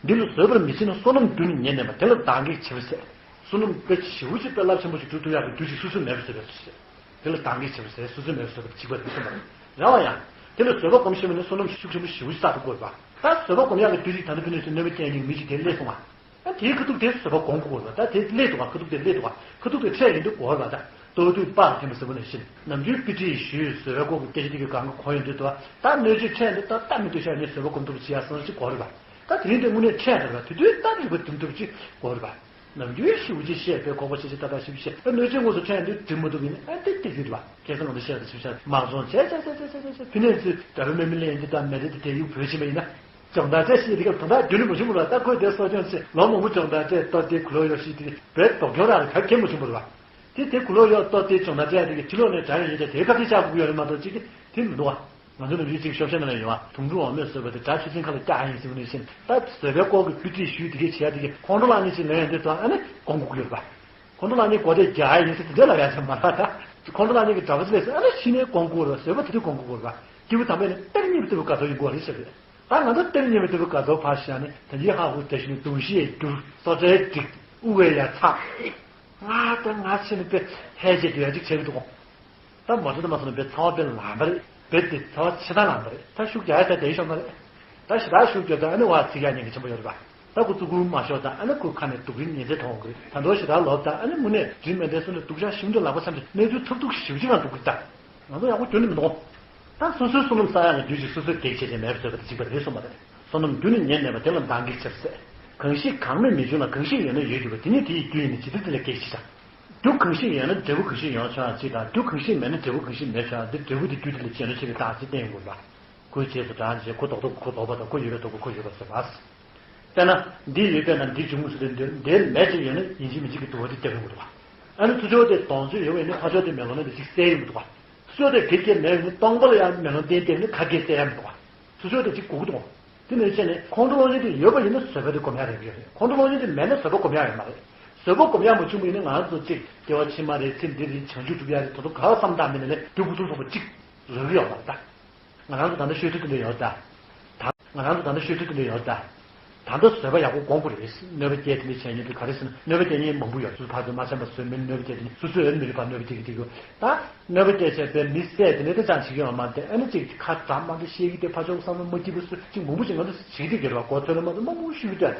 འདི་ལ་བཟོད་པར་མི་བྱེད་ན་བསོད་ནམས་རྒྱུ་ནི་ཉེར་གནས་པ་དེ་ལ་བདག་གེགས་བྱེད་པ་ཟད། བསོད་ནམས་དཔེ་ཞེ་པོ་ཅིག་དཔེ་རླབས་ཆེན་པོ་ཞིག་སྒྲུབ་ཐུབ་ཡག་གི་རྒྱུ་ཅིག་སོ་སོའི་མེར་བཟོད་པ་ཟད། དེ་ལ་བདག་གེགས་བྱེད་པ་ཟད་སོ་སོའི་མེར་བཟོད་པ་གཅིག་པ་རེད་གསུངས་པ་རེད། རེད་བ་ཡང་། དེ་ལ་བཟོད་པ་སྒོམ་ཤེས་པ་ནི་བསོད་ནམས་ཤུགས་ཆེན་པོ་ཞེ་པོ་ཅིག་བསགས་ཐུབ་དགོས་པ། ད་བཟོད་པ་སྒོམ་ཡག་གི་རྒྱུ་ཅིག་ད་ནི་ཕི་ནས་སུ་གནོད་པ་སྐྱེལ་མཁན་མི་ཅིག་དེ་སླེབས་སོང་ང་། ད་དེའི་ཁ་ཐུག་དེ་བཟོད་པ་སྒོམ་དགོས་པ་ད་དེ་སླེབས་འདུག་ག་ཁ་ཐུག་དེ་སླེབས་འདུག་ག་ཁ་ཐུག་དེ་འཕྲད་ཡིན་དུས་གོ་བ་ད་ལྟོ་དུས་པགས་འཐེན་པ་ཟེར་བ་ནང་བཞིན་ནམ་རྒྱུན་ཕི་ཏྲིའི་ཞུས་བཟོད་པའི་སྐོར་གྱི་སྐད་ཆ་དེ་གི་གང་གི་གོ་ཡོང་དུས་དུ་ད་གནོད་བྱེད་འཕྲད་འདུག་ད་ལྟ་མི་འདུག་ཤག་ངས་བཟོད་པ་སྒོམ་ཐུབ་པ་བྱེད་ཡག་སོང་ཅིག་གོ་རེད་པ། ད་དེ་རིང་དེ་དངོས་གནས་འཕྲད་འདུག་ར་དེ་དུས་ད་རིག་པ་དུམ་དུམ་ཅིག་གོ་རེད་པ། ནམ་རྒྱུན་ཞེ་པོ་ཅིག་བཤད་པའི་ཁོག་པ་ཆེ་ཆེ་ཏག་ཏག་ཞིབ་བཤད་ཨ་གནོད་བྱེད་དངོས་སུ་འཕྲད་འདུག་འགྲིག་མི་འདུག་ཡིན་ན་ཨ་ཏིག་ཏིག་རེད་པ། ཁ་སང་ང་ཚོ་བཤད་དང་ཞིབ་བཤད་མང་ཚོགས་བྱས་བྱས་བྱས་བྱས་བྱས་བྱས་ཕི་ནས་ཚུར་དགྲ་བོ་དམག་མི་ལེན་འདི་དང་མེ་རི་དེ་དེ་ཡུག་བོད་ཕྱིན་པ་ཡིན་ན། སྦྱོང་བརྡར་བྱས་ཤིག་དེ་ག་དོན་དག་རྒྱུན་ནས་མ་བྱུང་བ་ལ་ད་ཁོས་དེ་གསོ་སྐྱོང་བྱས་ལོ་མང་པོ་སྦྱོང་བརྡར་བྱས་ཏོ་དེ་གུ་ལོ་ཡོད་ཤིག་དེ་བས་ལྡོག་སྐྱོན་རག་རེད་ག་གེ་མ་བྱུང་བ་རེད་པ། དེ་དེ་གུ་ལོ་ཡོད་ཏོ་དེ་སྦྱོང་བརྡར་བྱས་དེ་གི་ཕྱི་ལོགས་ནས་དགྲ་ཡོད་ཡོད་དེ་དེ་ག་དེ་ཆགས་དགོས་ཀྱི་ཡོད་རེད་མ་གཏོགས་ཅིག་གི་དེ་མི་འདུག་བ། ང་ཚོ་ནམ་རྒྱུན་ཅིག་ཤོབ་ཤ་ནང་ལ་ཡོང་བ་དུང་སྒྲུང་འོ་མས་བཟོས་པ་དེ་དགྲ་ཆུ་ཚན་ཁ་ལ་བཀྱག་ཡིན་ཟེར་བ་ནས་བཞིན་ད་བཟོད་པའི་སྐོར་གྱི་ཕུལ་ཁྲིད་ཞུས་དེ་གས་བྱས་དེ་གས་ཁོང་ཁྲོ་ལངས་ནས་ཅིག་ལེན་ཡོང་དུས་ཙང་ཨ་ནི་སྒོམ་དགོས་ཀྱི་ཡོད་རེད་པ། ཁོང་ཁྲོ་ལངས་ནས་སྒོ་དེ་རྒྱག་ཡ་ཡིན་ཟེར་དེ་འདྲ་ལབ་ཡ་ཅིག་མ་རེད་ད། ཁོང་ཁྲོ་ལངས་ནས་ཀྱི་དགྲ་བོ་ཅིག་སླེབས་ཟེར་ཨ་ནི་གཞི་ནས་སྒོམ་དགོས་རེད་བཟོད་པ་དེ་དུས་སྒོམ་དགོས་རེད་པ། སྐྱེས་བུ་དམ་པས་ནི་གཏེར་རྙེད་པའི་ལྟ་བུ་དགའ་ཚོར་ཡིན་དགོས་རེད་ཟེར་རེད། ད་ང་ཚོ་གཏེར་རྙེད་པའི་ལྟ་བུ་དགའ་ཚོར་ཕར་བཞག་ནས་ད་ཡིད་ཧ་གོ་དེ་བཞིན་ནས་གདུང་ཤེས་འགྱུར་སོ་བྲལ་འགྲིག་དབུ་བའི་ཡ་ཚ། ང་ད་ང་ཕྱིན་ནས་དཔེ་ཧད་ཅེས་དུ་ཡ་ཅིག་བྱེད་ཀྱི་འདུག་ད་མ་འགྲོ་ད་མ་སོང་ན་བེ་ཚ་བ་བེ་ལངས་པ་རེད། བེ་དེ་ཚ་བ་ཆེ་ཐང་ལངས་པ་རེད། ད་ཤུགས་རྒྱག་ཡ་ད་དེ་ཤོག་མ་རེད། ད་ཞེ་དྲག་ཤུགས་རྒྱག་ད་ཨ་ནི་བ་ཚིག་ཡ་ཉེན་ཁ་ཆེན་པོ་ཡོད་རེད་པ། ད་ཁོ་ཙུ་གུ་མ་ཤོག་ད་ཨ་ནི་ཁོ་ཁ་ནས་སྡུག་རིན་ཉེན་ཚད་མཐོང་གི་རེད། ད་མདོ་ཞེ་དྲག་ལོབ་ད་ཨ་ནི་དངོས་གནས་དྲིན་མེད་འདས་སོ་ནས་སྡུག་ཅག་ཤིན་ཏུ་ལག་པ་འཆང་དུས་གནས་ཚུལ་ཐབས་སྡུག་ཞེ་པོ་ཅིག་ང་སྡུག་གི་ད། ང་ཚོ་ཡག་པོ་གྱོན་ནི་མི་འདུག་ད་སོ་སོའི་བསོད་ནམས་བསགས་ཡག་གི་རྒྱུ་ཞིག་སོ་སོས་གེགས་བྱས་ཏེ་མེད་པ་བཟོས་པ་དེ་གཅིག་པ་རེད་གསུངས་པ་རེད། བསོད་ནམས་རྒྱུ་ནི་ཉེར་གནས་པ་དེ་ལ་འདང་གི་ཕྱིར་ཟད། གང་ཞིག་གང་མེད་མི་འབྱུང་ལ། གང་ཞིག་ཡོད་ན་ཡོད་འགྱུར་བ། དེ་ཉིད་དེ་ཡི་རྒྱུ་ཡིན་ན་ཇི་ལྟར་དེ་ལ་གེགས་ཞེས་བྱ། རྒྱུ་གང་ཞིག་ཡོད་ན་འབྲས་བུ་གང་ཞིག་ཡོང་ཆོག་ཡང་གཅིག་དང་རྒྱུ་གང་ཞིག་མེད་ན་འབྲས་བུ་གང་ཞིག་མེད་ཆོག་ཡང་འདི་འབྲས་བུ་དེ་རྒྱུ་དེ་ལ་བྱས་ན་ཆོག་གི་རྟགས་ཅིག་བསྟན་ཡོང་དགོས་པ། ཁོའི་རྗེས་སུ་འབྲང་བྱེད་ཁོ་ལྡོག་ཐུབ་ཁོ་ལྡོག་པ་དང་ཁོ་ཡོད་པའི་ལྡོག་པ་ཁོ་ཡོད་པ་ཟེར་བ། དཔེར་ན། འདི་ཡོད་པས་ན་འདི་འབྱུང་ངོ་ཟེར་ཏེ་འདི་འདིར་མེད་ཅིག་ཡོད་ན་ཡིན་གཅིག་མིན་གཅིག་གི་འདུ་བ་དེ་སྐྱེ་དགོས་འདུག་བ། ཨ་ནི་ཚུར་ཕྱོགས་དེ་དོང་ཚོད་ཡོད་པ་ཡིན་ན་ཕར་ཕྱོགས་དེ་མེ་ལོང་ནས་འདི་གཅིག་གསལ་ཡོང་གི་འདུག་བ། ཚུར་ཕྱོགས་དེ་གེགས་སྐྱེ་མེད་པ་ཡིན་ན་སྟོང་པ་ལ་ཡང་མེ་ལོང་སྟེང་བལྟས་ནས་ཁ་གེགས་གསལ་ཡ་མི་འདུག་བ། ཚུར་ཕྱོགས་དེ་གཅིག་དགོས་ཀྱི་འདུག་བ། དེ་ནས་བྱས་ནས་ཁོང་ཁྲོ་སློང་བྱེད་དེ་ཡོད་པ་ཡིན་ན་བཟོད་པ་དེ་སྒོམ་ཡག་རག་གི་ཡོད་རེད། ཁོང་ཁྲོ་སློང་བྱེད་དེ་མེད་ན་བཟོད་པ་སྒོམ་ཡག་ཡོད་མ་རེད། བཟོད་པ་སྒོམ་ཡག་མ་བྱུང་བ་ཡིན་ན་ང་ཚོ་གཅིག་སྐྱེ་བ་ཕྱི་མ་རེད། ཚེ་འདི་རེད། བྱང་ཆུབ་སྒྲུབ་ཡག་རེད། ད་དུང་ག་བ་བསམ་བཏང་མིན་ནས་ལས་སྒྲུབ་ཁུ་ཐུག་སོང་བ་གཅིག་རག་གི་ཡོད་མ་རེད་ད། ང་རང་ཚོ་ད་ལྟ་ཤོད་ཚུལ་དེ་འདྲ་ཡོད་ད། ད་ང་རང་ཚོ་ད་ལྟ་ཤོད་ཚུལ་དེ་འདྲ་ཡོད་ད། ད་ལྟ་བཟོད་པ་ཡག་པོ་སྒོམ་དགོས་རེད། གནོད་པ་སྐྱེལ་དེ་འདྲ་བྱས་ཉེན་དུ་ག་རེ་ཟེར་ན། གནོད་པ་སྐྱེལ་མཁན་མང་པོ་ཡོད། སུ་ཕར་ཚུར་མ་འཆམ་པ་བཟོས་མིན། གནོད་པ་སྐྱེལ་དེ་ནི་སོ་སོའི་ཨེ་མི་རིགས་པར་གནོད་པ་སྐྱེལ་གྱི་འདུག་ད་གནོད་པ་སྐྱེལ་བྱས་པའི་མི་བསད་དེ་ནི་དེ་ཙམ་བྱེད་ཀྱི་ཡོད་མ་རེད། ཨ་ནི་ཅིག་ཁ་གྲག་མ་གི་བཤད་ཀྱི་དེ་ཕར་ཕྱོགས་བསམ་བློ་མ་སྐྱིད་པ་སུ་ཅིག་མང་པོ་ཅིག་ང་ཚོ་བྱེད་ཀྱི་འདུག་གོ། ཐོས་ལ་མ་ཚོ་མང་པོ་ཤོད་ཀྱི་འདུག་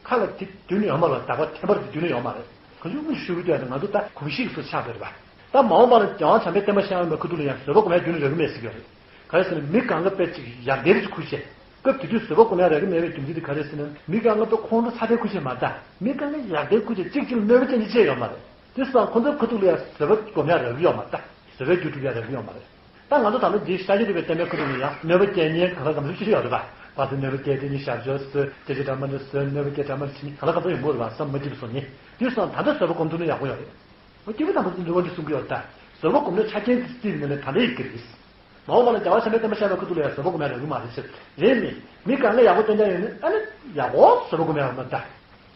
ཁ་ལ་དེ་མདུན་ནས་ཡོད་མ་རེད། དག་པ་ཐེམ་པར་དེ་མདུན་ནས་ཡོད་མ་རེད། གང་བྱུང་མི་ཤུགས་ཀྱིས་ང་ཚོ་ད་གོམས་གཤིས་སུ་ཆགས་པ་རེད་པ། ད་མ་འོངས་པ་ལ་རྒྱལ་དབང་བྱམས་པའི་བསྟན་པ་བཤད་ཡོང་བའི་ཁ་ཐུག་ལ་ཡང་བཟོད་པ་སྒོམ་ཡག་རྒྱུན་ནས་རག་གི་མེད་ཟེར་གྱི་ཡོད་རེད། ག་རེ་ཟེར་ན་མི་གང་ག་དཔེ་ཅིག་ཡར་ལྡན་ཅིག་ཁུར་བྱས། སྐབས་དེ་དུས་བཟོད་པ་སྒོམ་ཡག་རག་གི་མེད་པའི་རྒྱུ་མཚན་དེ་ག་རེ་ཟེར་ན། མི་གང་ག་དཔེ་ཁོང་ཁྲོ་ཚ་ལྡན་ཁུར་བྱས་མ་རེད་ད། མི་གང་ག་ཡར་ལྡན་ཁུར་བྱས་གཅིག་གཅིག་ལ་གནོད་པ་སྐྱེལ་མཁན་ཅིག་ཡོད་མ་རེད། དེ་སོང་ཙང་ཁོ་ཚོའི་ཁ་ཐུག་ལ་ཡང་བཟོད་པ་སྒོམ་ཡག་རག་གི་ཡོད་མ་རེད་ད། བཟོད་པའི་རྒྱུ་སྒྲུབ་ཡག་རག་གི་ཡོད་མ་རེད། ད་ང་ཚོ་ད་ལོ་འདིའི་ཤཱཀྱ་ཐུབ་པའི་བསྟན་པའི་ཁ་ཐུག་ནས་ཡང་གནོད་པ་སྐྱེལ་མཁན་གང་ལ་གང་འཚམ་ཅིག་ཡོད་རེད་པ། བར་དུ་གནོད་པ་སྐྱེལ་དེ་ཉིད་ཞབས་ཞུ་བཟོས། སྐད་ཆ་འདྲ་མི་འདྲ་བཟོས། གནོད་པ་སྐྱེལ་འདྲ་མི་འདྲ་བྱེད་མཁན་གང་ལ་གང་འཚམ་ཡོང་གི་རེད་པ། བསམ་མ་སྐྱིད་པ་བཟོ་མཁན། དེ་སོང་ད་ལྟ་བཟོད་པ་སྒོམ་ཐུབ་ན་ཡག་པོ་ཡོད་རེད། འོ་སྐྱེས་བུ་དམ་པ་ཚོས་འགྲེལ་པ་འདི་གསུང་གི་ཡོད་ད། བཟོད་པ་སྒོམ་ན་ཆ་རྐྱེན་དེ་རྩིས་ནས་ད་ལྟ་ཡི་གེ་རེད། མ་འོངས་པ་ལ་རྒྱལ་བ་བྱམས་པའི་བསྟན་པ་བཤད་པའི་ཁ་ཐུག་ལ་ཡང་བཟོད་པ་སྒོམ་ཡག་རག་གི་མ་རེད་ཟེར། རེད་མི། མི་གང་ག་ཡག་པོ་སྟོན་རྒྱུ་ཡོད་ན་ཨ་ནི་ཡག་པོ་བཟོད་པ་སྒོམ་ཡག་ཡོད་མ་རེད་ད།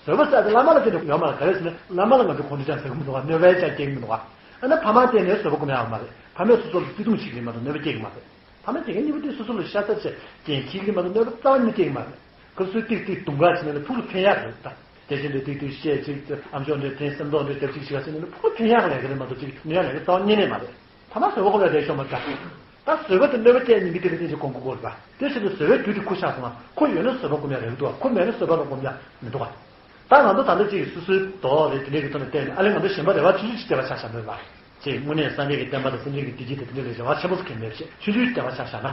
བཟོད་པ་ཟེར་དེ་བླ་མ་ལ་བརྟེན་ནས་ཡོད་མ་རེད། ག་རེ་ཟེར་ན་བླ་མ་ལ་ང་ཚོ་ཁོང་ཁྲོ་ཅང་ཟ་གི་མི་འདུག་ག་གནོད་པ་ཅང་སྐྱེལ་གི་མི་འདུག་ག་ཨ་ནི་ཕ་མ་བརྟེན་ནས་བཟོད་པ་སྒོམ་ཡག་ཡོད་མ་རེད། ཕ་མས་སོ་སོ་ལ་བརྩེ་དུང་བྱེད་ཀྱི་མ་གཏོགས་གནོད་པ་སྐྱེལ་གྱི་མ་རེད། ཕ་མ་དེ་གའི་གཉིས་པོ་དེ་སོ་སོ་ལ་ཤ་ཚ་བྱས་འགན་འཁྱེར་གྱི་མ་གཏོགས་གནོད་པ་རྩ་བ་ནས་སྐྱེལ་གྱི་མ་རེད། སྐབས་སུ་ཏིག་ཏིག་དུང་དཀར་བྱས་ནས་ཕུགས་ལ་ཕན་ཡག་རེད་ད། དེ་བཞིན་དུ་ཏིག་ཏིག་བཤད་ཅིག་ཨམ་ཅོག་འདྲ་འཐེན་སེམས་ཏོག་འདྲ་རྒྱབ་ཅིག་བྱས་ཟིན་ནས་ཕུགས་ལ་ཕན་ཡག་ལས་ཀ་རེད་མ་གཏོགས་ཅིག་གནོད་ཡག་ལས་ཀ་རྩ་བ་ཉིད་ནས་མ་རེད། ཕ་མ་བཟོད་པ་སྒོམ་ཡག་རེད་ཤོག་མ་འདྲ། ད་བཟོད་པ་དེ་གནོད་པ་སྐྱེལ་ཉེན་ཁ་དེ་ལ་བརྟེན་ཅིག་སྒོམ་དགོས་ཀྱི་རེད་པ། དེ་བཞིན་དུ་བཟོད་པའི་རྒྱུ་དེ་ཁོ་ཆགས་སོང་ན་ཁོ་ཡོད་ན་བཟོད་པ་ལ་སྒོམ་ཡག་རག་གི་འདུག་ག་ཁོ་མེད་ན་བཟོད་པ་ལ་སྒོམ་ཡག་མི་འདུག་ག་ད་ང་ཚོ་ད་ལྟ་ཅིག་སོ་སོའི་མདོག་རེད། དེ་འདྲའི་གི་ཐོག་ནས་བལྟས་ནས་ཨ་ལས་ང་ཚོ་གཞན་པ་རེ་བ་ཆུང་ཆུང་ཅིག་བྱས་པ་ཆ་བཞག་ན་རེད་པ། ཅིག་དངོས་གནས་སངས་རྒྱས་ཀྱི་བསྟན་པ་དང་སེམས་ཅན་གྱི་བདེ་སྐྱིད་དང་དེ་འདྲ་ལ་རེ་བ་ཆེན་པོ་ཟེར་མཁན་མེད་པ་བྱས་ཆུང་ཆུང་ཅིག་བྱས་པ་ཆ་བཞག་ན།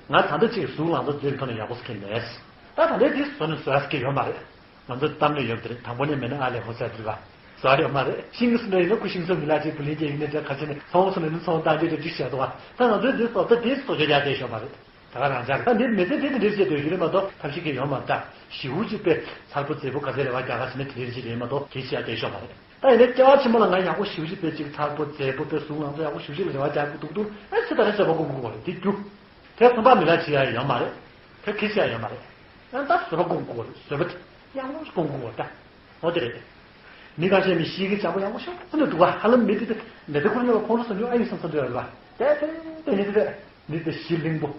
ང་ད་ལྟ་ཅིག་གཟུགས་ལང་ཚོ་དེ་ཐོག་ནས་ཡག་པོ་ཟེར་མཁན་མེད། ད་ད་ལྟའི་དེ་བཟོ་ནས་བཟོ་ཡག་ཟེར་མཁན་ཡོད་མ་རེད། ང་ཚོ་གཏམ་ལ་ཡོད་པ་དེ་རེད། དང་པོ་ནས་མེད་ན་ཨ་ལས་ཧོ་ས་དེ་རེད་པ། བཟོ་ཡག་ཡོད་མ་རེད། ཤིང་གི་སུ་འདྲ་ཡིན་ན་ཁོ་ཤིང་བཟོ་མི་ལ་ཅིག་བུ་ལོན་སྐྱེལ་གྱི་ནས་འདྲ་ག་ཚོད་ནས་ཚོང་སུ་ནས་ནི་ཚོང་བཏང་རྒྱུ་དེ་འདྲ་ཞིག་བྱས་འདུག་པ། ད་ང་ཚོའི་དེ་བཟོ་ལྟ་དེ་བཟོ་བྱ་རྒྱག་བསྡད་ཤོག་མ་རེད། ད་ག་རང་ཅག་ད་འདི་མི་ཚེ་དེ་དེ་འདྲ་བྱས་སྡོད་རྒྱུ་རེད་མ་གཏོགས་ཐབས་ཤེས་གང་ཡང་ཡོད་མ་རེད། ད་ཞེ་པོ་ཅིག་དཔེ་མཚར་པོ་མཛེས་པོ་ག་ཚད་ལས་ཀ་རྒྱག་ག་ཟེར་ན་དེ་འདྲ་ཅིག་རེད་མ་གཏོགས་གལ་ཆེ་ཡག་བསྡད་ཤོག་མ་རེད། ད་ཡིན་ནའི་སྐྱེ་བ་ཕྱི་མ་ལ་ང་ཡག་པོ་ཞེ་པོ་ཅིག་དཔེ་ཅིག་མཚར་པོ་མཛེས་པོ་དཔེ་གཟུགས་ལང་ཚོ་ཡག་པོ་ཞེ་པོ་ཅིག་ལ་རེ་བ་རྒྱག་གི་འདུག་འདུག་ཨེ་ཚེ་ད་རེས་བཟོད་པ་སྒོམ་དགོས་པ་རེད་དེ་རྒྱུ། དེ་ཚོང་པ་མི་ལ་བྱེད་ཡག་ཡོད་མ་རེད། དེ་གལ་ཆེ་ཡག་ཡོད་མ་རེད། ཡང་ད་བཟོད་པ་སྒོམ་དགོས་པ་རེད། བཟོད་པ་དེ་ཡག་པོ་སྒོམ་དགོས་པ་རེད་ད། འོ་དེ་རེད། མི་ཁ་ཤས་མི་ཤེས་ཀྱི་ཅག་པོ་ཡག་པོ་ཤོག་ཙམ་ནས་འདུག་པ། ཧ་ལམ་མི་དེ་དེ་མེ་དེ་ཁོར་ཉོ་ཁོང་ཁྲོ་ཟ་ཉོ་ཨ་ཡིན་བསམ་བསམ་འདྲ་ཡོད་རེད་པ། དེ་དེ་དེ་མི་དེ་དེ་མི་དེ་ཞི་ལིང་པོ།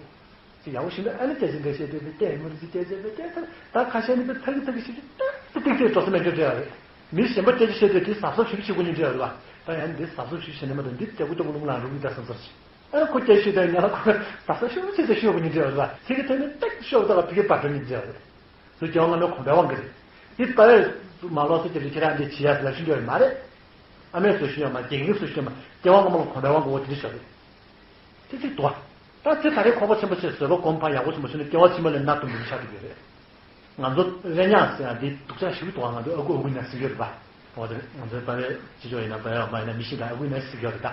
ཅིག་ཡག་པོ་ཞིག་འདུག་ཨ་ནི་སྐད་ཆ་འདྲ་བཤད་དུས་དེ་སྐད་མི་རིགས་ཀྱི་སྐད་ཆ་དེ་སྐད་ཆ་ད་ཁ་ཤས་ནི་དེ་ཚ་གི་ཚ་གི་ཞིག་ཏག་ཏག་ཏིག་ཏིག་འགྲོ་ས་མེད་འགྲོ་འདྲ་ཡོད་རེད། མི་གཞན་པ་སྐད་ཆ་བཤད་དུས་དེ་གཟབ་གཟབ་ཞིག་བྱེད་དགོས་ཉིན་འདྲ་ཡོད་རེད་པ། ད་ཡང་འདི་གཟབ་གཟབ་ཞིག་བྱེད་ནི་མ་གཏོགས་འདི་ལྕགས་པོ་ལྕགས་པོ་རླུང་ལངས་རུང་གི་ད་བསམ་ཚར་ཞིག་ཨ་ཁོ་སྐད་ཤོད་དང་ང་ལ་ཁོ་ཟ་ས་ཤོད་ཅེས་ཟེར་ཤོད་པ་ཉིན་འདྲ་བ་ལ་ཚིག་གི་ཐོག་ནས་ཏག་ཤོད་པ་ད་ལ་ཕ་གི་བར་འགྲོ་ཉིན་འདྲ་བ་རེད། སུ་སྐྱེ་བ་སྔ་མའི་གོམས་པའི་དབང་གིས་རེད། འདི་ལྟ་བས་མ་ལོག་སུ་སྐྱེ་རེ་ཁྱེད་རང་འདི་བྱེད་ཡ་ཟེར་ལབ་ཤེས་འདྲ་བ་མ་རེད། ཨ་མས་བཟོ་ཤེས་ཡོད་མ་རེད། རྒན་གྱིས་བཟོ་ཤེས་ཡོད་མ་རེད། སྐྱེ་བ་སྔ་མ་ལ་གོམས་པའི་དབང་གིས་འོ་དེ་འདྲ་ཤོད་རེད། དེ་ཚིག་དོ། ད་ཚེ་ད་རེས་ཁོག་པ་ཆེན་པོ་ཆེ་བཟོད་པ་གོམས་པ་ཡག་པོ་ཆེན་པོ་ཆེ་ན་སྐྱེ་བ་ཕྱི་མ་ལས་མནར་སྡུག་མི་ཆགས་འགྲོ་གི་རེད། ང་ཚོ་རེ་ཉག་ཟེར་ཡ་འདི་སྡུག་ཅག་ཞིག་འདུག་ང་ཚོ་ཨ་ཁུ་ཨ་ཁུ་ན་ཟེར་གྱི་རེད་པ། འོ་དེ་ང་ཚོའི་པ་ཕའི་ཅི་ཅོ་ཡིན་ན་པ་ཕའི་འོག་མ་ཡིན་ན་མི་ཤི་ད་ཨ་ཁུ་ན་ཟེར་གྱི་རེད་ད།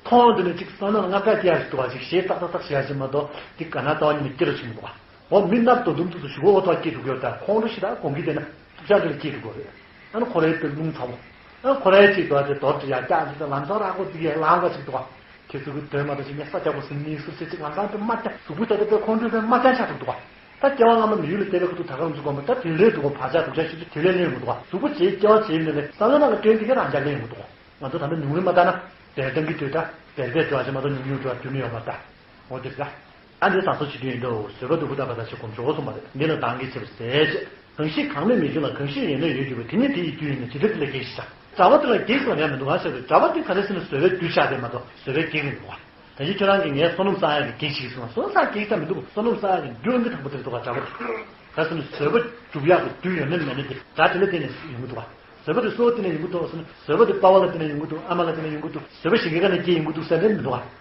མཐོང་དུ་ནས་ཅིག་བསམ་ན་ང་པ་སྐྱེ་ཡ་ཞིག་འདུག་བ་ཞིག་ཞེས་ཏག་ཏག་ཏག་བྱེད་ཡ་ཞིག་མ་གཏོགས་འདི་ག་ན་ལྟ་བ་ཉིད་ནས་སྐྱེ་རུ་ཞིག་མི་འདུག་བ། འོ་མི་མནར་སྡུག་འདུམ་འདུག་ཏུ་ཞུ་གོ་འོ་ཐོག་སྐྱེ་འགྲོ་གི་ཡོད་ད་ཁོང་ཁྲོ་ཞིག་ད་གོང་གི་དེ་ན་སྡུག་ཅག་འདྲ་ལ་སྐྱེ་འགྲོ་གི་རེད། ཨ་ནི་ཁོ་རའི་དཔེ་རླུང་ཚ་བོ། ཨ་ཁོ་རའི་ཅིག་འདུག་བ་དེ་དོར་དུ་ཡ་སྐྱག་འདི་ད་ལམ་སང་རག་གོ་འདི་ཡ་ལང་ག་ཞིག་འདུག་བ། ཁྱེད་ཚོ་གི་དོན་མ་གཏོགས་ཅིག་ངས་ས་རྒྱག་གོ་ཟིན་ནི་སུབ་སེ་ཅིག་ལམ་སང་དཔེ་མ་སྐྱག་གཟུགས་པོ་ད་ལྟ་དཔེ་ཁོང་ཁྲོའི་དཔེ་མ་སྐྱག་ཆགས་འདུག་བ། ད་སྐྱེ་བ་སྔ་མ་མི་ཡུལ་ལ་བལྟས་པའི་ཁུ་ཐུག་ད་ག་རང་ཚོ་གོམས་པ་ད་དེ་ལས་འདུག་གོ་བག་ཆགས་སྡུག་ཅག་ཞིག་ཏུ་དེ་ལས་ལེན་མི་འདུག་ག་གཟུགས་པོ་བྱེད་སྐྱེ་བ་བྱེད་ནི་ལས་བསམ་བློ་ནང་གི་དོན་དེ་ག་རང་ཅག་ལེན་མི་འདུག་གོ་ང་ཚོ་ད་ལྟ་ཉུང་རིང་མ་ལྟ་ན་བེར་ཐང་གི་དུས་ད་བེར་བེར་འགྲོ་བ་ཞིག་མ་གཏོགས་ཉུང་ཉུང་འགྲོ་བ་རྒྱུ་ནི་ཡོད་མ་ད་འོ་དེ་ད། ཨ་འདི་བཟང་སོ་བྱེད་རྒྱུ་ཡིན་འགྲོ་བཟོད་པ་སྡུག་པོ་ད་བ་ད་ཞིག་གོམས་འགྲོ་སོང་མ་རེད་འདི་ལ་འདང་གི་ཆེ་བ་ཟེར་ཅེས་གང་ཞིག་གང་མེད་མི་འགྱུར་ལ་གང་ཞིག་ཡོད་ན་ཡོད་འགྱུར་བ་དེ་ཉིད་དེ་ཡི་རྒྱུ་ཡིན་ན་ཇི་ལྟར་དེ་ལ་གེགས་ཤིག་དང་། གྲྭ་པ་དེ་ལ་གེགས་སུ་ཡང་མི་འདུག་ག་ཟེར་བའི་གྲྭ་པ་དེ་ག་རེ་ཟེར་ན་བཟོད་པའི་རྒྱུ་ཆགས་དེ་མ་གཏོགས་བཟོད་པའི་གེགས་མི་འདུག་ག་ད་གིན་ཁྱོད་རང་གིས་ངས་བསོད་ནམས་བསགས་ཡག་གི་གེགས་ཤིག་གསུངས་པ། བསོད་ནམས་བསགས་གེགས་ད་མི་འདུག་བསོད་ནམས་བསགས་ཡག་གི་རྒྱུ་ཨང་ཀི་དང་པོ་དེར་འདུག་ག་གྲྭ་པ་དེ་ག་ཟེར་ན་བཟོད་པ་སྒྲུབ་ཡག་གི་རྒྱུ་ཡོད་ན་མེད་ན་དེ་དགྲ་དེ་ལ་བརྟེན་ནས་ཡོང་གི་འདུག་ག་བཟོད་པ་དེ་སུ་ལ་བརྟེན་ནས་ཡོང་གི་འདུག་ཟེར་ན་བཟོད་པ་དེ་པ་ཕ་ལ་བརྟེན་ནས་ཡོང་གི་འདུག་ཨ་མ་ལ་བརྟེན་ནས་ཡོང་གི་འདུག་བཟོད་པ་གཞན་གྱི་ཁ་ནས་སྐྱེས་ཡོང་གི་འདུག་ཟེར་ནས་མི་འདུག་ག་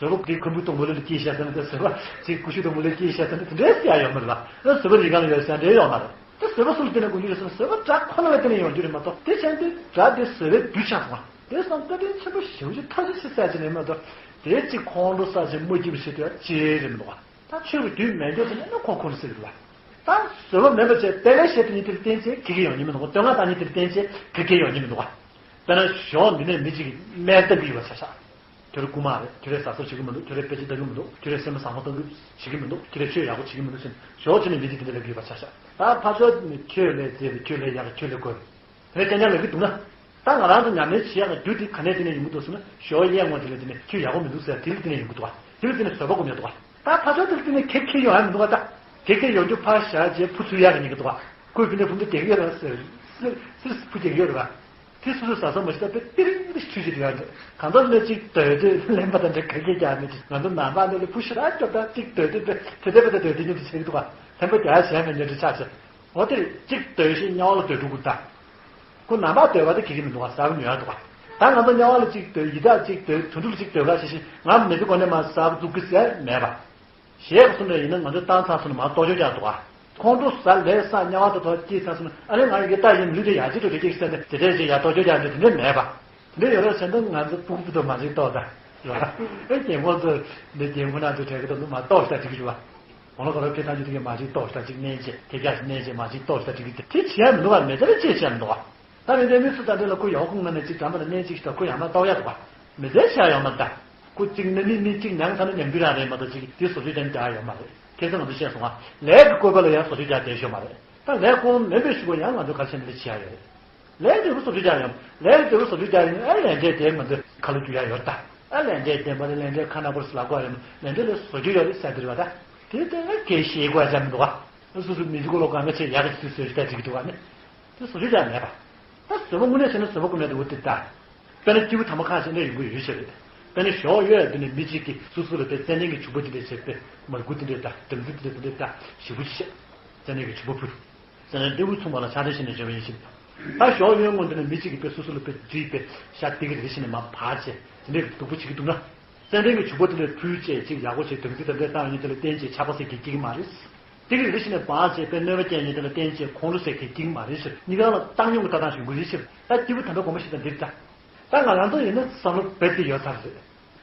བཟོད་པ་འདི་ཁམ་བུའི་སྡོང་པོ་ལ་སྐྱེས་ཤག་ཟེར་ན་དེ་བཟོད་པ་ཅིག་ཀུ་ཤུ་སྡོང་པོ་ལ་སྐྱེས་ཤག་ཟེར་ན་དེ་འདྲའི་ཟེར་ཡ་ཡོད་མ་རེད་པ། ཨ་བཟོད་པ་རི་སྒང་ལ་ཡོད་ཟེར་ཡ་འདྲའི་ཡོད་མ་རེད། དེ་བཟོད་པ་སུ་ལ་བརྟེན་ནས་ཡོང་རྒྱུ་རེད་ཟེར་ན་བཟོད་པ་དགྲ་ཁོ་ན་ལ་བརྟེན་ནས་ཡོང་རྒྱུ་རེད་མ་གཏོགས་དེ་བྱས་ན་དེ་དགྲ་དེ་བཟོད་པའི་རྒྱུ་ཆགས་སོང་བ། དེ་སོང་བཀའ་དྲིན་ཆེན་པོ་ཞེ་པོ་ཅིག་ཐག་ཆོད་ཆེ་ཟེར་ཡ་ཅིག་རེད་མ་གཏོགས་དེ་གཅིག་ཁོང་ཁྲོ་ཟ་ཅིག་མ་སྐྱིད་པ་བྱེད་དུས་ཅི་རེད་མི་འདུག་བ། ད་ཆོས་ཀྱི་དུས་མེད་འགྱོ་དེ་ནས་ཁོ་ཁོ་ན་ཟེར་གི་རེད་བ། ད་བཟོད་པ་མེད་པ་བྱས་དེ་ལས་གཞན་དེ་ཉིད་དེར་བརྟེན་ཚེ་གེགས་ཡོང་ཉིན་མི་འདུག་གོ། བསྟོད་བསྔགས་བཏང་ཉིན་དེར་བརྟེན་ཚེ་གེགས་ཡོང་ཉིན་མི་འདུག་ག་དཔེར་ན་གཞོགས་འདི་ནས་མི་གཅིག་གིས་སྨན་བཏབ་ཀྱི་ཡོད་པ་ཆ་བཞག་ཁྱོད་རང་རྐུན་མ་རེད། ཁྱོད་རང་ཟ་སོར་བྱེད་ཀྱི་མི་འདུག་ཁྱོད་རང་དཔེ་ཆ་ལྟ་གི་མི་འདུག་ཁྱོད་རང་སེམས་པ་བཟང་པོ་གཏོང་གི་བྱེད་ཀྱི་མི་འདུག་ཁྱོད་རང་ཆོས་ཡག་པོ་བྱེད་ཀྱི་མི་འདུག་ཟེར་ནས་ཞོགས་ཕྱི་ནས་མི་གཅིག་དེ་འདྲ་ལབ་ཀྱི་ཡོད་པ་ཆ་བཞག་ད་ཕར་ཕྱོགས་ནས་ཁྱོད་ལས་མཛེས་པས། ཁྱོད་ལས་ཡག་གི། ཁྱོད་ལས་དགོས། དེ་ནས་རྐྱང་རྐྱང་ལབ་ཀྱི་འདུག་ན། ད་ང་རང་ཚོ་ཉམས་ལེན་བྱེད་ཡག་གི་རྒྱུ་དེ་ག་ནས་དེ་ནས་ཡོང་གི་འདུག་ཟེར་ན། ཞོགས་གཡས་ངོས་དེ་ལ་དེ་ནས་ཁྱོད་ཡག་པོ་མི་འདུག་ཟེར་དེ་ལ་དེ་ནས་ཡོང་གི་འདུག་བ། དེ་ལ་དེ་ནས་བཟོད་པ་སྒོམ་ཡག་འདུག་བ། ད་ཕར་ཕྱོགས་དེ་ལ་དེ་ནས་ཁེབས་ཁེབས་ཡོང་ཡག་མི་འདུག་བ། ད་ཁེབས་ཁེབས་ཡོང་རྒྱུ་ཕར་བཞག་རྗེས་ཕུ་ཚུར་ཡག་གི་ཉེན་གི་འདུག་བ། ཁོས་ཕི་ནས་ཕུ་འདི་བསྡད་ཀྱི་ཡོད་ར་ཟེར། སིར་སིར་ཕུ་བསྡད་ཀྱི་ཡོད་ར་བ། དེ་སོ་སོའི་བཟའ་ཚང་མ་ཞིག་ད་དཔེ་ཏིར་འདི་ཤུ་ཞིག་དེ་ཡང་འདྲ། གང་ལྟར་ནས་གཅིག་སྡོད་དུས་ལེན་པ་དང་འདྲ་ག་གེ་རྒྱག་མི་འདུག་ང་ཚོ་ནང་པ་འདི་ལ་ཕུ་ཤི་ར་སྐྱོབ་ད་གཅིག་སྡོད་དུས་དཔེ་དེ་ལྟ་བུ་ད་སྡོད་དུས་ཉིན་དུ་ཆེ་གི་འདུག་ག་ལྷན་པ་རྒྱག་གཞན་མི་ཉོ་དུ་ཆགས་ཆེ། འོ་དེ་གཅིག་སྡོད་ཤིང་དམྱལ་བ་ལ་སྡོད་འགྲོ་དགོས་ད། ཁོ་ནང་པ་སྡོད་པ་དེ་གེ་གེ་མི་འདུག་ག་ཟ་བ་ཉོ་ཡག་འདུག་ག་ད་ང་ཚོ་དམྱལ་བ་ལ་གཅིག་སྡོད། ཡི་དྭགས་གཅིག་སྡོད། དུད་འགྲོ་ལ་གཅིག་སྡོད་ག་ཞེས་ཤིང་ང་མི་ཚེ་གོ་ནས་མ་ཟ་བ་འདུག་གི་ཟེར་མེད་པ། ཞེས་གསུངས་པ་ཡིན་ན་ང་ཚོ་བཏང་ཚར་སོང་ན་མ་གཏོར་བཅོས་རྒྱག་འདུག་ག་ཁོང་ཁྲོ་ཟ་ལས་ས་དམྱལ་བ་དུ་དོ་སྐྱེས་ཚར་སོང་ན་ཨ་ལེ་ང་ཡི་གེ་ལྟ་ཡིན་ལུས་དེ་ཡག་ཅིག་ཏུ་རེ་སྐྱེས་ཟེར་ནས་དེ་འདྲས་ཞིག་ཡག་གཏོར་བཅོས་རྒྱག་འདུག་དེ་འདྲས་མེད་པ། དེ་འདྲས་ཡོད་རེད་ཟེར་ན་ང་ཚོ་སྤུ་གུ་དུ་མ་ཅིག་གཏོར་ད། རེད་བ། ཨེ་རྒན་ཁོང་ཚོ་འདི་རྒན་ཁོང་རྣམ་ཚོ་གྲས་ཀྱི་དུ་མ་གཏོར་ཤ་ཅིག་རེད་བ། གོང་ལ་ག་རེ་ཕེ་ཐང་ཅིག་དེ་གས་མ་ཅིག་གཏོར་ཤ་ཅིག་གནས་བཅས་དེ་རྒྱ་ཞིག་གནས་བཅས་མ་ཅིག་གཏོར་ཤ་ཅིག་དེ་བྱེད་ཡ་མི་འདུག་བ། མེད་ཚེ་ལ་ཅེས་བྱས་མི་འདུག་བ། ད་མི་འདྲའི་མི་སུ་དང་འདྲ་ལ་ཁོ་ཡག་ཁུངས་ན་ནས་ཅིག་དྲན་པ་ལ་གནས་ཅིག་ཞིག་དང་ཁོ་ཡང་མ་གཏོགས་ཡག་པ་མི་ཚེ་ཆགས་ཡོང་མ་ད། ཁོ་གཅིག་ན་མི་མི་གཅིག་ཉང་ཚ་ན་ཉང་རྒྱུ་རང་རེད་མ་གཏོགས་ཅིག་དེ་བཟོ་བཅོས་ཀྱང་རྒྱག་ཡོང་མ་རེད། ཁ་སང་ང་ཚོ་བཤད་སོང་ང་། ལས་ཀྱི་བཀོད་པ་ལ་ཡང་བཟོ་བཅོས་རྒྱག་བསྡད་ཤོག་མ་རེད། ད་ལས་ཁོང་མིན་པའི་ཞུ་བ་ཡང་ང་ཚོ་ག་ཚོད་ནས་བྱེད་ཡ་ཡོད་རེད། ལས་འབྲས་བུ་བཟོ་བཅོས་རྒྱག་ཡོང་། ལས་འབྲས་བུ་བཟོ་བཅོས་རྒྱག་ཡོང་ཨ་ལས་འབྲས་དེ་ང་ཚོ་ཁ་ལོ་རྒྱུ་ཡ་ཡོད་ད། ཨ་ལས་འབྲས་བདེན་པ་རེད། ལས་འབྲས་ཁ་ན་པོར་སུ་ལ་གོ་ཡོད། ལས་འབྲས་ལས་བཟོ་རྒྱུ་ཡོད་རེད་ཟེར་དེ་རེད་བ་ད། དེ་ལྟ་ན་སྐད་ཤེས་དགོས་ཡ་ཅང་མི་འདུག་ག་སོ་སོ་མི་ཚེ་ཀོ་ལོ་གང་ག་ཆེ་ཡག་གི་ཚུལ་བཟོས་ཤི་ད་འགྲིག་གི་འདུག་ག་ནི། དེ་བཟོ་བཅོས་རྒྱག་མེད་པ། ད་བཟོད་པ་དངོས་གནས་བྱས་ན་བཟོད་པ་དགོས་མེད་དུ་འུ་ཏི་ད། དཔེར་ན་སྐྱེས་བུ་དམ་པ་ཁ་ཤས་ནས་ཡོང་གི་ཡོད་ཤེས་རེད། དཔེར་ན་ཞོགས་གཡོ་ཡ་དེ་ནས་མི་གཅིག་གིས་སོ་སོ་ལ་དཔེ་ཙན་དན་གྱི་བྱུག་པ་དེ་འདྲས་བྱས་པས་མར་ཁུ་དེ་འདྲས་ད་སྦྲང་རྩི་དེ་འདྲས་དེ་འདྲས་ད་ཞིབ་པོ་ཅིག་བྱས། ཙན་དན་གྱི་བྱུག་པ་ཕུལ། ཙན་དན་ལྟེ་བུ་མཚུངས་པ་ལ་ཕྱག་དྲིན་ཤེས་ནས་བྱོན་པ་ཡིན་ཞིང་། ད་ཞོགས་གཡོ་སྔོན་དེ་ནས་མི་གཅིག་གིས་དཔེ་སོ་སོ་ལ་དཔེ་བྲིས་པས་ཤ་སྟེ་གི་རེ་ཤི་ནས་མར་བག་བྱས་དེ་འདྲས་སྡུག་པོ་བྱེད་ཀྱི་འདུག་ན། ཙན་དན་གྱི་བྱུག་པ་དེ་འདྲས་ཕུལ་བྱས་ཅིག་ཡག་པོ་བྱས་སྦྲང་རྩི་དེ་འདྲས་བཏང་ཡིན་དེ་ལ་བརྟེན་བྱས་ཆགས་པ་ཟེར་གྱི་སྐྱེ་གི་མ་རེད། དེ་གི་རེ་ཞིག་ནས་བག་བྱས་པའི་གནོད་པ་སྐྱེལ་ཉེན་དེ་ལ་བརྟེན་བྱས་ཁོང་ཁྲོ་ཟེར་གྱི་སྐྱེ་གི་མ་རེད་ཟེར། གཉིས་ཀ་ལ་བཏང་སྙོམས་ཀྱི་ལྟ་སྟངས་ཤིག་དགོས་རེད་ཟེར། ད་སྐྱེས་བུ་དམ་པའི་དགོངས་པ་ཞིག་དང་འདིར་ད། ད་ང་རང་ཚོ་ཡིན་ན་བསམ་བློ་རྦད་དེ་ཡོད་ཚར་རེད།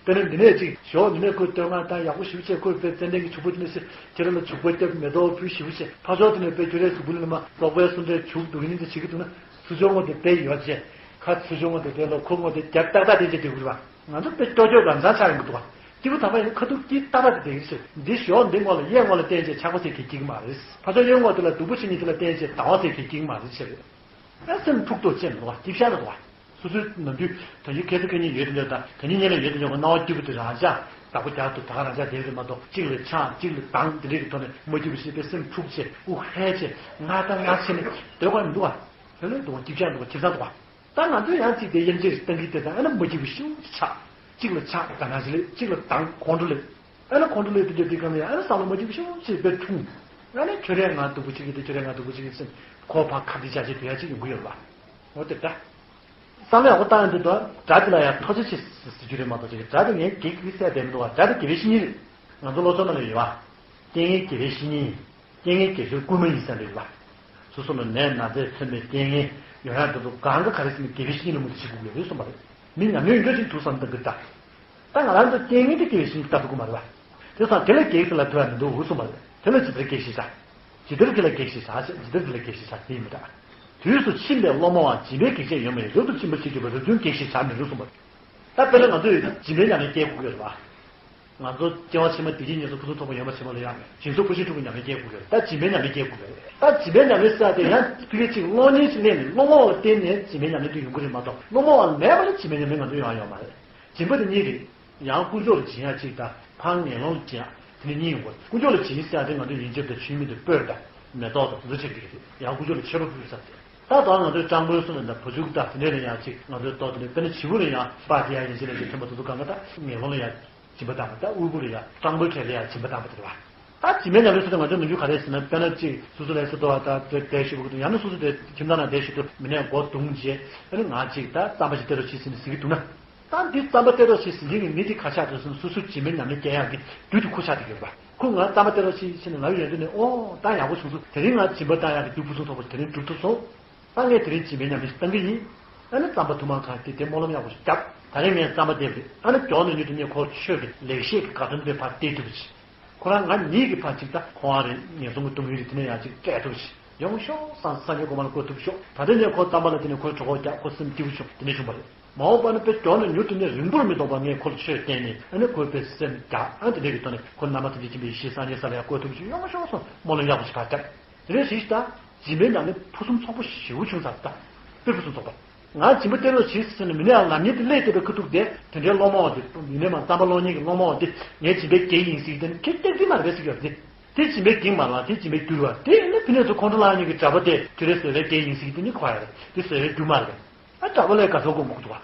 དེ་ནས་འདི་ནས་ཅིག་ཞོགས་འདི་ནས་ཁོས་བསྟོད་བསྔགས་དང་ཡག་པོ་ཞིབ་བྱས་ཁོས་དཔེ་ཙན་དན་གྱི་བྱུག་པ་དེ་ནས་ཟེར་ཁྱེད་རང་ལ་བྱུག་པ་བརྒྱབ་མེ་ཏོག་ཕུལ་ཞིབ་བྱས་ཕར་ཕྱོགས་དེ་ནས་དཔེ་ཁྱོད་རའི་གཟུགས་པོ་ལ་མ་རྫོགས་པའི་གསུང་འདྲའི་བྱུག་འདུག་ཉིན་དུ་བྱེད་ཀྱི་འདུག་ན་ཚུར་ཕྱོགས་ངོ་དེ་དཔེ་ཡོད་བྱས་ཁ་ཚུར་ཕྱོགས་ངོ་དེ་དཔེ་ལ་ཁོ་ངོ་དེ་རྒྱབ་ཏག་ཏག་དེ་བྱས་དེ་དགོས་རེད་བ། ང་ཚོ་དཔེ་ཀྱོག་ཀྱོག་རང་ཚང་ཆགས་ཡོང་གི་འདུག་བ། སྐྱེས་བུ་དམ་པ་ཡིན་ན་ཁ་ཐུག་སྐྱིད་ཏག་ཏག་དེ་དེ་ཡིན་ཟེར། འདི་ཞོགས་འདི་ངོ་ལ་གཡས་ངོ་ལ་བསྟན་བྱས་ཆགས་པ་ཟེར་གྱི་སྐྱིད་མ་རེད། ཕར་ཕྱོགས་གཡོན་ངོ་དེ་ལ་སྡུག་པོ་བྱེད་ཉིན་དེ་ལ་བསྟན་བྱས་སྡང་བ་ཟེར་གྱི་སྐྱིད་མ་རེད་ཟེར། ཨ་སེམས་འཁྲུག་དོགས་ཅན་འདུག་བ་སྐྱིད་ཤག་འདུག་བ། སོ་སོའི་ནམ་རྒྱུན་ད་ཡིག་ཁེ་ཚོ་ཁེ་ཉིན་ཡོད་དེ་འདྲ་དང་ད་ཉིན་ཉིན་ལ་ཡོད་དེ་འདྲ་གི་སྣང་བ་སྐྱིད་པོ་དེ་རང་ཅག་བདག་པོ་རྒྱག་ཏུ་ད་ག་རང་ཅག་དེ་རེད་མ་གཏོགས་གཅིག་ལ་ཆགས་གཅིག་ལ་སྡང་དེ་འདྲས་ཀྱི་ཐོག་ནས་མ་སྐྱིད་པོ་ཞིག་པའི་སེམས་འཁྲུག་བྱས་དབུགས་ཧལ་བྱས་ང་ད་ང་བྱས་ནས་སྡོད་དགོས་མི་འདུག་བ། དེ་ལས་འདུག་བ་སྐྱིད་ཤག་འདུག་བ་སྐྱིད་ཚང་འདུག་བ། ད་ང་ཚོས་ཡང་གཅིག་དེ་དབྱེ་འབྱེད་ཞིག་གཏང་གི་དེ་དང་ཨ་ན་མ་སྐྱིད་པོ་ཞེ་པོ་ཅིག་ཆགས། གཅིག་ལ་ཆགས་དགའ་སྣང་ཞིག་སླེབས། གཅིག་ལ་སྡང་ཁོང་ཁྲོ་སླེབས། ཨ་ན་ཁོང་ཁྲོ་སླེབས་དུས་དེ་གང་ལ་ཡང་ཨ་ན་བསམ་བློ་མ་སྐྱིད་པོ་ཞེ་པོ་ཅིག་དཔེ་འཁྲུངས། ཨ་ན་ཁྱོད་རས་ང་སྡུག་པོ་བྱེད་ཀྱི་འདུག་ཁྱོད་རས་ང་སྡུག་པོ་བྱེད་ཀྱི་སེམས་ཁོ་ཕར་ཁ་བྲིས་བྱ་བྱེད་དུ་ཡ་གཅིག་ཡོང་གི་ཡོད་རེད་བ། འོ་དེ་འདྲ། བསམ་བློ་ཡག་པོ་བཏང་ཡོང་དུས་དོ་སྒྲ་དེ་ལ་ཡང་ཐུགས་རྗེ་ཆེ་ཟེར་རྒྱུ་རེད་མ་གཏོགས་ཅིག་སྒྲ་དེ་ངས་གེགས་ཀྱིས་བསད་བསྡད་མི་འདུག་བ། སྒྲ་དེ་དགེ་བའི་བཤེས་གཉེན་རེད། ང་ཚོ་སློབ་སྦྱོང་ནང་ལ་ཡོད་བ། རྐྱེན་ངན་དགེ་བའི་བཤེས་གཉེན་ཡིན། རྐྱེན་ངན་དགེ་བཤེས་རྐུན་མ་ཡིན་ཟེར་འདྲ་ཡོད་བ། སོ་སོ་ལ་ནད་ན་ཚས་མཚོན་པའི་རྐྱེན་ངན་ཡོང་ཡག་འདི་ཚོ་གང་ག་ག་རེ་ཟེར་ན་དགེ་བའི་བཤེས་གཉེན་ལ་མུ་མཐུད་བྱེད་དགོས་ཀྱི་རེད་གསུངས་པ་རེད། མི་ཉམས་མྱོང་ཡོད་འགྲོ་ཞིག་འདུག་བསམ་བཏང་གི་ད། ད་ང་རང་ཚོ་རྐྱེན་ངན་དེ་དགེ་བའི་བཤེས་གཉེན་ལྟ་ཐུབ་ཀྱི་མ་རེད་བ། དེ་སང་དེ་ལ་གེགས་ལ་ཐུག་ཡ་མི་འདུག་གསུངས་པ་རེད། དེ་ལ་ཇི་ལྟར་གེགས་ཞེས་བྱ། ཇི་ལྟར་དེ་ལ་གེགས་ཞེས་བྱ་ཞེས་ཇི་ལྟར་དེ་ལ་གེགས་ཞེས་བྱ་དེ་ཡིན་མི་འདྲ། དུས་སུ་ཕྱིན་པའི་སློང་མོའང་སྦྱིན་པའི་གེགས་བྱས་ཡོད་མ་ཡིན། རབ་ཏུ་ཕྱིན་པ་ཞེས་བརྗོད་པའི་རབ་བྱུང་གེགས་ཞེས་བྱར་མི་རུང་གསུངས་པ་རེད། ད་དཔེར་ན་ང་ཚོས་སྦྱིན་པའི་ཉམས་ལེན་སྐྱེལ་དགོས་ཀྱི་ཡོད་རེད་བ། ང་ཚོ་སྐྱེ་བ་ཕྱི་མ་བདེ་སྐྱིད་ངན་སོང་ཕུན་སུམ་ཚོགས་པ་ཡོང་བ་ཕྱི་མ་ལ་ཡང་སྦྱིན་སོགས་ཕར་ཕྱིན་དྲུག་གི་ཉམས་ལེན་སྐྱེལ་དགོས་ཀྱི་རེད། ད་སྦྱིན་པའི་ཉམས་ལེན་སྐྱེལ་དགོས་ཀྱི་རེད། ད་སྦྱིན་པའི་ཉམས་ལེན་ཟེར་ཡ་དེ་ཡང་ཕ་གི་གཅིག་སློང་མཁན་ཞིག་སླེབས་ནས་སློང་བ་ལ་བརྟེན་ནས་སྦྱིན་པའི་ཉམས་ལེན་དེ་ཡོང་གི་རེད་མ་གཏོགས་སློང་མ་བ་མེད་པ་ལ་སྦྱིན་པའི་ཉམས་ལེན་ང་ཚོ་ཡོང་ཡ་ཡོད་མ་རེད། སྦྱིན་པ་དེ་གཉིས་རེད། ཡང་དཀོན་མཆོག་ལ་སྦྱིན་ཡ་གཅིག་དང་ཕར་ངན་སློང་ལ་སྦྱིན་ཡ་དེ་ནི་གཉིས་ཡོང་གི་རེད། དཀོན་མཆོག་ལ་སྦྱིན་ཟེར་ཡ་དེ་ང་ཚོ་ཡོན་ཆབ་དང་མཆོད་མེ་དང་སྤོས་དང་མེ་ཏོག་དང་དེ་ཚོ་ཆགས་ཀྱི་རེད། ཡང་དཀོན་མཆོག་ལ་མཆོད་པ་ཕུལ་ས་རེད། ད་ལྟ་ང་ཚོའི་སྤྲང་པོའི་སོ་ནས་ད་བུ་ཆུང་དང་དེ་འདྲས་ལ་ཡང་གཅིག་ང་ཚོའི་ལྟོ་དེ་འདྲས་དཔེར་ན་བྱིའུ་ལ་ཡང་སྤར་དེ་ཡང་ཡིན་གཅིག་ལ་གཅིག་ཐོན་པ་དེ་ཚོ་གང་ག་ད་ངན་སློང་ལ་ཡང་སྦྱིན་པ་བཏང་བ། ད་དབུལ་པོ་ལ་ཡང་སྤྲང་པོའི་གྲས་ལ་ཡང་སྦྱིན་པ་བཏང་བ་དེ་རེད་བ། ད་སྦྱིན་པའི་ཉམས་ལེན་ཟེར་དུས་ང་ཚོའི་ནམ་རྒྱུན་ག་རེ་ཟེར་ན་དཔེར་ན་གཅིག་སོ་སོ་ལ་ས་དོ་བ་དང་དེ་བསྡད་ཞུ་བ་གི་འདུག་ཡང་ན་སོ་སོ་དེ་ཁྱིམ་ཚང་ནང་བསྡད་ཞུ་དུས་མི་ནས་སྒོ་བརྡུངས་རྗེས་དཔེར་ན་ང་གཅིག་ད་རྩམ་པ་ཞིག་སྟེར་རོགས་བྱེད་ཟེར་ནས་ཟེར་གི་འདུག་ན། ད་འདི་རྩམ་པ་སྟེར་རོགས་བྱེད་ཟེར་མཁན་གྱི་མི་དེ་ཁ་ཆག་དུ་སོང་སོ་སོ་སྦྱིན་པའི་ཉམས་ལེན་སྐྱེལ་ཡག་གི་རྒྱུ་དེ་ཁུར་ཆག་དེ་ཡོད་པ། ཁོ་ང་རྩམ་པ་སྟེར་རོགས་བྱེད་ཟེར་ནས་ང་ཡོད་དུས་ནས་ཨོ་ད་ཡག་པོ་བྱུང་སོང་། དེ་རིང་ང་སྦྱིན་པ་བཏང་ཡག་གི་རྒྱུ་ཕུན་སུམ་ཚོགས་པ་དེ་རིང་འགྲུབ་ཐུབ་སོང་། ད་ངས་དེ་རིང་སྦྱིན་པའི་ཉམས་ལེན་ཞིག་བཏང་གི་ཡིན། ཨ་ནི་རྩམ་པ་ཐུར་མ་གང་དེ་དེ་སྨོན་ལམ་ཡག་པོ་ཞིག་བརྒྱབ། ད་རིང་ངས་རྩམ་པ་སྟེར་བ་རེད། ཨ་ནི་མགྱོགས་ནས་ཉུལ་དུས་ངས་ཁོར་ཆོས་ཀྱི་ལེགས་བཤད་ཀྱི་དགའ་སྟོན་དཔེ་ཕར་སྟེར་ཐུབ་ཀྱི། ཁོ་རང་ང་གཉིས་ཀྱི་བར་གཅིག་ད་ཁོ་རང་རེད་ངན་སོང་གི་སྡུག་བསྔལ་རེད་དེ་ནས་ཡང་གཅིག་སྤྲད་ཐུབ་ཀྱི། ཡོང་ཤོག་བསམ་སངས་རྒྱས་གོ་མ་ལ་བཀོད་ཐུབ་ཤོག་ད་ལྟ་ངས་ཁོ་རྩམ་པ་ལ་དེ་ནས་ཁོའི་གྲོད་ཁོག་བརྒྱབ་ཁོ་སེམས་སྐྱིད་པོ་བྱུང་དེ་ནས་བྱུང་བ་རེད། མ་འོངས་པ་ནི་དཔེ་མགྱོགས་ནས་མྱུར་དུ་ནི་རིང་པོར་མི་ཐོགས་པར་ངས་ཁོ་ལ་ཆོས་བསྟན་ནས། ཨ་ནི་ཁོས་དཔེ་སེམས་རྒྱགས། ཨ་དེ་འདྲ་གི་ཐོག་ནས་ཁོ་རྣམ་པ་ཐམས་ཅད་མཁྱེན་པའི་ཡེ་ཤེས་སངས་རྒྱས་ས་ལ་ཡང་བཀོད་ཐུབ་ཅིག་ཡོང་ཤོག་གསུངས། སྨོན་ལམ་ཡག་པོ་ཞིག་ཕར་བཏབ། དེ་རེད། གཞིས་ཆགས་སྦྱིན་པའི་ཉམས་ལེན་ཕུན་སུམ་ཚོགས་པོ་ཞེ་པོ་བྱུང་ཚར། ད་དཔེ་ཕུན་སུམ་ཚོགས་པ། ང་སྦྱིན་པ་སྟེར་རོགས་བྱེད་ཟེར་ནས་མི་ནས་ཡང་ལབ་མཁན་དེ་སླེབས་བསྡད་པའི་ཁ་ཐུག་དེ། དེ་འདྲའི་སློབ་མ་བ་དེ། ཡིན་ནའི་མ་རྩམ་པ་སློབ་གཉེར་གྱི་སློབ་མ་བ་དེ་ངས་སྦྱིན་པའི་གེགས་ཡིན་ཟེར་གྱི་དེ་ནི་ཁེགས་ཏེ་དེ་མ་རེད་པས་ཟེར་གྱི་ཡོད་རེད། དེ་སྦྱིན་པའི་གེགས་མ་རེད་པ། དེ་སྦྱིན་པའི་རྒྱུ་རེད་པ། དེ་ནི་ཕ་ནས་ཚུར་ཁོང་ཁྲོ་ལངས་མཁན་གྱི་གྲྭ་པ་དེ་ཁྱོད་རའི་བཟོད་པའི་གེགས་ཡིན་ཟེར་གྱི་དེ་ནི་གོ་ཡ་རེད། དེ་བཟོད་པའི་རྒྱུ་མ་རེད་པས། ཨ་གྲྭ་པ་ལ་དགའ་ཚོར་སྒོམ་དགོས་ཀྱི་འདུག་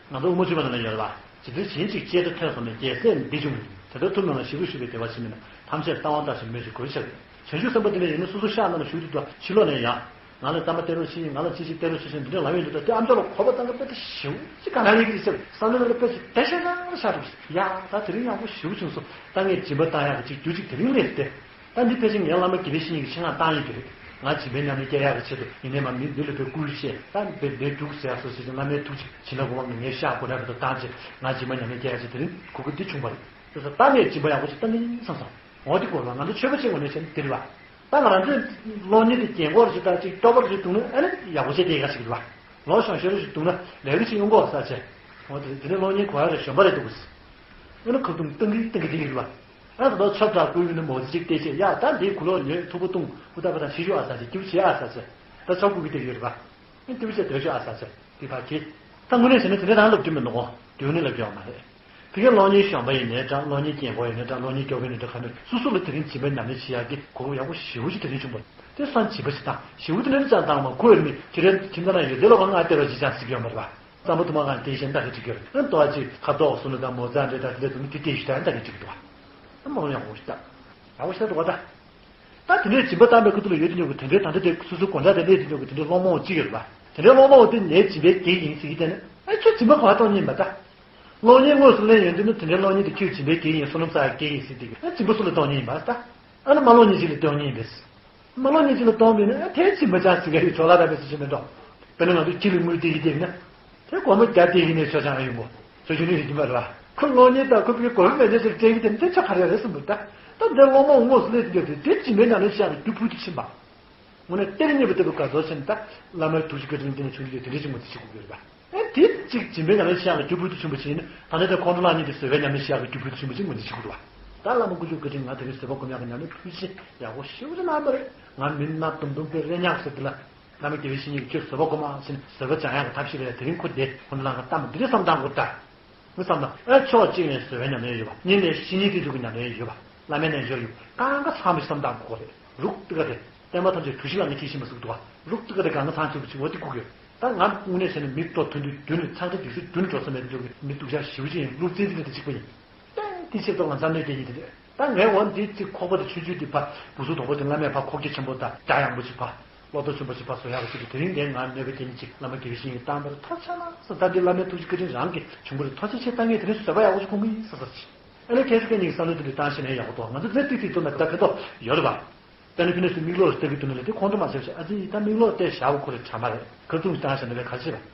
པ། ང་ཚོ་དབུ་མ་བཅུ་པ་ནང་ལ་ཡོད་རེད་པ། ཇི་ལྟར་བྱིན་ཅིག་གཅེས་དྲ་ཐོས་སོང་ནས། རྒྱལ་སྲས་ནི་འདི་བྱུང་ཡིན། དེ་ལྟར་ཐུབ་རྣམས་ལ་ཞིབ་ཏུ་ཞུས་པས་བདེ་བར་གཤེགས་མིན་ནམ། ཐམས་ཅད་ལྟ་བ་ལྟ་ཞིང་མོས་ཤིང་གུས་ཤིག་ཡིན། བྱང་ཆུབ་སེམས་དཔའ་དེ་འདྲ་ཡིན་ན་སོ་སོ་ཤག་ནང་ལ་བཞུགས་དུས་དང་ཕྱི་ལོགས་ནས་ཡང་། ང་ལ་རྩམ་པ་སྟེར་རོགས་བྱེད། ང་ལ་ཅི་ཞིག་སྟེར་རོགས་བྱེད་ཟེར་འདི་འདྲ་ལབ་ཡོང་དུས། ད་དེ་ཨ་མཆོག་ལ་གོ་བ་བཏང་གི་དཔེ་དེ་ཞེ་པོ་ཅིག་ག་ལ་ཡིན་གྱི་ཟེར། བསམ་བློ་ལ་དཔེ་ཞིག་བདེ་ཤ་ཤ་ཤ་འདུག་ཡ་ད་དེ་རིང་ཡག་པོ་ཞེ་པོ་བྱུང་སོང་། ད་ངས་སྦྱིན་པ་བཏང་ཡག་གི་ཅིག་རྒྱུ་ཅིག་དེ་རིང་སླེབས་ཏེ། ད་འདི་ཕལ་ཆེར་ངའི་བླ་མ་དགེ་བའི་བཤེས་གཉེན་གྱི་ཆེད་མངགས་བཏང་ཡོད་ཀྱི་རེད། ང་སྦྱིན་པའི་ཉམས་ལེན་སྐྱེ་ཡག་གི་ཆེད་དུ། ཡིན་ནའི་མ་མི་འདི་ལ་དཔེ་བསྐུལ་བཤད། ད་དཔེ་འདི་རྒྱུགས་ཟེར་ཡག་སོ་སོ་ཞིག་བླ་མའི་ཐུགས་ཀྱི་བྱིན་རླབས་ཀྱི་དབང་གིས་ངའི་ཤག་སྒོ་ར་བར་དུ་བཏང་བྱས། ང་སྦྱིན་པ་ཉམས་ལེན་སྐྱེ་ཡག་ཆེད་དེ་རིང་གོ་སྐབས་འདི་བྱུང་བ་རེད། དེ་ཚོ་ད་ངས་སྦྱིན་པ་ཡག་པོ་ཞིག་བཏང་གི་ཡིན་བསམ་སོང་། འོ་དེ་སྐོར་ལ་ང་ཚོ་ཆོས་པ་ཅིག་ངོས་ནས་བྱས་ན་འདི་རེད་པ། ད་ང་རང་ཚོའི་གློག་བརྙན་དེ་རྒྱན་གོག་རེ་ཞིག་དང་ཅིག་སྐྱོ་པོ་རེ་ཞིག་བཏང་ན་ཨ་ནི་ཡག་པོ་བྱས་བསྡད་ཡག་ཞིག་རེད་པ། ལོ་གཞོན་ཤོས་རེ་ཞིག་བཏང་ན་ལས་ཀ་ཞིག་ཡོང་གི་ཡོད་ས་བྱས། འོ་དེ་དེ་ནས་གློག་བརྙན་གོ་ཡག་རེ་གཞོན་པ་རེ་འདུག་གི། ཨ་ནི་ཁ་བརྡུང་བཏང་གི་བཏང་གི་བསྡད་ཀྱི་རེད་པ། ཨ་ད་ལྟ་ཆབ་བྲག་བསྐུལ་ཡོང་ན་མོ་ཙི་ཅིག་བལྟས་བྱས། ཡ་ད་འདིའི་གུ་ལོག་ཉོས་ཐུག་པོ་བཏུང་ཧུ་ད་པ་དང་ཤི་ཤུ་ཨ་ས་ཅིག་སྐྱིད་པོ་བྱེད་ཨ་ས་ཅིག་ད་ཆབ་བསྐུལ་གྱི་བསྡད་ཀྱི་ཡོད་རེད་པ། ཨ་སྐྱིད་པོ་བྱེད་སྡོད་ཤོག་ཨ་ས་ཅིག་དེ་ཕར་གྱིས། ད་དངོས་གནས་བྱས་ན་དེ་འདྲ་རང་ལབ་རྒྱུ་མི་འདུག་གོ། དེ་ནི་ལབ་རྒྱུ་ཡོད་མ་རེད། དེ་གའི་གློག་བརྙན་གཞོན་པ་ཡིན་ནའི་འདྲ། གློག་བརྙན་རྒྱན་གོག་ཡིན་ནའི་འདྲ། གློག་བརྙན་སྐྱོ་པོ་ཡིན་ནའི་འདྲ། ག་ནས་སོ་སོ་ལ་དེ་རིང་སྦྱིན་པ་ཉམས་ལེན་བྱེད་ཡག་གི་གོ་སྐབས་ཡག་པོ་ཞེ་པོ་ཅིག་དེ་རིང་བྱུང་བ་རེད། དེ་སང་སྦྱིན་པ་ཞིག་བཏང་ཞེ་པོ་དེ་འདྲ་ཅང་བཏང་མ། ཁོ་ཡོད་མི་ཁྱེད་རའི་ཁྱིམ་ཚང་ནང་ཡོད་དེ་ལོ་གང་ང་སྟེར་བ་ཅིག་ཅང་སྲིད་ཀྱི་ཡོད་མ་རེད་པ། རྩམ་པ་དུ་མ་གང་དེ་བཞིན་ལྟ་གི་འགྲིག་གི་རེད། ཨ་ཏོ་ཨ་ཅིག་ཁ་དོག་བཟོ་ནི་དང་མོ་རྩ་འདྲེ་དང་དེ་འདྲ་བཟོ་ནི་དེ་དེ་ཞིག་ད་ལྟ་གི་འགྲིག་གི་འདུག་པ། ཨ་མ་ཡག་པོ་ཞིག་ད། ཡག་པོ་ཞིག་ད་འདུག་པ་ད། ད་དེ་འདྲའི་སྦྱིན་པ་བཏང་པའི་ཁུ་ཐུ་ལ་ཡོད་དེ་ཉོ་གི་དེ་འདྲའི་ད་ལྟ་དེ་སོ་སོའི་དགོན་གྲྭ་དེ་གནས་དེ་ཉོ་གི་དེ་འདྲའི་སློབ་མ་བ་གཅིག་ཡོད་རེད་པ། དེ་འདྲའི་སློབ་མ་བ་དེ་ངའི་སྦྱིན་པའི་གེགས་ཡིན་ཟེར་གི་དེ་ནི། ཨ་ཁྱོད་སྦྱིན་པ་ག་པར་གཏོང་མཁན་ཡིན་པ་ད། གློག་བརྙན་དངོས་སུ་ལེན་ཡོང་དུས་ནི་དེ་འདྲའི་གློག་བརྙན་དེ་ཁྱོད་སྦྱིན་པའི་གེགས་ཡིན། བསོད་ནམས་བསགས་ཡག་གེགས་ཡིན་ཟེར་དེ་གི། ཨ་སྦྱིན་པ་སུ་ལ་གཏོང་མཁན་ཡིན་པ་ད། ཨ་ནི་མ་གློག་བརྙན་ཅིག་ལ་གཏོང་མཁན་ཡིན་པས། མ་གློག་བརྙན་ཅིག་ལ་གཏོང་བས་ན་ཨ་དེའི་སྦྱིན་པ་ཅང་ཟེར་ག་ཡི་ཇོ་ལགས་ར་བས་སུ་ཞིག་མི་འགྲོ། དཔེར་ན་ང་ཚོ་ཁྱི་ལ་དངུལ་སྟེར་གི་བསྡད་ན། དེ་སྒོར་མོ་བརྒྱ་སྟེར་གི་ནས་ཆོག་ཅང་ཡོང་གོ། ཚོ་ཆུང་ནས་ཡིན་གྱི་མ་རེད་པ། ཁོ་གློག་བརྙན་དང་ཁོ་པའི་སྒོར་མོ་མེད་ནས་ཟེར་སྤྲད་གི་དེ་ནི་དེ་ཆོག་ག་རེ་རེད་བསམ་འདུག་ད། ད་འདིར་སློབ་མ་དངོས་སུ་སླེབས་ཏེ་འདིར་དེ་སྦྱིན་པའི་ཉམས་ལེན་བྱེད་ཡག་གི་རྒྱུ་ཕུལ་དུ་ཕྱིན་པ། དངོས་གནས་གཏེར་རྙེད་པ་ལྟ་བུ་དགའ་ཚོར་ཆེ་ནས་ད་བླ་མའི་ཐུགས་རྗེ་བཀའ་དྲིན་འདི་ནས་བྱུང་རྒྱུ་དེ་འདྲ་ཞིག་ངོས་འཛིན་བྱེད་དགོས་ཀྱི་རེད་པ། ཨེ་དེ་གཅིག་སྦྱིན་པའི་ཉམས་ལེན་བྱེད་ཡག་གི་རྒྱུ་ཕུལ་དུ་ཕྱིན་པ་ཞིག་ཡིན་ན། ད་ནི་དེ་ཁོང་ཁྲོ་ལངས་ཉིན་དེ་བཟོད་པའི་ཉམས་ལེན་བྱེད་ཡག་གི་རྒྱུ་ཕུལ་དུ་ཕྱིན་པ་ཞིག་ངོས་འཛིན་བྱེད་དགོས་རེད་པ། ད་བླ་མ་དཀོན་མཆོག་བཀའ་དྲིན་ང་དེ་རིང་བཟོད་པ་སྒོམ་ཡག་གི་ཉམས་ལེན་ཕུལ་ཆེད་ཡག་པོ་ཞེ་པོ་ཅིག་གནང་པ་རེད། ང་མི་སྣ་དུམ་དུམ་དཔེ་རེ་ཉག་ཟེར་དེ་ལ། བླ་མ་དགེ་བའི་བཤེས་གཉེན་གྱིས་ཁྱོད་བཟོད་པ་སྒོམ་ཨ་ཟེར་ནས་བཟོད་པ་སྦྱང་ཡག་གི་ཐབས་ཤེས་རེད། དེ་རིང་ཁོ་དེ་ཁོང་ཁྲོ་ལངས་ག་གཏམ་འདི་འདྲ་བསམ་བཏང་དགོས་ད། ངས་བསམ་ན་ཨ་ཕྱོགས་གཅིག་ནས་བཟོད་པའི་ཉམས་ལེན་ཡོད་པ། གཉིས་ནས་བཤེས་གཉེན་བསྟེན་ཚུལ་གྱི་ཉམས་ལེན་ཡོད་པ། བླ་མའི་རྣལ་འབྱོར་ཡོད་པ། གང་ག་ཚང་མ་ཞིག་བསམ་བཏང་དགོས་རེད། རུག་ཏི་ཀ་དེ་བསྟན་པ་ཐམས་ཅད་གྲུ་བཞི་ལ་ནི་ཁྱེད་ཤེས་མ་ཟུག་འདུག་བ། རུག་ཏི་ཀ་དེ་གང་ག་ཚང་ཚུགས་པ་ཅིག་འོ་དེ་སྒུག་ཡོད། ད་ང་དངོས་གནས་བྱས་ན་མི་ལྟོ་ཐོན་དུས་རྒྱུན་ནས་ཚང་ཁྲ་དུས་སུ་རྒྱུན་འགྲོ་ས་མེད་འདུག་གི། མི་སྡུག་ཅག་ཞེ་པོ་ཅིག་ཡིན། སློབ་ཚན་དེ་ལ་དེ་གཅིག་པ་ཡིན། ཏན་ཏིག་ཆེ་ཏོག་ང་ཚང་གནོད་སྐྱེལ་གྱི་དེ་རེད། ད་ངས་འོ་འདི་ཅིག་ཁོག་པ་དེ་ཆུང་ཆུང་དེ་ཕ་བུ་སུ་དོག་པོ་དེ་བླ་མས་ཕ་ཁོག་རྒྱ་ཆེན་པོ་དང་རྒྱ་ཡངས་པོ་ཅིག་ཕ། བློ་ལྡོག་ཆེན་པོ་ཞིག་ཕར་བཟོ་ཡག་གི་ཆེད་དུ་དེ་རིང་འདིར་ང་གནོད་པ་སྐྱེལ་མཁན་ཅིག་བླ་མ་དགེ་བའི་བཤེས་གཉེན་བཏང་བར་ཐག་ཆོད་ན་ཟེར། ད་འདི་བླ་མའི་ཐུགས་རྗེ་བཀའ་དྲིན་རང་གིས་བྱུང་བ་རེད། ཐག་ཆོད་ཆེ། ད་ངས་དེ་རིང་བཟོད་པ་ཡག་པོ་ཞིག་སྒོམ་གི་ཡིན་ཟེར་ཟེར་ཅིག་ཨ་ནི་ཁྱེད་ཚོ་སྐད་གཉིས་ཀྱི་བསམ་བློ་དེ་འདྲ་བཏང་ཤེས་ན་ཡག་པོ་འདུག་ང་ཚོ་ཚེ་ཏིག་ཏིག་ཏུ་ན་ད་ཕན་ཐོགས་ཡོད་རེད་པ། ད་ནི་ཕི་ནས་སུ་མིག་ལོག་ལྟ་གི་འདུག་ན་ལས་དེ་ཁོང་ཁྲོ་མ་ཟེར་ཞིག་ཨ་ཙི་ད་མིག་ལོག་བལྟས་བཞག་གོ་ཁོ་རེ་དྲ་མ་རེད། ཁ་བརྡུང་ཞིག་བཏང་ཤེས་ན་ལས་ག་ཤེས་པ།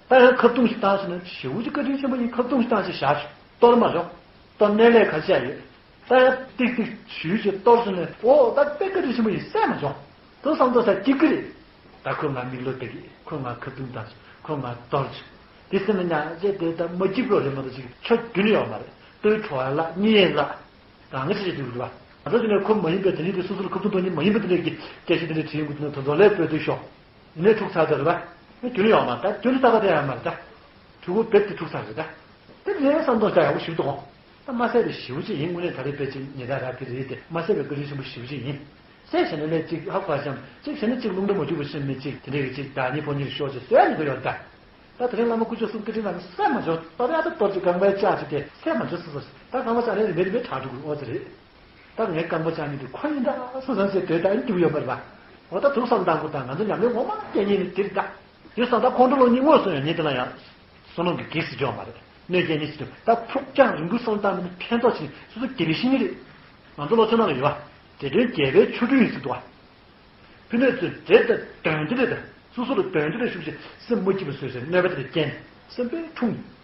ད་ཡང་ཁ་བརྡུང་ཞིག་བཏང་ཤེས་ན་ཞེ་པོ་ཅིག་བཀའ་དྲིན་ཆེན་པོ་ཡིན། ཁ་བརྡུང་ཞིག་བཏང་ཤེས་བཞག་ཞིག་གཏོར་མ་རོགས། གཏོར་གནས་ལས་ག་ཤེས་ཡོད། ད་ཡང་ཏིག་ཏིག་ཞུས་ཀྱི་གཏོར་སོང་ནས་ཨོ་ད་དཔེ་བཀའ་དྲིན་ཆེན་པོ་ཡིན་སེམས་མ་བྱུང་། དུ་བསམ་དུ་ས་སྐྱིད་ཀི་རེད། ད་ཁོས་ང་མིག་ལོག་བལྟ་གི། ཁོས་ང་ཁ་བརྡུང་བཏང་ཞིག་ཁོས་ང་གཏོར་ཞིག་དེ་སེམས་ལ་ཉག་ཅེས་དེ་ད་མ་སྐྱིད་པོ་རེད་མ་གཏོགས་ཅིག་ཆོ་རྒྱུན་ཡོད་མ་རེད། ལྟོའི་ཁྲོ་བ་ལ་གཉིད་ལ། རང་གི་ཆེད་དུ་རེད་པ། ང་ཚོ་དེ་ནས་ཁོ་མ་ཡིན་པའི་དེ་ནི་དེ་སོ་སོར་ཁ་བརྡུང་གཏོང་མཁན་མ་ཡིན་པ་དེ་འདྲས་ཀྱི་སྐད་ཆ་དེ་འདྲས་དྲིས་ཡོང་གི་འདུག་ན་དོན་དོན་ལས་སྤོས་དུས་ཤོག་ཡིན་ནའི་འཁྲུག་ཚར་ཚར་རེད་པ། རྒྱུན་ཡོད་མ་རེད། རྒྱུན་ས་ག་དེ་ཡང་མ་རེད་ད། ཕྲུ་གུ་བེད་དེ་འཁྲུག་ཚར་རེད་ད། དེ་ལས་བསམ་བློ་བྱ་ཡག་པོ་ཞིག་འདུག་ད་མ་ཟད་པའི་ཞེ་པོ་ཅིག་ཡིན། དངོས་གནས་ད་རེས་དཔེ་ཅིག་ཉེ་ད་ར་དེ་རེད་དེ་མ་ཟད་པའི་བཀའ་དྲིན་ཆེན་པོ་ཞེ་པོ་ཅིག་ཡིན། ཟས་བྱས་ན་ལས་ཅིག་ཧ་གོ་ཤམ་ཅིག་བྱས་ན་ཅིག་རླུང་རྟ་མ་འཇུག་པ་ཤེས་མི་ཅིག་དེ་འདྲས་ཀྱི་ཅིག་ད་ཉི་ཕོ་ཉིར་ཤོག་ཅིག་ཟས་ཉི་ག་ཡོད་ད། ད་དེ་རིང་བླ་མ་སྐུ་ཕྱོགས་གསུམ་བཀའ་དྲིན་ལ་ནི་སེམས་མ་འཇོག་ད་རེ་ཨ་ད་གཏོར་གྱི་རྐང་པའི་ལྕགས་ཀྱི་དེ་སེམས་མ་འཇོག་སོ་སོ་ད་རྐང་པ་ལྕགས་རེ་རེ་མེ་རེ་མེ་དྲག་འགྲོ་གི་ཨོ་ཙི་རེད། ད་ངའི་རྐང་པ་ལྕགས་ཉིད་དེ་ཁོ་ཡིན་ད་སོ་སོ་ཟེར་དེ་ད་ཡིན་རྒྱུ་ཡོད་མ་རེད་པ། འོ་ད་དུག་བསམ་བཏང་དགོས་ད་ང་ཚོ་ཉམས་ལེན་ངོ་མ་སྐྱེ་ཉིན་ནི་དེ་རེད་ད། དེ་བསམ་ད་ཁོང་ཁྲོ་ལོ་གཉིས་ངོས་སོང་ཡང་ཉིན་དེ་ལ་ཡང་བསོད་ནམས་ཀྱི་གེགས་སུ་འཇོག་མ་རེད། གནོད་སྐྱེལ་ཉིན་ཞིག་ད་ཕུགས་རྒྱང་རིང་པོ་བསམ་བཏང་མིན་ཕན་ཐོགས་ཆེ་སོ་སོ་དགེ་བའི་བཤེས་གཉེན་རེད། ང་ཚོ་ལོ་ཆུང་ན་ལ་ཡོད་པ། དེ་དོན་རྒྱལ་བའི་ཆོ་འཕྲུལ་ཡིན་ཟེར་འདུག་པ། ཕུ་ནུ་ཚོས་འདྲེ་དང་གདོན་འདྲེ་དང་སོ་སོ་ལ་གདོན་འདྲེ་ཤུགས་ཆེ་སེམས་མ་སྐྱིད་པ་བཟོས་ཟེར་གནོད་པ་དེ་འདྲ་སྐྱེལ་ནས་སེམས་པས་འཁྲུངས།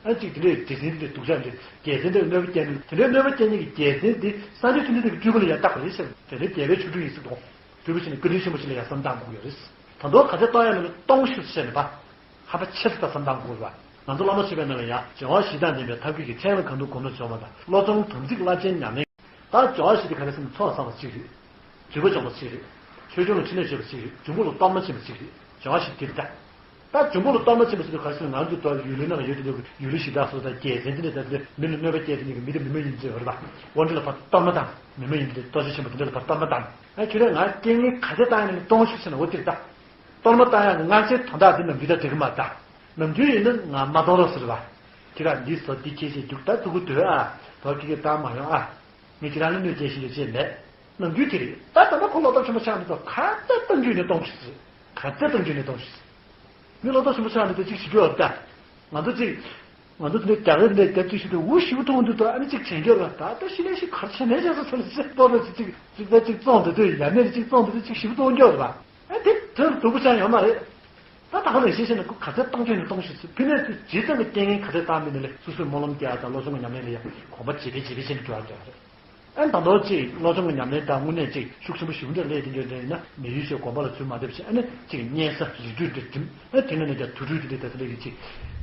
ཨ་ཅིག་དེ་འདྲའི་འདྲེ་སྲིན་དེ་འདྲ་སྡུག་ཅག་འདྲ་རྒྱལ་མཚན་འདྲ་གནོད་པ་སྐྱེལ་ནས་དེ་འདྲའི་གནོད་པ་སྐྱེལ་ནས་ཀྱི་རྒྱལ་མཚན་དེ་སངས་རྒྱས་བཅོམ་ལྡན་འདས་ཀྱི་སྤྲུལ་སྐུ་ལ་ཡང་བཏགས་པ་རེད་ཟེར། དེ་འདྲའི་རྒྱལ་བའི་ཆོ་འཕྲུལ་ཡིན་ཟེར་འདུག་སྤྲུལ་པ་ཞིག་ནས་བཀའ་དྲིན་ཆེན་པོ་ཞིག་ལ་ཡང་བསམ་བཏང་དགོས་ཀྱི་ཡོད་རེད། ད་དུང་ག་ཚད་གཏོང་ཡ་མེད་ན་གཏོང་ཤུགས་ཆེ་ནས་པ། ཁྱད་པར་ཆེ་ས་དང་བསམ་སྟངས་དགོས་པ། ང་ཚོ་བླ་མ་མཆོད་པའི་ནང་ལ་ཡང་སྦྱོར་བ་བཞི་དང་ལྡན་པའི་ཐབས་མཁས་ཀྱི་མཚན་ལ་གང་དུ་གོམས་ན་སྦྱོར་བ་དང་བློ་སྦྱོང་དམ་ཚིག་རླབས་ཆེན་ཉམས་ལེན། ད་སྦྱོར་བ་བཞི་དེ་ག་རེ་ཟེར་ན་ཚོགས་བསགས་པ་གཅིག་རེད། འཇུག་པ་སྦྱོང་བ་གཅིག་རེད། ཆོས་སྐྱོང་ལ་ཕྲིན་ལས་བྱེད་པ་གཅིག་རེད། འབྱུང་པོ་ལ་གཏོར་མ་སྦྱིན་པ་གཅིག་རེད། སྦྱོར་བ་བཞི་དེ་རེད་ད། ད་འབྱུང་པོ་ལ་གཏོར་མ་སྦྱིན་པ་ཟེར་དུས་ག་རེ་ཟེར་ན་ང་ཚོ་ད་ཡུལ་ལུང་ནང་ཡོད་དེ་འདྲ་ཡུལ་ལུང་ཞེ་དྲག་སོགས་དང་རྒྱལ་མཚན་དེ་འདྲ་ད་དེ་མི་ལ་གནོད་པ་སྐྱེལ་ཟེར་ནས་མི་ལ་མི་མ་ཡིན་ཚོས་རེད་པ། འོ་འདི་ལ་ཕར་གཏོར་མ་བཏང་། མི་མ་ཡིན་དེ་གཏོར་བཤིག་ཆེན་པོ་དེ་འདྲ་ལ་ཕར་གཏོར་མ་བཏང་། ཨ་ཁྱོད་རས་ང་རྐྱེན་ངན་ག་ཚད་བཏང་ཡང་ནི་གཏོང་ཤོག་ཟེར་ན་འོ་དེ་རེད་ད། གཏོར་མ་བཏང་ཡག་གི་སྔགས་ཆེན་དོན་དག་དེ་ནམ་རྒྱུན་ད་འགྲིག་གི་མ་ད། ནམ་རྒྱུན་ཡིན་ན་ང་མ་གཏོང་རོགས་ཟེར་བ། ཁྱེད་རང་འདི་བཟོ་འདི་ཁྱེད་ཅེས་རྒྱུག་ད་ཐུག་གི་འདུག་ཨ། དོ་ཁྱེད་ཀྱིས་བཏང་མ་ཡོང་ཨ། ངས་ཁྱེད་རང་ལ་གནོད་སྐྱེལ་ཤེས་ཡོད་ཅེས་མེད། ནམ་རྒྱུན་དེ་རེད་ད། ད་ལྟ་ཁོ་ལོ་ཏོག་ཆེན་པོ་ཆགས་འདུག་ད། ག་ཚད་གཏོང་རྒྱུ་ཡིན་ན་གཏོང་ཤོག་ཟེར། ག་ཚད་གཏོང་རྒྱུ་ཡིན་ན་གཏོང་ཤོག་ཟེར། ངས་ལོ་ཏོག་ཆེན་པོ་ཆགས་འདུག་ད་ཅིག་ཞིག་རྒྱུ་ཨ་ད། ང་ཚོ་ཅིག་ང་ཚོ་དེ་ནས་རྒྱ་གར་ནས་རྒྱབ་ཅིག་ཞིག་ཏུ་འུ་ཞིག་མཐོང་འདུག་ད། ཨ་ནི་ཅིག་དྲན་རྒྱུ་ར་ད། ད་ཤི་ནས་ཤི་གར་ཆེ་ནས་བྱས་སོ་ཚོ་ལ་ཅིག་སྤོ་ར་ཅིག་ཅིག་ཅིག་ད་ཅིག་བཙོང་འདུག་དུས་ཡ་མེད་ཅིག་བཙོང་འདུག་དུས་ཅིག་ཞིབ་གཏོང་རྒྱུ་ར། ཨ་དེ་དོན་སྡུག་པོ་ཅང་ཡོད་མ་རེད། ད་ད་ཁོ་ལས་ཤེས་ཤེས་ན་ཁོ་ག་ཚད་གཏོང་ཆོག་ནས་གཏོང་ཤོག་ཟེར། ཕི་ནས་ཚུར་ཇི་ཙམ་གྱི་རྐྱེན་ངན་ག་ཚད་བཏང་མིན་ནི་ལས་སོ་སོའི་སྨོན་ལམ་རྒྱག་དང་བློ་སྦྱོང་གི་ཉམས་ལེན་ལ་ཡང་གོམ་པ་ཇེ་ཆེ་ཇེ་ཆེ་ཕྱིན་འགྲོ་ཡ་འདྲ་རེད། ཨ་ནི་ད་དུང་ཅིག་བློ་སྦྱོང་གི་ཉམས་ལེན་དང་དངོས་གནས་ཅིག་ཤུགས་ཆེན་པོ་ཞིག་འདྲ་སླེབས་དེ་འདྲ་འདྲ་ཡིན་ན་མི་ཡུལ་ཞིག་དགོན་པ་ལ་ཚུར་མ་བསྡད་པ་བྱས། ཨ་ནི་ཅིག་བསྙེན་ས་རི་ཁྲོད་འདྲ་འགྲིམ། ཨ་དེ་ནས་ནས་ཀྱང་དུར་ཁྲོད་འདི་འདྲ་ད་ལྟ་ལས་ཀྱི་ཅིག་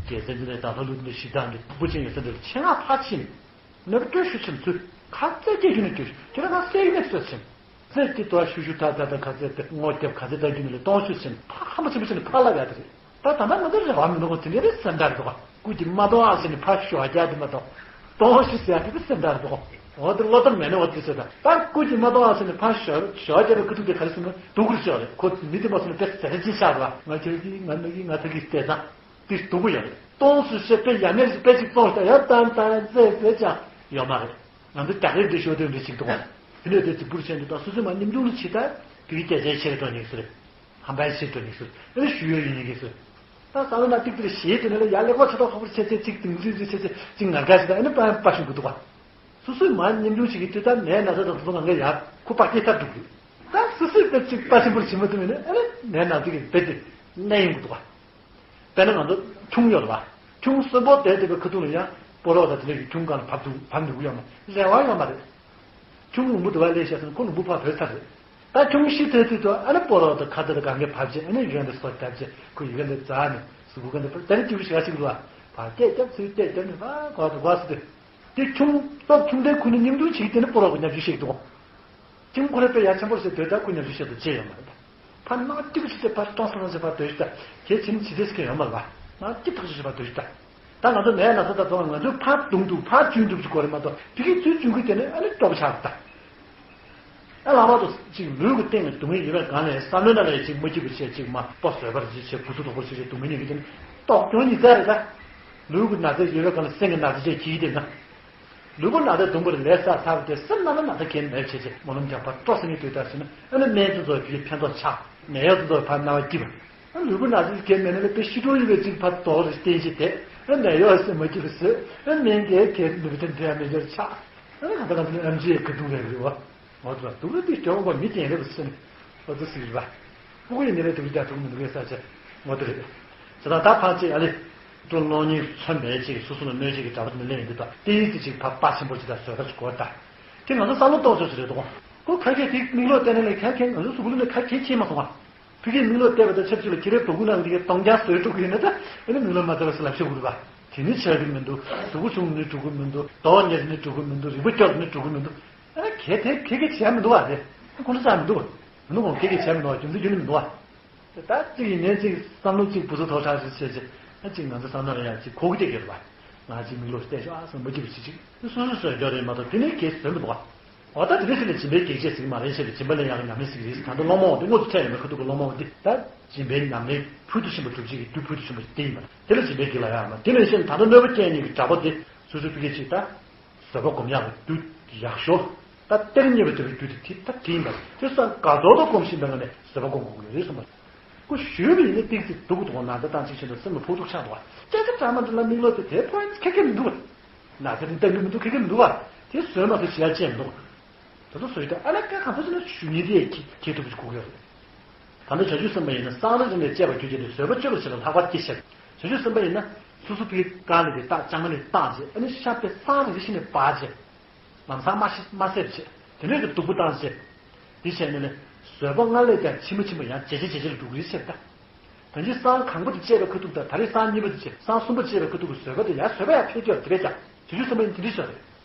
རྒྱལ་མཚན་འདི་འདྲ་དང་ལྷ་ཀླུ་འདི་འདྲ་ཞེ་དྲག་འདི་སྡུག་པོ་ཅན་ཡོད་ས་འདི་ལ་ཆེད་མངགས་ཕར་ཕྱིན། ནོར་བུ་སྤྲོད་ཤུགས་ཆེན་ཚུལ་ཁ་རྩེ་སྐྱེ་རྒྱུ་ནི་སྤྲོད་ཤུགས་ཁྱེད་རང་ཁ་གསལ་ནས་གསོད་ཆེན། རྩེ་གཅིག་ཏུ་ཤུ་ཤུ་ཐག་ཐག་དང་ཁ་རྩེ་དེ་སྔོ་རྒྱབ་ག་ཚད་ལྟ་རྒྱུ་ནི་ལས་གཏོང་ཤུགས་ཆེན་ཕ་ཁ་མ་ཆེན་པོ་ཆེན་ཕ་ལ་བས་དེ་རེད། ད་ད་ལྟ་ང་ཚོ་རེ་བ་མི་འདུག་གོ། དེ་འདྲ་རེད་སེམས་དར་འདུག་གོ། ཀུ་ཅི་མ་གཏོང་ཨ་ཟེར་ནས་ཕ་ཞོག་རྒྱག་དེ་མ་གཏོང་། གཏོང་ཤུགས་ཟེར་ཡ་དེ་དེ་སེམས་དར་འདུག་གོ། འོ་དེ་བློ་དམ་མེད་ནས་འོ་དེ་ཟེར་ད། ད་ཀུ་ཅི་མ་གཏོང་ཨ་ཟེར་ནས་ཕ་ཞོག་ཞོག་རྒྱག་པའི་ཁ་ཐུག་དེ་ག་རེ་སོང་ན་སྡུག་གུ་རེད་ཤག་རེད། ཁོ་མི་དེ་མ་སོང་ན་དཔེ་ཟེར་ཅིག་ཆགས་རེད་བ། ང་ཁྱོད་ཀྱིས་ང་ནི་ང་ཐག་གིས་བལྟས་ཙང་། དེ་སྡུག་པོ་ཡོད་རེད། གཏོང་སུ་བཤད་པའི་ཡ་མེད་རེད། དཔེ་ཅིག་གཏོང་ཤག་ཡ་ཏན་ཏན་ཟེར་ཟེར་ཀྱང་ཡོད་མ་རེད། ང་ཚོ་རྒྱ་གར་འདི་ཤོར་དོན་འདྲ་ཞིག་འདུག་ག། དེ་ནས་དེ་ཚིག་པུར་ཆེན་འདི་དག་སོ་སོའི་མ་ཉམས་ཆུང་ལ་ཕྱི་ལྟར་དེ་གི་སྐད་ཆའི་ཕྱིར་འགྲོ་ཉེག་ཟེར། ཧམ་པའི་ཕྱིར་འགྲོ་ཉེག་ཟེར། ཨེ་ཞུ་ཡོད་ཡིན་ཉེག་ཟེར། ད་ས་ལོ་ན་ཏིག་ཏིག་ཞེས་དེ་ནས་ལ་ཡ་ལེགས་པོ་ཆ་ཏོག་ཁ་པུར་ཆེ་ཆེ་ཅིག་དིང་རི་རི་ཆེ་ཆེ་ཅིག་ངར་དགའ་ཞིག་དང་ཨེ་ནི་པ་པ་ཤུ་གུ་འདུག་ག། སོ་སོའི་མ་ཉམས་ཆུང་ཞིག་གི་དུས་ད་ནའི་ན་ཚ་དང་དུ་ལང་ག་ཡ་ཁུ་པ་སྐྱེ་ཐབས་འདུག་གི། ད་སོ་སོའི་དཔེ་ཅིག་པ་ཆེན་པོར་བྱིན་མ་ཐུབ་མིན་ནི་ཨེ་ནི་ནའི་ན་ཚ་གི་དཔེ་དེ་གནས་ཡོང་གི་འདུག་ག། དཔེར་ན་ང་ཚོ་ཁྱུང་ཡོད་རེད་བ། ཁྱུང་གསོན་པོ་བསྡད་བསྡད་པའི་ཁ་ཐུག་ལ་ཡང་སྤོ་རོགས་དང་དེ་འདྲ་གི་ཁྱུང་སྒང་ལ་བབས་འདུག་བབས་འདུག་གི་ཡོད་མ་རེད་བ། ཡོད་མ་རེད། ཁྱུང་ལུང་པ་དུ་བ་ལས་བཤད་སོང་ཁོ་ལུང་པ་ཕར་བུད་ཚར་རེད། ད་ཁྱུང་ཤི་ཚར་དུས་དུ་ཨ་ནི་སྤོ་རོགས་དང་ཁ་ཚ་དང་གང་གའི་བབས་རྗེས་ཨ་ནི་ཡོན་དེ་སོ་བརྒྱབ་རྗེས་ཁོ་ཡི་གེ་འདི་འཛག་ནས་གཟུགས་པོ་ག་འདི་ད་རེ་ཅིག་རུ་ཞག་ཅིག་རུ་བ་ཕར་སྐད་རྒྱབ་ཚུར་སྐད་རྒྱབ་ནས་ཕར་གོ་དུ་གོ་སི་དུ། དེ་ཁྱུང་སྟོབས་ཁྱུང་ལྡན་ཁུ་ནི་སྙིང་དུ་ཆིག་དེ་ནི་སྤོ་རོགས་ཀྱི་ཉམས་ཞིབ་བཤད་འདུག་ཁྱུང་ཁོ་རེ་དཔེ་ཡ་ཆེན་པོར་བཤད་དོད་ད་ཁུ་ཉམས་ཞིབ་བཤད་དུ་ཅི་ཡོད་མ་རེད། ཕར་ནག་ཏིག་ཞིག་དེ་ཕར་གཏོང་སོང་ཟེར་ཕར་སྡོད་ཤི་ད། གལ་ཆེན་ཇི་སྲིད་ཀྱི་ཡོད་མ་རེད་པ། ནག་ཏིག་ཐག་ཆོད་ཞིག་ཕར་སྡོད་ཤི་ད། ད་ང་ཚོ་ནས་ན་ཚ་ད་ཚོ་ང་ཚོས་ཕར་བརྡུང་འདུག་ཕར་གཅུན་འདུག་ཅིག་གོ་རེད་མ་གཏོགས་དེ་གི་ཚུལ་གཅུན་གི་དེ་ནི་ཨ་ནི་སྐྱོ་པོ་ཆགས་ད། ཨ་ལྷག་པར་དུ་ཅིག་ལུས་ཀྱི་སྟེང་ལ་སྡུག་བསྔལ་ཡོད་པའི་སྒང་ནས་བསམ་བློའི་ནང་ལ་ཅིག་མ་སྐྱིད་པ་བྱས་ཅིག་མ་པོ་བཟོད་པར་ཅིག་བྱས་ཁུ་ཚུར་དོག་པོ་ཞིག་བྱས་སྡུག་བསྔལ་ཉིད་ཀྱི་དེ་ནི་ལྟོགས་སྐྱོན་ཉིད་ཚད་རེད་ད། ལུས་ཀྱི་ན་ཚ་ཡོད་པའི་སྒང་ལ་སེམས་ཀྱི་ན་ཚ་བཅས་གྱིས་དེ་ན། ལུས་པོ་ན་ཚ་གདོང་པར་ལས་བསགས་ཚར་ཏེ་སེམས་ནང་ལ་ན་ཚ་གལ་མེད་བྱས་ཏེ་སྨོན་ལམ་རྒྱག་པར་སྤྲོ་ས་ནས་སྡོད་ལྟར་བྱས་ན་ཨ་ནི་སྨན་ཚོ་ཚོ་གི་ཕན་ཐོགས་ཆགས་ནད་གཡོག་ཚོ་ཚོ་ཕར་རྣ་བ་སྐྱིད་པ། ཨ་ལུས་པོ་ན་ཚ་གལ་མེད་ན་ལ་དཔེ་ཤི་འགྲོ་ཡི་བའི་ཚིག་ཕར་དོག་རེ་བསྟན་ཞིག་དེ་ཨ་ནད་གཡོག་སེམས་མ་སྐྱིད་པ་ཟེར་ཨ་སྨན་གྱི་གལ་ལུས་པོ་དེ་འདྲ་མི་འབྱོར་ཆགས་ཨ་ནི་ག་ད་ག་ཚོད་ཨམ་ཆིའི་ཁ་ཐུག་རེད་རེད་བ། ངོ་ཐུག་ལ་སྡུག་རུ་དེ་སྐྱོ་བ་མི་རྐྱེན་རེད་པ་སེམས་ཨ་ཚོ་ཟིག་རེད་བ། སྤུ་གུ་ཡི་ནི་རེད་དུ་རྒྱ་ཐུག་མི་འདུག་གས་ས་ཆ་ངོ་དེ་རེད། ཇི་ལྟར་ད་ཕར་ཅིག་ཨ་ལེ། ཏུ་གློག་བརྙན་མཚོན་པའི་ཅིག་སོ་སོ་ལ་གནོད་བྱེད་ཀྱི་དྲ་བ་དེ་ནི་ལེན་ཡོང་དུས་ད་ཏི་ཡི་ཏི་ཅིག་ཕར་པ་ཆེན་པོ་ཅིག་དང་བཟོད་པ་ཅིག་དགོས་ད། དེ་ང་ཚོ་བསམ་བློ་གཏོང་ཆོག་ཅིག་རེད་དོ། ཁོ་ཁ་ཁྱེད་དེ་མིག་ལོག་བལྟས་ན་ལས་ཁ་ཁྱེད་ང་ཚོ་གཟུགས་པོ་ལ་ནི་ཁ་ཁྱེད་ཁྱེད་མ་སོང་བ། ཕ་གིའི་མིག་ལོག་བལྟས་པ་དང་ཆབས་ཅིག་ལ་ཁྱེད་རའི་སྡུག་ཀུན་ནང་འདི་གའི་གཏོང་རྐྱང་བཟོས་འགྲོ་གི་ཡིན་ན་ད་ཨ་ནི་མིག་ལོག་མ་བལྟས་པ་ཟེར་ལབ་ཤོག་གི་རེད་པ། དེ་ནི་ཆགས་ཀྱི་མི་འདུག་གཟུགས་པོ་ཆུང་ནི་འགྲོ་གི་མི་འདུག་རྡོ་ཉེ་ནི་འགྲོ་གི་མི་འདུག་རིང་པོ་སྐྱོར་ནི་འགྲོ་གི་མི་འདུག་ཨ་ནི་གལ་ཏེ་ཁྱེད་ཀྱིས་བྱས་མི་འདུག་བ་རེད། ཁོང་ཚོ་བྱས་མི་འདུག་མི་འདུག་གོང་ཁྱེད་ཀྱིས་བྱས་མི་འདུག་བ། རྒྱུ་མཚན་རྒྱུ་ནི་མི་འདུག་བ། ད་གཅིག་ཡིན་ནའི་གཅིག་བསམ་བློ་གཅིག་བུ་ཚོ་ཐོག་ཁྲག་ཞིག་བྱས་རྗེས་ཨ་གཅིག་ང་ཚོ་བསམ་བློ་ལ་ཡང་གཅིག་ཁོག་གི་བསྡད་ཡོད་རེད་པ། ང་གཅིག་མིག་ལོག་བལྟས་ཤོག་ཨ་བསམ་མ་སྐྱིད་པ་ཞིག་ཅིག་སོ་སོ་བཟོས་འཇོག་རེད་མ་གཏོགས་དེ་ནས་གལ་བཟོས་མི་འདུག་བ། འོ་ད་དེ་འདྲ་ཞིག་ལ་སྦྱིན་པའི་གེགས་བྱེད་ཟིག་མ་རེད་ཞེས་པའི་སྦྱིན་པ་ལེན་ཡག་གི་ཉམས་ལེན་ཟིག་རེད། ད་ལྟ་སློང་མོ་འོ་དེ་དངོས་སུ་འཕྲད་ཡོད་མེད་ཁ་ཐུག་གི་སློང་མོ་འོ་དེ་ད་སྦྱིན་པའི་ཉམས་ལེན་ཕུལ་དུ་ཕྱིན་པ་སྒྲུབ་བྱེད་ཀྱི་རྒྱུ་ཕུལ་དུ་ཕྱིན་པ་དེ་ཡིན་པ་དེ་ལ་སྦྱིན་པའི་གེགས་ལ་ཡང་མ་དེ་ནས་བཤད་ན་ད་ལྟ་གནོད་པ་སྐྱེལ་ནས་ཀྱི་དྲག་པོ་དེ་སོ་སོའི་ཕ་གི་ཅིག་ད། བཟོད་པ་སྒོམ་ཡག་གི་རྒྱུ་ཡག་ཤོས། ད་གཏེར་རྙེད་པ་དེ་བའི་རྒྱུ་དེ་དེ་ད་དེ་ཡིན་པ་དེ་སོང་དགའ་ཚོར་དུ་སྒོམ་བཞིན་པའི་ངང་ནས་བཟོད་པ་སྒོམ་དགོས་ཀྱི་ཡོད་རེད་གསུངས་པ། ཁོ་ཞུས་པ་ཡིན་ན་ཏིག་ཙི་སྡུག་གི་འདུག་ན་ཚ་བཏང་ཅིག་བྱས་ན་སེམས་ལ་ཕོག་ཐུག་ཆགས་འདུག་བ། སྐད་ཆ་དྲང་མ་འདི་ལ་མིག་ལོག་དེ་དེ་ཕོ་ཡིན་ཁེ་ཁེ་མི་འདུག་བ། ན་ཚ་དེ་བཏང་གི་མི་འདུག་ཁེ་ཁེ་མི་འདུག་བ། དེ་བཟོས་མ་ཐུབ་ཞེ་ཡ་ཅན་མི་འདུག་ད་དུང་བཟོས་ད་ཨ་ལ་ཀ་གང་ཐུབ་ཟེར་ན་ཞུ་ཉེས་དེ་ཁེ་ཁེ་ཐུབ་ཅིག་དགོས་ཀྱི་རེད། ད་ལྟ་བྱང་ཆུབ་སེམས་དཔའ་ཡིན་ན་སང་རི་རི་ནས་བཅས་པ་ཁྱོད་ཀྱིས་ནི་བཟོད་པ་སྤྱོད་པར་བྱེད་ལ་ལྷག་པར་སྐྱེ་ཞེས། བྱང་ཆུབ་སེམས་དཔའ་ཡིན་ན་སོ་སོ་ཕའི་རྐང་ལག་དེ་བཏགས་ལྕང་མ་ནས་བཏགས་རྗེས་ཨ་ནི་ཤ་དཔེ་སང་རི་རི་ཞིག་ནས་སྦར་རྗེས། ལམ་སང་མ་ཤི་མ་བསད་བྱེད་དེ་ནས་ཀྱི་སྡུག་པོ་བཏང་བྱེད། དེ་བྱས་ནས་ནི་བཟོད་པ་སྔར་ལས་ཀྱང་ཕྱི་མ་ཕྱི་མ་ཡང་ཇེ་ཆེ་ཇེ་ཆེ་ལ་འགྲོ་གི་རེད་ཟེར་ད། ད་ཅི་སྲང་གང་པོ་དེ་བཅད་པའི་ཁ་ཐུག་དང་ད་རེས་སྲང་གཉིས་པ་དེ་བཅད། སྲང་གསུམ་པ་བཅད་པའི་ཁ་ཐུག་གི་བཟོད་པ་དེ་ཡར་བཟོད་པ་ཡར་འཕེལ་རྒྱས་དེ་བས་ཀྱང་དུས་ཚོད་ཚང་མ་ཡིན་དེ་འདྲ་ཞིག་རེད།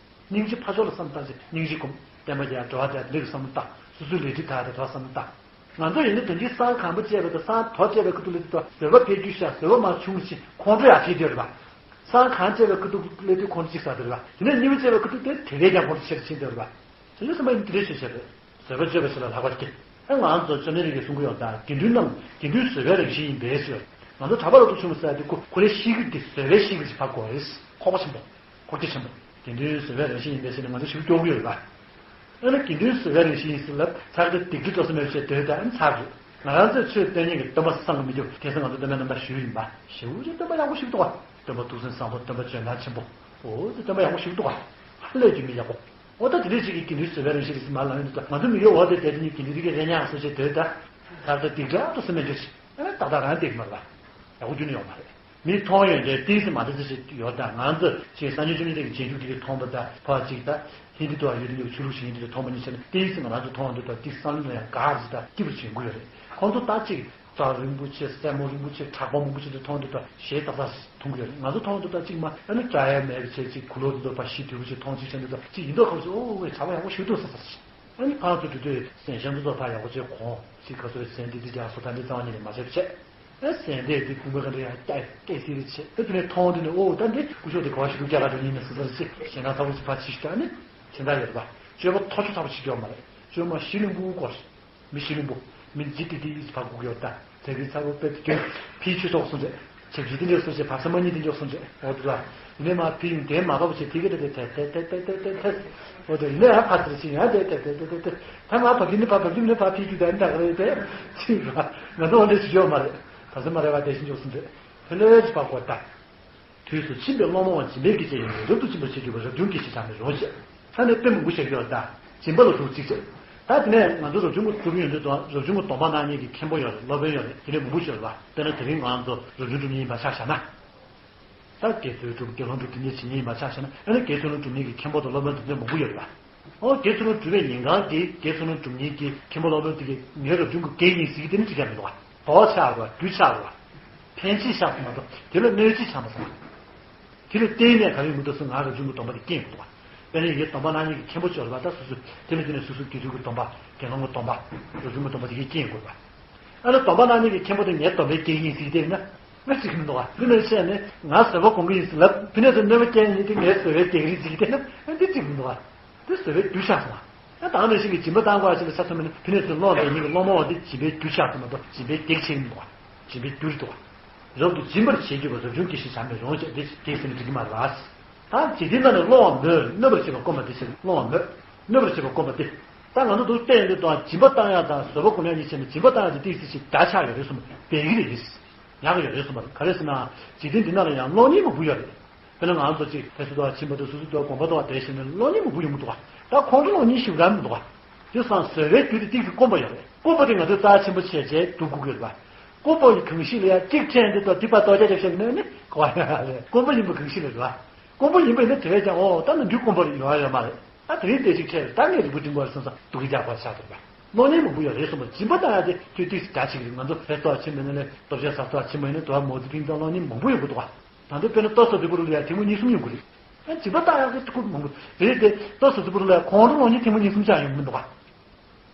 སྙིང་རྗེ་ཕར་ཕྱོགས་ལ་བསམ་བཏང་ཚེ་སྙིང་རྗེ་སྒོམ། བསྟན་པ་ཡར་འགྲོ་བ་དེ་འདྲ་གི་བསམ་བློ་བཏང་། སོ་སོའི་ལས་འབྲས་དག་དེ་འགྲོ་བསམ་བློ་བཏང་། ང་ཚོ་ཡིན་ན་དོན་གྱིས་སྲང་གང་པོ་བཅད་པ་དང་སྲང་དོ་བཅད་པའི་ཁ་ཐུག་སླེབས་དུས་བཟོད་པ་འཕེལ་རྒྱུ་ཤར། བཟོད་པ་མར་ཆུང་ཞིང་ཁོང་ཁྲོ་ཡར་འཕེལ་རྒྱས་རེད་པ། སྲང་གང་བཅད་པའི་ཁ་ཐུག་སླེབས་དུས་ཁོང་ཁྲོ་གཅིག་ཟ་དེ་རེད་པ། དེ་ནས་གཉིས་པ་བཅད་པའི་ཁ་ཐུག་དེ་དེ་བས་ཀྱང་ཁོང་ཁྲོ་ཆེ་རུ་ཕྱིན་དེ་རེད་པ། དེ་ནས་སེམས་པ་ཡིན་དེ་འདྲ་ཞིག་བྱས་རེད། བཟོད་པ་བཅད་པ་ཞིག་ལ་ལྷག་པར་སྐྱེ། ཨེ་ང་ཚོ་བཅོམ་ལྡན་འདས་ཀྱིས་གསུང་གི་ཡོད་ད། དགེ་འདུན་རྣམས་དགེ་འདུན་བཟོད་པའི་རང་བཞིན་ཡིན་པས་ཟེར། ང་ཚོ་གྲྭ་པ་ལ་ཐུག་ཆུང་ཟེར་དེ་ཁོ་ཁོ་རའི་གཤིས་ཀ་དེ་བཟོད་པའི་གཤིས་ཀ་ཞིག་ཕར་དགོས་རེད། ཁོག་པ་ཆེན་པོ། ཁོག་རྒྱ་ཆེན་པོ། དགེ་འདུན་བཟོད་པའི་རང་བཞིན་ཡིན་པས་ཟེར་ནས་ང་ཚོ་ཞིག་སྐྱོ་གི་ཡོད་རེད་པ། ཨ་ནི་དགེ་འདུན་བཟོད་པའི་རང་བཞིན་ཡིན་ཟེར་ལབ་ཚར་དེ་སྡིག་སྒྲིབ་སྤྲོ་ས་མེད་པ་བྱས་སྡོད་དང་ཚར་རེད། ང་རང་ཚོས་ཆོས་སྟོན་མཁན་གྱི་སྟོན་པ་བསམ་གྱིས་མི་ཁྱབ་དེང་སང་ང་ཚོ་སྟོན་པའི་རྣམ་ཐར་ཞུས་ཡིན་པ་ཞེ་པོ་ཅིག་སྟོན་པ་ཡག་པོ་ཞིག་འདུག་ག་སྟོན་པ་ཐུགས་སེམས་བཟང་པོ་སྟོན་པ་འཇོན་ཐང་ཆེན་པོ། འོ་དེ་སྟོན་པ་ཡག་པོ་ཞིག་འདུག་ག་ཧ་ལས་རྒྱུ་མི་ཡག་པོ། འོ་ད་དེ་འདྲས་ཞིག་གིས་དགེ་འདུན་བཟོད་པའི་རང་བཞིན་རེད་ཟེར་མར་ལངས་ཡོང་དུས་ད་ང་ཚོ་མི་ཡོད་འོ་དེ་དེ་དེ་ཉིད་དགེ་འདུན་རིགས་ཀྱི་རེ་ཉག་སོ་ཆེ་དོད་ད། ད་ལྟ་སྡིག་སྒྲིབ་སྤྲོ་ས་མེད་འགྱོ་ཞིག་ཨ་ནི་ཏག་ཏག་རང་བསྡད་ཀྱི་མ་རེད་པ། ཡག་པོ་རྒྱུ་ནི་ཡོད་མ་རེད། མི་མཐོང་ཡོང་དེ་ཏིས་མ་དེ་ཚོ་ཞིག་ཡོད་ད། ང་ཚོ་ཅིག་སངས་རྒྱས་བཅོམ་ལྡན་འདས་ཀྱི་རྗེས་འཇུག་དེ་གིས་མཐོང་པ་ད་ཕར་ཅིག་ད་ཧིན་དི་ཐོག་ཡོད་དེ་ནི་ཆོས་ལུགས་ཤིག་ཡིན་དེ་མཐོང་པ་ཉིད་བྱས་ན་ཏིས་ང་རང་ཚོ་མཐོང་འདུག་ད་ཏིས་བསམ་བློ་ལ་ཡང་དགའ་ཟིག་ད་སྐྱིད་པོ་བྱེད་དགོས་ཡོད་རེད། ཁོང་ཚོ་ད་ཅིག་གྲྭ་རིན་པོ་ཆེ་སྲས་མོ་རིན་པོ་ཆེ་གྲགས་པ་མང་པོ་ཅིག་དེ་མཐོང་འདུག་ད་ཞེ་ཏག་ཏག་མཐོང་གི་ཡོད་རེད། ང་ཚོ་མཐོང་འདུག་ད་ཅིག་མ་ཨ་ནི་གྲྭ་ཡ་མེད་པ་བྱས་ཅིག་གུ་ལོ་དེ་ཚོ་ཕར་ཤི་དུས་པོ་ཅིག་མཐོང་ཅིག་བྱས་འདུག་ད་ཅིག་ཡིན་མདོག་ཁ་པོ་ཅིག་ཨོ་ཝེ་གྲྭ་པ་ཡག་པོ་ཞིག་འདུག་ཟེར་ཟེར་ཅིག་ཨ་ནི་ཕར་ཚུར་འགྲོ་དུས་སེམས་ཤིང་དེ་ཚོ་ཕར་ཡག་པོ་ཅིག་གོང་ཅིག་ག་ཚོད་ཟན་དེ་དེ་རྒྱག་སོ་ད་འདི་རྩ་བ་ཉིད་ནས་མ་བྱས་པ་བྱས། ཨ་ཟན་དེ་དེ་བུ་མོ་ག་འདྲ་ཡང་སྐྱ་སྐྱ་སེ་རེ་བྱས། ཨ་དེ་ནས་མཐོང་དེ་ནས་ཨོ་ད་འདི་སྐུ་ཞབས་དེ་ག་བ་ཞིག་འདུག་རྒྱ་གར་འགྲོ་ཉིན་ནས་སོ་སོར་ཅིག་ཞེ་སྣང་ཚ་པོ་ཅིག་ཕར་ཕྱི་ཞིག་ད་ནི་དེ་འདྲ་ཡོད་རེད་པ། སྤྱོད་པ་མཐོ་ཆུང་ཚ་པོ་ཞིག་ཡོད་མ་རེད། སྤྱོད་པ་མ་གཞི་ལུང་པོ་སྐོར། མི་གཞི་ལུང་པོ། མི་འཇིག་རྟེན་འདི་ཡིས་ཕར་སྒུག་ཡོད་ད། ཚ་གི་ཚ་བོ་དཔེ་དེ་གྱོན་ཕིའི་ཆོས་ཚོགས་སོང་རེད། ཆབ་ཞི་དེ་འདྲ་སོང་རྗེས་བར་ས་མ་ཉིད་དེ་འཇོག་སོང་རྗེས་འོ་དེ་ལ། ཡིན་ནའི་མ་ཕི་ཡིན་དེ་མ་བབས་བྱས་དེ་གི་དེ་དེ་དེ་དེ་དེ་དེ་དེ་འོ་དེ་ཡིན་ནའི་ཡང་ཕར་ཚུར་ཕྱིན་ཡང་དེ་དེ་དེ་དེ་དེ་དེ་ད་མ་བབས་ཀྱི་ནི་ཕར་བབས་ཀྱི་ནི་ཕར་ཕི་རྒྱུ་དེ་འདྲ་གི་རེད་དེ། ཅི་ར་ང་ཚོ་འོ་འདྲ་ཞིག་ཡོད་མ་རེད། ད་ས་མ་རེད་བ་དེ་བཞིན་འཇོག་སོང་རྗེས་ཕི་ལོས་ཅི་པ་གོ་ད། དུས་སུ་ཕྱིན་པའི་སློང་མོ་བ་སྦྱིན་པའི་དགེ་བྱེད་ཡིན་ནོ། རབ་ཏུ་ཕྱིན་པར་བྱེད་གྱུར་པ་རབ་བྱུང་དགེ་བྱེད་བྱར་མི་རུང་ཞེས། ད་ནི་དཔེ་མང་པོ་བཤད་ཀྱི་ཡོད་ད། སྦྱིན་པ་ལ་ཐུག་ཅིག་བྱེད། ད་དེ་ནས་ང་ཚོ་རབ་བྱུང་གི་སྒྲུབ་ཡོང་དུས་དང་རབ་བྱུང་གི་སྡོམ་པ་གནང་མཁན་གྱི་མཁན་པོ་ཡོད་རེད། སློབ་དཔོན་ཡོད་རེད། དེ་འདྲ་མང་པོ་ཞིག་ཡོད་རེད་བ། དཔེར་ན་དེ་རིང་ང་ཚོ་རབ་བྱུང་སྒྲུབ་མཁན་ཡིན་པ་ཆ་བཞག་ན། ད་དགེ་ཚུལ་སྒྲུབ་དགེ་སློང་སྒྲུབ་དེ་འདྲ་བྱེད་མཁན་ཡིན་པ་ཆ་བཞག་ན། ཨ་ནི་དགེ་ཚུལ་སྒྲུབ་མཁན་གྱི་མཁན་པོ་དང་སློབ་དཔོན་དེ་འདྲ་མང་པོ་ཡོད་རེད་བ། ཨོ་དགེ་ཚུལ་སྒྲུབ་པའི་ཉིན་གང་གི་དགེ་ཚུལ་སྒྲུབ་མཁན་གྱི་མཁན་པོ་སློབ་དཔོན་དེ་གི་ངའི་རབ་བྱུང་གི་དགེ་ཡིན་ཟེར་གྱི་དེ་ནི་ཅི་ཡང་མི་འདུག་བ། དོགས་ཆགས་རེད་བ། སྡུག་ཆགས་རེད་བ། ཕན་ཆད་བཞག་པ་མ་གཏོགས་དེ་ལ་གནོད་བྱེད་ཆགས་མ་སོང་བ། དེ་ལ་བརྟེན་ནས་ག་རེ་ཡོང་གི་འདུག་ཟེར་ན་ང་རབ་བྱུང་གི་སྡོམ་པ་དེ་སྐྱེ་ཡོང་གི་འདུག་བ། དཔེར་ན་ཡིན་གྱི་སྡོམ་པ་གནང་མཁན་གྱི་མཁན་པོ་ཅིག་ཡོད་རེད་བ། ད་སོ་སོ་དེ་ལ་དེ་ནས་སོ་སོ་དགེ་ཚུལ་གྱི་སྡོམ་པ་དགེ་སློང་གི་སྡོམ་པ་རབ་བྱུང་གི་སྡོམ་པ་དེ་གས་སྐྱེ་ཡོང་གི་རེད་བ། ཨ་ནི་སྡོམ་པ་གནང་མཁན་གྱི་མཁན་པོ་དེ་ངའི་སྡོམ་པའི་དགེ་ཡིན་ཟེར་གྱི་དེ་ཡིན་ན་ང་ཅིག་མི་འདུག་བ། དེ་ནས་བཤད་ནས་ང་བཟོད་པ་སྒོམ་གྱི་ཡིན་ཟེར་ལབ་ཕི་ནས་ཚོ་གནོད་པ་སྐྱེལ་ཡིན་དེ་ངའི་བཟོད་པའི་དགེ་རེད་ཟེར་གྱི་དེ་ཡིན་ན་ཨ་འདི་ཅིག་མི་འདུག་བ། དེ་བཟོད་པའི་རྒྱུ་ཆགས་སོང་བ། ད་ནང་བཞིན་གྱི་སྦྱིན་པ་བཏང་དགོས་ཞེས་ལ་ཆ་མཚོན་པ་ནི་ཕི་ནས་ཚུར་སློང་བའི་མི་གི་སློང་མོ་བ་དེ་སྦྱིན་པའི་རྒྱུ་ཆགས་སོང་མ་གཏོགས་སྦྱིན་པའི་གེགས་ཆེ་མི་འདུག་བ། སྦྱིན་པའི་རྒྱུ་རེད་འདུག་བ། རབ་ཏུ་སྦྱིན་པར་བྱེད་གྱུར་པ་རབ་བྱུང་དགེ་བྱེད་བྱར་མི་རུང་ཞེས་དེ་དེ་ཟེར་ནས་འགྲིག་གི་མ་རེད་བ། ད་འཇིག་རྟེན་ནང་ནས་སློང་བ་མོས་གནོད་པར་བྱེད་པ་སྐོམ་པ་དེ་ཟེར་སློང་བ་མོས་གནོད་པར་བྱེད་པ་སྐོམ་པ་དེ། ད་ང་ཚོ་འདུག་བལྟས་ཡོང་དུས་དང་སྦྱིན་པ་བཏང་ཡག་དང་བཟོད་པ་སྒོམ་ཡག་གཉིས་བྱས་ནས་སྦྱིན་པ་བཏང་ཡག་དེ་ཏིག་ཙི་ཞིག་བརྡ་ཆགས་ཡོད་རེད་གསུངས་པ་བདེ་གི་རེད། ཉག་གི་ཡོད་རེད་གསུངས་པ་རེད། ག་རེ་ཟེར་ན་འཇིག་རྟེན་འདི་ནང་ལ་ཡང་སློང་ཉེས་མང་པོ་ཡོད་རེད། དཔེར་ན་ང་ཚོ་ཅིག་ཕ་སུ་དོ་བ་ཕྱིན་པ་དང་སུ་སུ་དོ་བ་དགོན་པ་དོ་བ་བསྡད་ཤེས་ནས་སློང་ཉེས་མང་པོ་ཡོང་གི་འདུག་བ། ད་ཁོང་ཁྲོ་སློང་ཉེས་ཞིག་རང་མི་འདུག་བ། དེ་སང་བཟོད་པའི་རྒྱུ་དེ་ཏིག་ཙི་སྐོམ་པ་ཡོད་རེད། སྐོམ་པ་དེ་ང་ཚོས་རྩ་ཆེན་པོ་བྱས་བྱས་སྡུག་དགོས་ཀྱི་རེད་བ། སྐོམ་པ་ཡི་གང་ཞིག་ལ་ཡང་གཅིག་ཕྲད་འདི་དང་དེ་བར་ལྟོ་ཆས་རྒྱབ་ཤེས་ནས་ནི་གོ་བ་ཡོད་རེད། སྐོམ་པ་ཡིན་པ་གང་ཞིག་ལ་རེད་བ། སྐོམ་པ་ཡིན་པ་ཡིན་ན་དེ་བས་ཀྱང་འོ་ད་ནམ་རྒྱུན་སྐོམ་པ་རེད་ཡོང་ཡ་ཡོད་མ་རེད། ད་དེ་རིང་བསྡད་ཅིག་ཁྲལ་ད་ངས་རིག་པ་སྒྲིམ་དགོས་རེད་བསམ་ཙང་སྡུག་གི་རྒྱག་པ་ཆགས་འདུག་པ། སློང་ཉེས་མང་པོ་ཡོད་རེད་གསུངས་པ། སྦྱིན་པ་བཏང་ཡ་དེ་དུས་ཏིག་ཙི་འདྲ་ཅིག་རེད། ང་ཚོ་ཧེ་སྟོག་ཕྱིན་པ་ཡིན་ན་ལས་སྟོབས་ཆེན་ཟབ་སྟོབས་ཕྱིན་པ་ཡིན་ན་དུ་བ་མོ་ཙི་ཕིང་ཙང་སློང་ཉེས་མང་པོ་ཡོང་གི་འདུག་པ། ད་ལྟ་དཔེར་ན་ལྟོ་ཟ་དུས་པོ་རུ་ལ་ཡ་ཐེངས་མ་གཉིས་གསུམ་ཡོང་གི་རེད། ཨ་སྦྱིན་པ་བཏང་ཡ་གི་ཐུགས་མང་པོ་རེད་དེ་ལྟོ་ཟ་དུས་པོ་རུ་ལ་ཡ་ཁོང་ཁྲོ་སློང་ཉེས་ཐེངས་མ་གཉིས་གསུམ་ཆགས་ཡོང་གི་མི་འདུག་པ།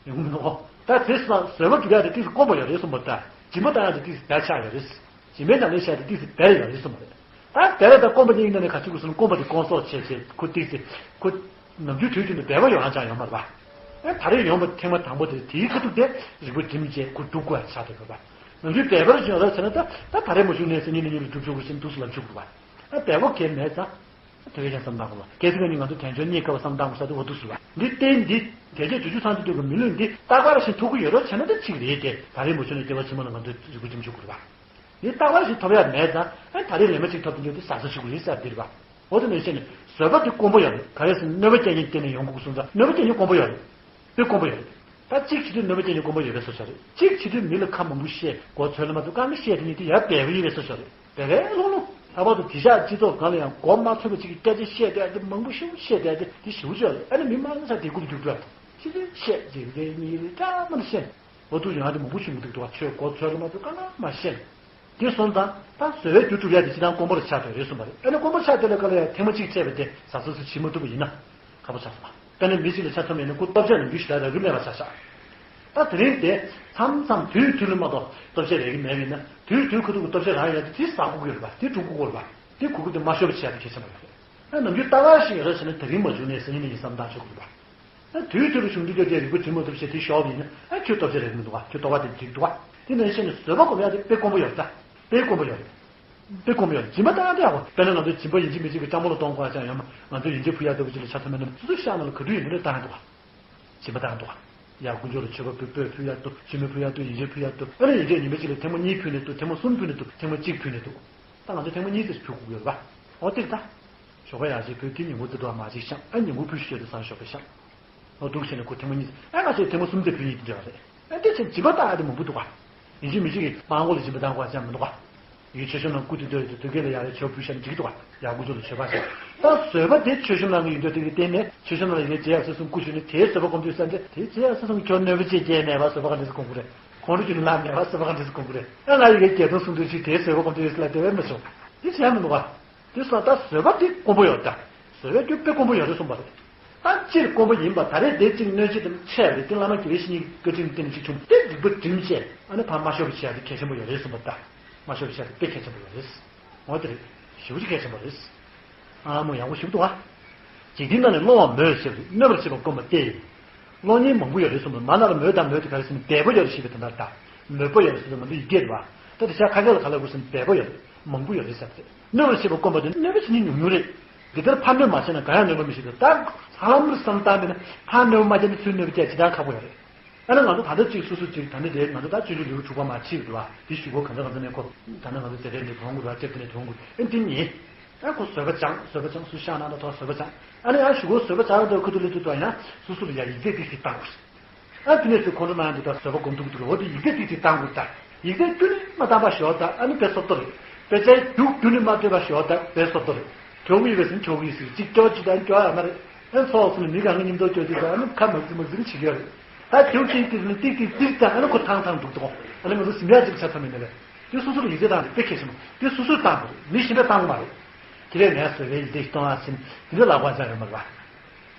ཡོང་གི་མི་འདུག་གོ། ད་དེ་སང་བཟོད་པ་སྒྲུབ་ཡ་དེ་ཏིག་ཙི་སྐོམ་པ་ཡོད་རེད་གསུངས་པ་ད། སྦྱིན་པ་བཏང་ཡ་དེ་ཏིག་ཙི་བདེ་ཆགས་ཡོད་རེད། སྦྱིན་པའི་ནང་ལས་བཤད་དེ་ཏིག་ཙི་བདེ་ཡོད་རེད་གསུངས་པ་རེད། ད་བདེ་བ་དང་སྐོམ་པ་གཉིས་ནང་ནས་ག་ཚོད་དགོས་སོང་སྐོམ་པ་དེ་སྐོང་སོགས་བྱས་བྱས་ཁོ་ཏིག་ཙི་ཁོ་ནམ་རྒྱུན་དུས་རྒྱུན་དུ་བདེ་བ་ཡོང་ཡ་ཅང་ཡོད་མ་རེད་པ། ཨེ་ད་རེས་ཡོང་པ་ཐེངས་མ་དང་པོ་དེ་དེའི་ཁ་ཐུག་དེ་རིག་པ་སྒྲིམ་བྱས་ཁོ་སྒྲུབ་དགོས་ཡ་ཆགས་འདུག་པ། ནམ་རྒྱུན་བདེ་བར་བྱུང་ཡོད་རེད་ཟེར་ན་ད་ད་ད་རེས་མ་བྱུང་ནས་སང་ཉིན་གནངས་ཉིན་ལ་སྒྲུབ་ཆོག་གི་ཟེར་འདུག་སེ་ལབ་ཆོག་གི་རེད་པ། ཨེ་བདེ་བ་གས་མེད་ཙང་། དེ་བས་ཀྱང་བསམ་བཏང་དགོས་པ། གལ་སྲིད་ང་ནི་ང་ཚོ་དལ་འབྱོར་རྙེད་དཀའ་བ་བསམ་བཏང་དགོས་ས་དེ་འོ་འདུག་ཟེར་བ། འདི་རྟེན་འདི་དལ་བརྒྱད་དུས་ཚོད་ཚང་དུས་དུས་ཀྱི་མི་ལུས་འདི་རྟག་པར་བཞིན་ཐོབ་ཀྱི་ཡོད་རོགས་བྱས་ན་ད་ཅིག་རེད་དེ། ད་རེས་མ་བྱུང་ན་སྐྱེ་བ་ཕྱི་མ་ལ་ང་ཚོས་རིག་པ་སྒྲིམ་ཆོག་གི་རེད་པ། འདི་རྟག་པར་བཞིན་ཐོབ་ཡ་མེད་ཙང་ཨ་ད་རེས་ལས་མ་གཅིག་ཐོབ་དུས་འདི་ཟ་ས་ཆུ་བུ་རེད་ཟེར་འདི་རེད་པ། འོ་དེ་ནས་བཤད་ནས་བཟོད་པ་འདི་དཀོན་པོ་ཡོད་རེད། ག་རེ་ཟེར་ན་གནོད་པ་སྐྱེལ་མཁན་བསྟེན་ནས་ཡོང་དགོས་གསུངས་ཙང་གནོད་པ་སྐྱེལ་མཁན་དཀོན་པོ་ཡོད་རེད། དེ་དཀོན་པོ་ཡོད་རེད། ད་གཅིག་བྱེད་དུས་གནོད་པ་སྐྱེལ་མཁན་དཀོན་པོ་ཡོད་པའི་བཟོ་བྱ་རེད། གཅིག་བྱེད་དུས་མི་ལ་ཁ་མང་པོ་བཤད་མགོ་ཚོས་ལ་མ་ཐུག་གང་གི་བཤད་དེ་ནི་དེ་ཡར་སྦས་པ་ཡིན་པའི་བཟོ་བྱ་རེད། སྦས་པའི་ལྷུང་ལྷུང་ལྷག་པར་དུ་དེང་སང་སྤྱི་ཚོགས་སྒང་ལ་ཡང་མགོ་མ་ཚོས་པ་ཅིག་གི་སྐད་ཆ་བཤད་བསྡད་དེ་མང་པོ་ཞེ་པོ་བཤད་བསྡད་དེ་དེ་ཞེ་པོ་ཅིག་ཡོད་རེད། ཨ་ནི་མི་མང་ས་དེ་རྐུབ་རྒྱུག་འགྲོ་ཡ་ཅི་རེད་བཤད་ཅིག་རེད་གཉིས་རེད་འདྲ་མ་ནི་བཤད་འོ་ཐུག་ཡོང་ཡ་དེ་མང་པོ་ཞིག་མི་འདུག་འདུག་བ། ཁྱོད་མགོ་ཚོས་ལ་མ་ཐུག་གང་ལ་མ་བཤད། དེ་སོང་ཙང་ད་བཟོ་བའི་རྒྱུ་སྒྲུབ་ཡ་དེ་སྤྱིར་བཏང་དཀོན་པོ་ལ་ཆགས་འགྲོ་རེད་གསུངས་པ་རེད། ཨ་ནི་དཀོན་པོ་ཆགས་བསྡད་པའི་སྐབས་ལ་ཡང་ཐེངས་མ་གཅིག་བྱས་པ་དེ་ཟ་ཟ་ཟ་བྱེད་མ་ཐུབ་པ་ཡིན་ན་ཁག་པོ་ཆགས་སོང་བ། དཔེར་ན་མི་གཅིག་ལ་ཆ་མཚོན་པ་ཡིན་ན་ཁོ་སྟོབས་ཆེ་ན་རྒྱུ་ཞེ་དྲག་རག་གི་མེད་པ་ཆགས་ཤག་ད་དེ་རིང་དེ་མཚམས་མཚམས་དུས་ཚོད་ལ་མ་གཏོགས་སྟོབས་ཆེ་རག་གི་མེད་པ་ཡིན་ན་དུས་ཚོད་ཁ་ཐུག་གི་སྟོབས་ཆེ་རག་ཡ་དེ་དེ་ཟ་དགོས་ཀྱི་རེད་པ། དེ་སྒྲུབ་དགོས་ཀྱི་རེད་པ། དེ་དགོས་ཀྱི་དེ་མ་ཤོར་བ་བྱེད་ཡ་དེ་གལ་ཆེན་པོ་རེད། ཨ་ནམ་རྒྱུན་ལྟ་བ་ཞིག་ཡོད་རེད་ཟེར་ན་དེ་རིང་མ་བྱུང་ནའི་སང་ཉིན་ནས་ཡིན་བསམ་བཏང་ཆོག་གི་རེད་པ། ཨ་དུས་ཚོད་ལ་གཞུང་འདི་ཚོ་དེ་རིག་པ་འཛིན་མ་ཐུབ་ཞེས་དེ་ཤོར་བ་ཡིན་ན་ཨ་ཁྱོད་སྟོབས་ཆེ་རག་གི་མི་འདུག་ག་ཁྱོད་ལྟོ་བ་དེ་འགྲིག་འདུག་ག་དེ་ནང་བཞིན་ནས་བཟོད་པ་སྒོམ་ཡ་དེ་དཔེ་དཀོན་པོ་ཡོད་རེད་ད། དཔེ་དཀོན་པོ་ཡོད་རེད། དཔེ་དཀོན་པོ་ཡོད་རེད། སྦྱིན་པ་བཏང་ཡ་དེ་ཡག་པོ། དཔེར་ན་ང་ཚོ་སྦྱིན་པ་ཡིན་གཅིག་མིན་གཅིག་གི་སྤྱང་པོ་ལ་གཏོང་དགོས་ཀྱང་ཡང་ང་ཚོ་ཡིན་གཅིག་ཕུལ་ཡ་ལྟ་བུ་ཅིག་ལ་ཆ་མཚོན་པ་ཡིན་ན་སོ་སོའི་ཤག་ནང་ལ་ག་དུས་ཡིན་དུས་ནས་བཏང་ཡ་འདུག་ག་སྦྱིན་པ་བཏང་འདུག་ག་ཡར་དཀོན་མཆོག་ལ་མཆོད་པ་ཕུལ། སྤོས་ཕུལ་ཡ་འདུག་མཆོད་མེ་ཕུལ་ཡ་འདུག་ཡིན་གཅིག་ཕུལ་ཡ་འདུག་ཨ་ནི་ཡིན་གཅིག་ཉི་མ་གཅིག་ལ་ཐེངས་མ་གཉིས་ཕུལ་ནས་འདུག་ཐེངས་མ་གསུམ་ཕུལ་ནས་འདུག་ཐེངས་མ་གཅིག་ཕུལ་ནས་འདུག་ད་ང་ཚོ་ཐེངས་མ་གཉིས་ཙམ་ཕུལ་དགོས་ཀྱི་ཡོད་རེད་པ། འོ་དེ་ད། ཞོགས་ཀ་ཡར་ཅིག་ཕུལ། དེ་ཉིན་གུང་དེ་དུས་མར་ཅིག་བཤམས། ཨ་ཉིན་གུང་ཕུལ་ཞོར་དུ་སང་ཞོགས་པ་བཤམས། འོ་འདུག་བྱས་ནས་ཁོ་ཐེངས་མ་གཉིས། ཨ་ང་ཚོས་ཐེངས་མ་གསུམ་དེ་ཕུལ་ཡིན་དེ་འདྲ་བ་རེད། ཨ་དེ་བྱས་ནས་སྦྱིན་པ་བཏང་ཡ་དེ་མང་པོ་འདུག་ག་ཡིན་གཅིག་མིན་གཅིག་གིས་སྤྲང་པོ་ལ་སྦྱིན་པ་བཏང་དགོས་ཡ་ཅང་མི་འདུག་ག་ཡིན་གཅིག་མཆོད་གཤོམ་ནང་སྐུ་དེ་འདོད་དེ་དུས་སྐད་ལ་ཡ་ལས་མཆོད་ཕུལ་ཤ་འགྲིག་འདུག་ག་ཡ་དཀོན་མཆོག་ལ་མཆོད་པ་བྱས། ད་བཟོད་པ་དེ་མཆོད་གཤོམ་ནང་གི་ཡིན་འདོད་དེ་གི་བརྟེན་ནས་མཆོད་གཤོམ་ནང་ལ་ཡ་རྗེས་ཡར་སོ་སོ་སྐུ་ཞུས་ནས་དེའི་བཟོད་པ་སྒོམ་དུས་ས་འདྲ་དེ་རྗེས་ཡར་སོ་སོ་གི་ཁྱོད་གནོད་པ་ཅིག་སྐྱེལ་མེད་པ་བཟོད་པ་ག་འདྲ་སེ་སྒོམ་དགོས་རེད། ཁོང་ཁྲོ་ཅིག་ལངས་མེད་པ་བཟོད་པ་ག་འདྲ་སེ་སྒོམ་དགོས་རེད། ཨ་ང་ཡི་གེ་བརྒྱད་སྟོང་གསུང་དུས་ཅིག་དེའི་བཟོད་པ་སྒོམ་དུས་ཡོད་ས་ལ་དེ་བས་མི་ཆོག་དེ་བྱས་མི་འདུག་ག་དེ་སོང་ད་བཟོད་པ་དེ་དཀོན་པོ་ཡོད་ད། བཟོད་པའི་རྒྱུ་དཔེ་དཀོན་པོ་ཡོད་རེད་གསུངས་པ་རེད། ད་སྤྱིར་དཀོན་པོ་ཡིན་པ་ད་རེས་དེ་གཅིག་གནོད་བྱེད་དེ་ཆད་རེད། དེ་བླ་མ་དགེ་བའི་བཤེས་གཉེན་གྱི་བཀའ་དྲིན་བརྟེན་ནས་གཅིག་བྱུང་དེ་སྡིག་པ་དྲིན་ཆེ། ཨ་ནི་ཕར་མ་ཤོར་བ་བྱེད་ཡ་དེ་གལ་ཆེན་པོ་ཡོད་རེད་གསུངས་པ་ད། མ་ཤོར་བ་བྱེད་ཡ་དེ་དཔེ་གལ་ཆེན་པོ་ཡོད་རེད། འོ་དེ་རེད། ཞེ་པོ་ཅིག་གལ་ཆེན་པོ་རེད། ཨ་མོ་ཡག་པོ་ཞིག་འདུག་ཨ། འཇིག་རྟེན་ན་ནི་སློང་བ་མོས་ཞེས་གནོད་པར་བྱེད་པ་དཀོན་པ་སྟེ། སློང་མཁན་མང་པོ་ཡོད་རེད་གསུངས་པ། མ་ན་ར་མོས་དང་མོས་དེ་ག་རེ་ཟེར་ན་འབེལ་པོ་ཡོད་རེད་ཞེས་པའི་དོན་དག་ད། མོས་པོ་ཡོད་རེད་ཟེར་དུས་ང་ཚོ་ཡི་གེ་རེད་བ། ད་དེ་ཤ་ཁ་སྐད་ལ་ག་ལ་དགོས་ཟེར་ན་འབེལ་པོ་ཡོད་རེད། མང་པོ་ཡོད་རེད་ཟེར་ཏེ། གནོད་པར་བྱེད་པ་དཀོན་པ་དེ་གནོད་པ་བྱེད་མཁན་ཉུང་ཉུང་རེད། འདི་ལྟར་ཕར་གནོད་མ་བྱས་ན་གང་ཡང་གནོད་པ་མི་བྱེད་དོ། ད་ཧ་ལམ་བསམ་བཏང་མེད་ན་ཕར་གནོད་པ་མ་བྱས་ན་ཚུར་གནོད་པ་སྐྱེལ་ཇི་ལྟར་ཁག་པོ་ཡོད་རེད། ཨ་ནི་ང་ཚོ་ད་ལྟ་གཅིག་སོ་སོ་གཅིག་ད་ནི་དེ་ང་ཚོ་ད་སྤྱོད་འཇུག་ལེའུ་དྲུག་པ་མར་ཕྱིན་འདུག་བ། དེ་ཞུ་སྒོ་གང་ཚ་གང་ཚ་ནས་ཁོ་ད་ནི་ང་ཚོ་དེ་རེད་འདི་གོང་གུ་ར་ལྕེབ་དེ་ནས་གོང་གུ་ཨེ་འདི་ཉིད། ཨ་ཁོ་བཟོད་པ་སྦྱང་བཟོད་པ་སྦྱང་སུ་ཤ་ན་ད་ཐོག་བཟོད་པ་སྦྱང་། ཨ་ནི་ཨ་ཞུ་སྒོ་བཟོད་པ་སྦྱང་དུས་ཁུ་ཐུ་ལི་ཐུ་དུ་ཡང་སུ་སུ་ལ་ཡང་ཡིག་ཚད་ཏིག་ཏིག་བཏང་དགོས། ཨ་དེ་ནས་ཚུར་ཁོང་ཁྲོ་ནང་དུ་ད་བཟོད་པ་སྒོམ་ཐུབ་ཐུབ་འོ་དེ་ཡིག་ཚད་ཏིག་ཏིག་བཏང་དགོས་ད། ཡིག་ཚད་ཁྱོན་ནས་མ་བཏང་པ་ཞོག་ད་ཨ་ནི་དཔེ་སོབ་ཏོ་རེད། དཔེ་ཆའི་རྒྱུགས་ཁྱོན་ནས་མ་སྤྲད་པ་ཞོག་ད་དཔེ་སོབ་ཏོ་རེད། གྲོགས་ཡིན་པས་ཟིན་གྲོགས་ཡིན་ཟིན་གཅིག་སྐྱོ་གཅིག་དང་སྐྱོ་ཡ་མ་རེད། ཨ་ཚོགས་སུ་ནི་མི་གང་གི་མཉམ་དུ་སྐྱོ་གཅིག་དང་ཨ་ནི་ཁ་མ་ཟིན་མ་ཟིན་བྱེད་ཀྱི་ཡོད་རེད། ད་དེའུ་ཏིག་ཏིག་ནི་ཏིག་ཏིག་ཏིག་དང་ཨ་ནི་ཁོ་ཐང་ཐང་འདུག་དོ། ཨ་ནི་ང་ཚོ་ཟིན་ཡ་གཅིག་ཆ་ཚང་མེད་ནི་རེད། དེ་སོ་སོར་ཡིད་ཆེས་བཏང་རེད་དཔེ་གལ་ཆེན་པོ། དེ་སོ་སོས་བཏང་དགོས་རེད། མི་གཞན་པས་བཏང་མ་རེད། དེ་རེད་ངས་བཟོད་པའི་ཡིད་ཆེས་གཏོང་བ་ཟིན་དེ་འདྲ་ལག་པ་འཆང་ཡོད་མ་རེད་པ།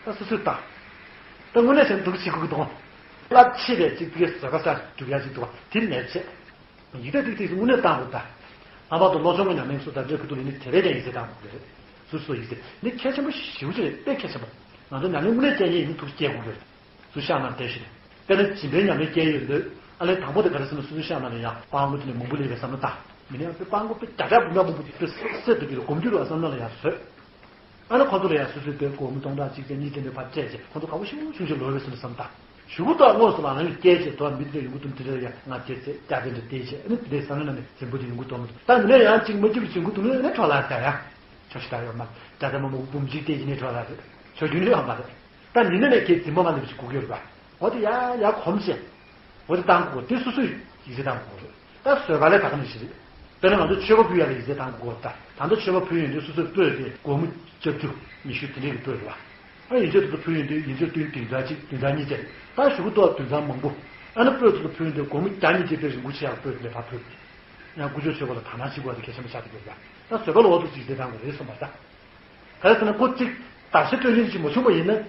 ད་སོ་སོས་བཏང་། ད་དངོས་གནས་བྱས་ན་འདུག་བྱེད་དགོས་ཀྱི་འདུག་རླབས་ཆེ་བའི་གཅིག་དེ་བཟོད་པ་སར་སྒྲུབ་ཡ་གཅིག་འདུག་བ་དེ་མེད་ཆེད། ཡིད་ཆེས་ཏིག་ཏིག་དངོས་གནས་བཏང་དགོས་ད། ལྷག་པར་དུ་བློ་སྦྱོང་གི་ཉམས་ལེན་སུ་དང་འབྲེལ་དགོས་འདུག་ལས་ནི་དེ་རེད་ཀྱང་ཡིད་ཆེས་བཏང་དགོས་རེད། སོ་སོ་ཡིད་ཆེས་ནི་གལ་ཆེན་པོ་ཞེ་པོ་ཅིག་རེད་དཔེ་གལ་ཆེན་པོ། ང་ཚོ་ཉམས་ལེན་དངོས་གནས་བྱས་ཡིན་ཐུགས་སྐྱེ་དགོས་རེད། སུ་ཤ་ནང་བསྡད་ཤི་རེད། དཔེར་ན་སྦྱིན་པའི་ཉམས་ལེན་སྐྱེ་ཡོད་ལོས། ཨ་ལས་དང་པོ་དེ་ག་རེ་ཟེར་ན་སོ་སོའི་ཤ་ནང་ལ་ཡང་སྤྲང་པོ་དེ་ནས་མང་པོ་སླེབས་པའི་བསམ་བློ་བཏང་། མི་ནས་ཡང་སྤྲང་པོ་དཔེ་བརྒྱ་ཕྲག་འབུམ་ཕྲག་མང་པོ་དེ་སེ་སེ་དེ་གི་སྒོམ་རྒྱུ་རེད་བསམ་བློ་ལ་ཡང་བཟོས། ཨ་ནི་ཁོ་ཚོ་ལ་ཡང་སོ་སོའི་དཔེ་སྒོར་མོ་སྟོང་ཕྲག་གཅིག་ཙམ་གཉིས་ཙམ་དེ་ཕར་སྤྲད་རྗེས་ཁོ་ཚོ་དགའ་པོ་ཞེ་པོ་བྱུང་ཞེས་ལོས་རེད་ཟེར་ནས་བསམ་བཏང་། གཞུག་གུ་ཐོག་དངོས་སུ་ལག་ལེན་ལ་བསྐྱལ་རྗེས་དོ་མི་དེ་ཡོང་གི་འདུག་དེ་འདྲ་ཡང་ང་དེ་ཚེ་བརྒྱ་དེ་འདྲ་བལྟས་རྗེས་ཨ་ནི་དེ་འདྲའི་བསམ་བློ་ནང་ནས་འཛིན་པོ་དེ་ཡོང་གི་འདུག་མི་འདུག་ད་ནི་ལས་ཡང་གཅིག་མ་གཅིག་གི་འཛིན་གི་འདུག་ནི་ཨ་ནི་འཕྲོ་བརླག་ད་ཡང་ཆོག་ཤི་ད་ཡོད་མ་བརྒྱ་དེ་མ་མ་འབུམ་གཅིག་བལྟས་ཀྱི་ནི་འཕྲོ་བརླག་རེད་ཆོག་རྒྱུ་ནི་ཡོད་མ་རེད། ད་ཉིན་ནས་ནས་ཁྱེད་འཛིན་པ་མ་ལེབ་ཞིག་སྒུག་ཡོད་རེད་པ། འོ་དེ་ཡ་ཡ་གོམས་ཤིག་འོ་དེ་བཏང་དགོས་དེ་སོ་སོས་ཡིད་ཆེས་བཏང་དགོས་རེད། ད་བཟོད་པ་ལས་ད་ག་ནས་ཤི་རེད། དཔེར་ན་ང་ཚོ་མཆོད་པ་ཕུལ་ཡ་ལ་ཡིད་ཆེས་བཏང་དགོས་ད། ད་ལྟ་མཆོད་པ་ཕུལ་ཡོང་དུས་སོ་སོའི་སྤོས་དེ་སྒོར་མོ་བཅུ་བཅུ་ཉི་ཤུ་དེ་འདྲས་ཀྱི་སྤོས་རེད་པ། ཨ་ཡིན་ཆོག་དེ་ཚོ་ཕུལ་ཡོང་དུས་ཡིན་ཆོག་བདུན་བདུན་ཚར་གཅིག་བདུན་ཚར་གཉིས་བྱས། ད་གཞུག་གུ་ཐོག་བདུན་ཚར་མང་པོ། ཨ་ནི་སྤོས་དེ་ཚོ་ཕུལ་ཡོང་དུས་སྒོར་མོ་བརྒྱ་ཉིས་བརྒྱ་དཔེ་རིན་པོ་ཆེ་ཡག་སྤོས་དེ་ལས་ཕར་ཕུལ། ཡང་དཀོན་མཆོག་མཆོད་པ་ལ་དག་སྣང་བྱེད་དགོས་པ་དེ་གལ་ཆེན་པོ་ཆགས་བསྡད་ཡོད་པ། ད་བཟོད་པ་ལ་འོ་ཐུག་ཅིག་བྱེད་སྟངས་དགོས་རེད་གསུངས་པ་ད། ག་རེ་ཟེར་ན་ཁོ་གཅིག་བདག་གཞན་སྤྲོད་མཁན་ཅིག་མ་བྱུང་བ་ཡིན་ན།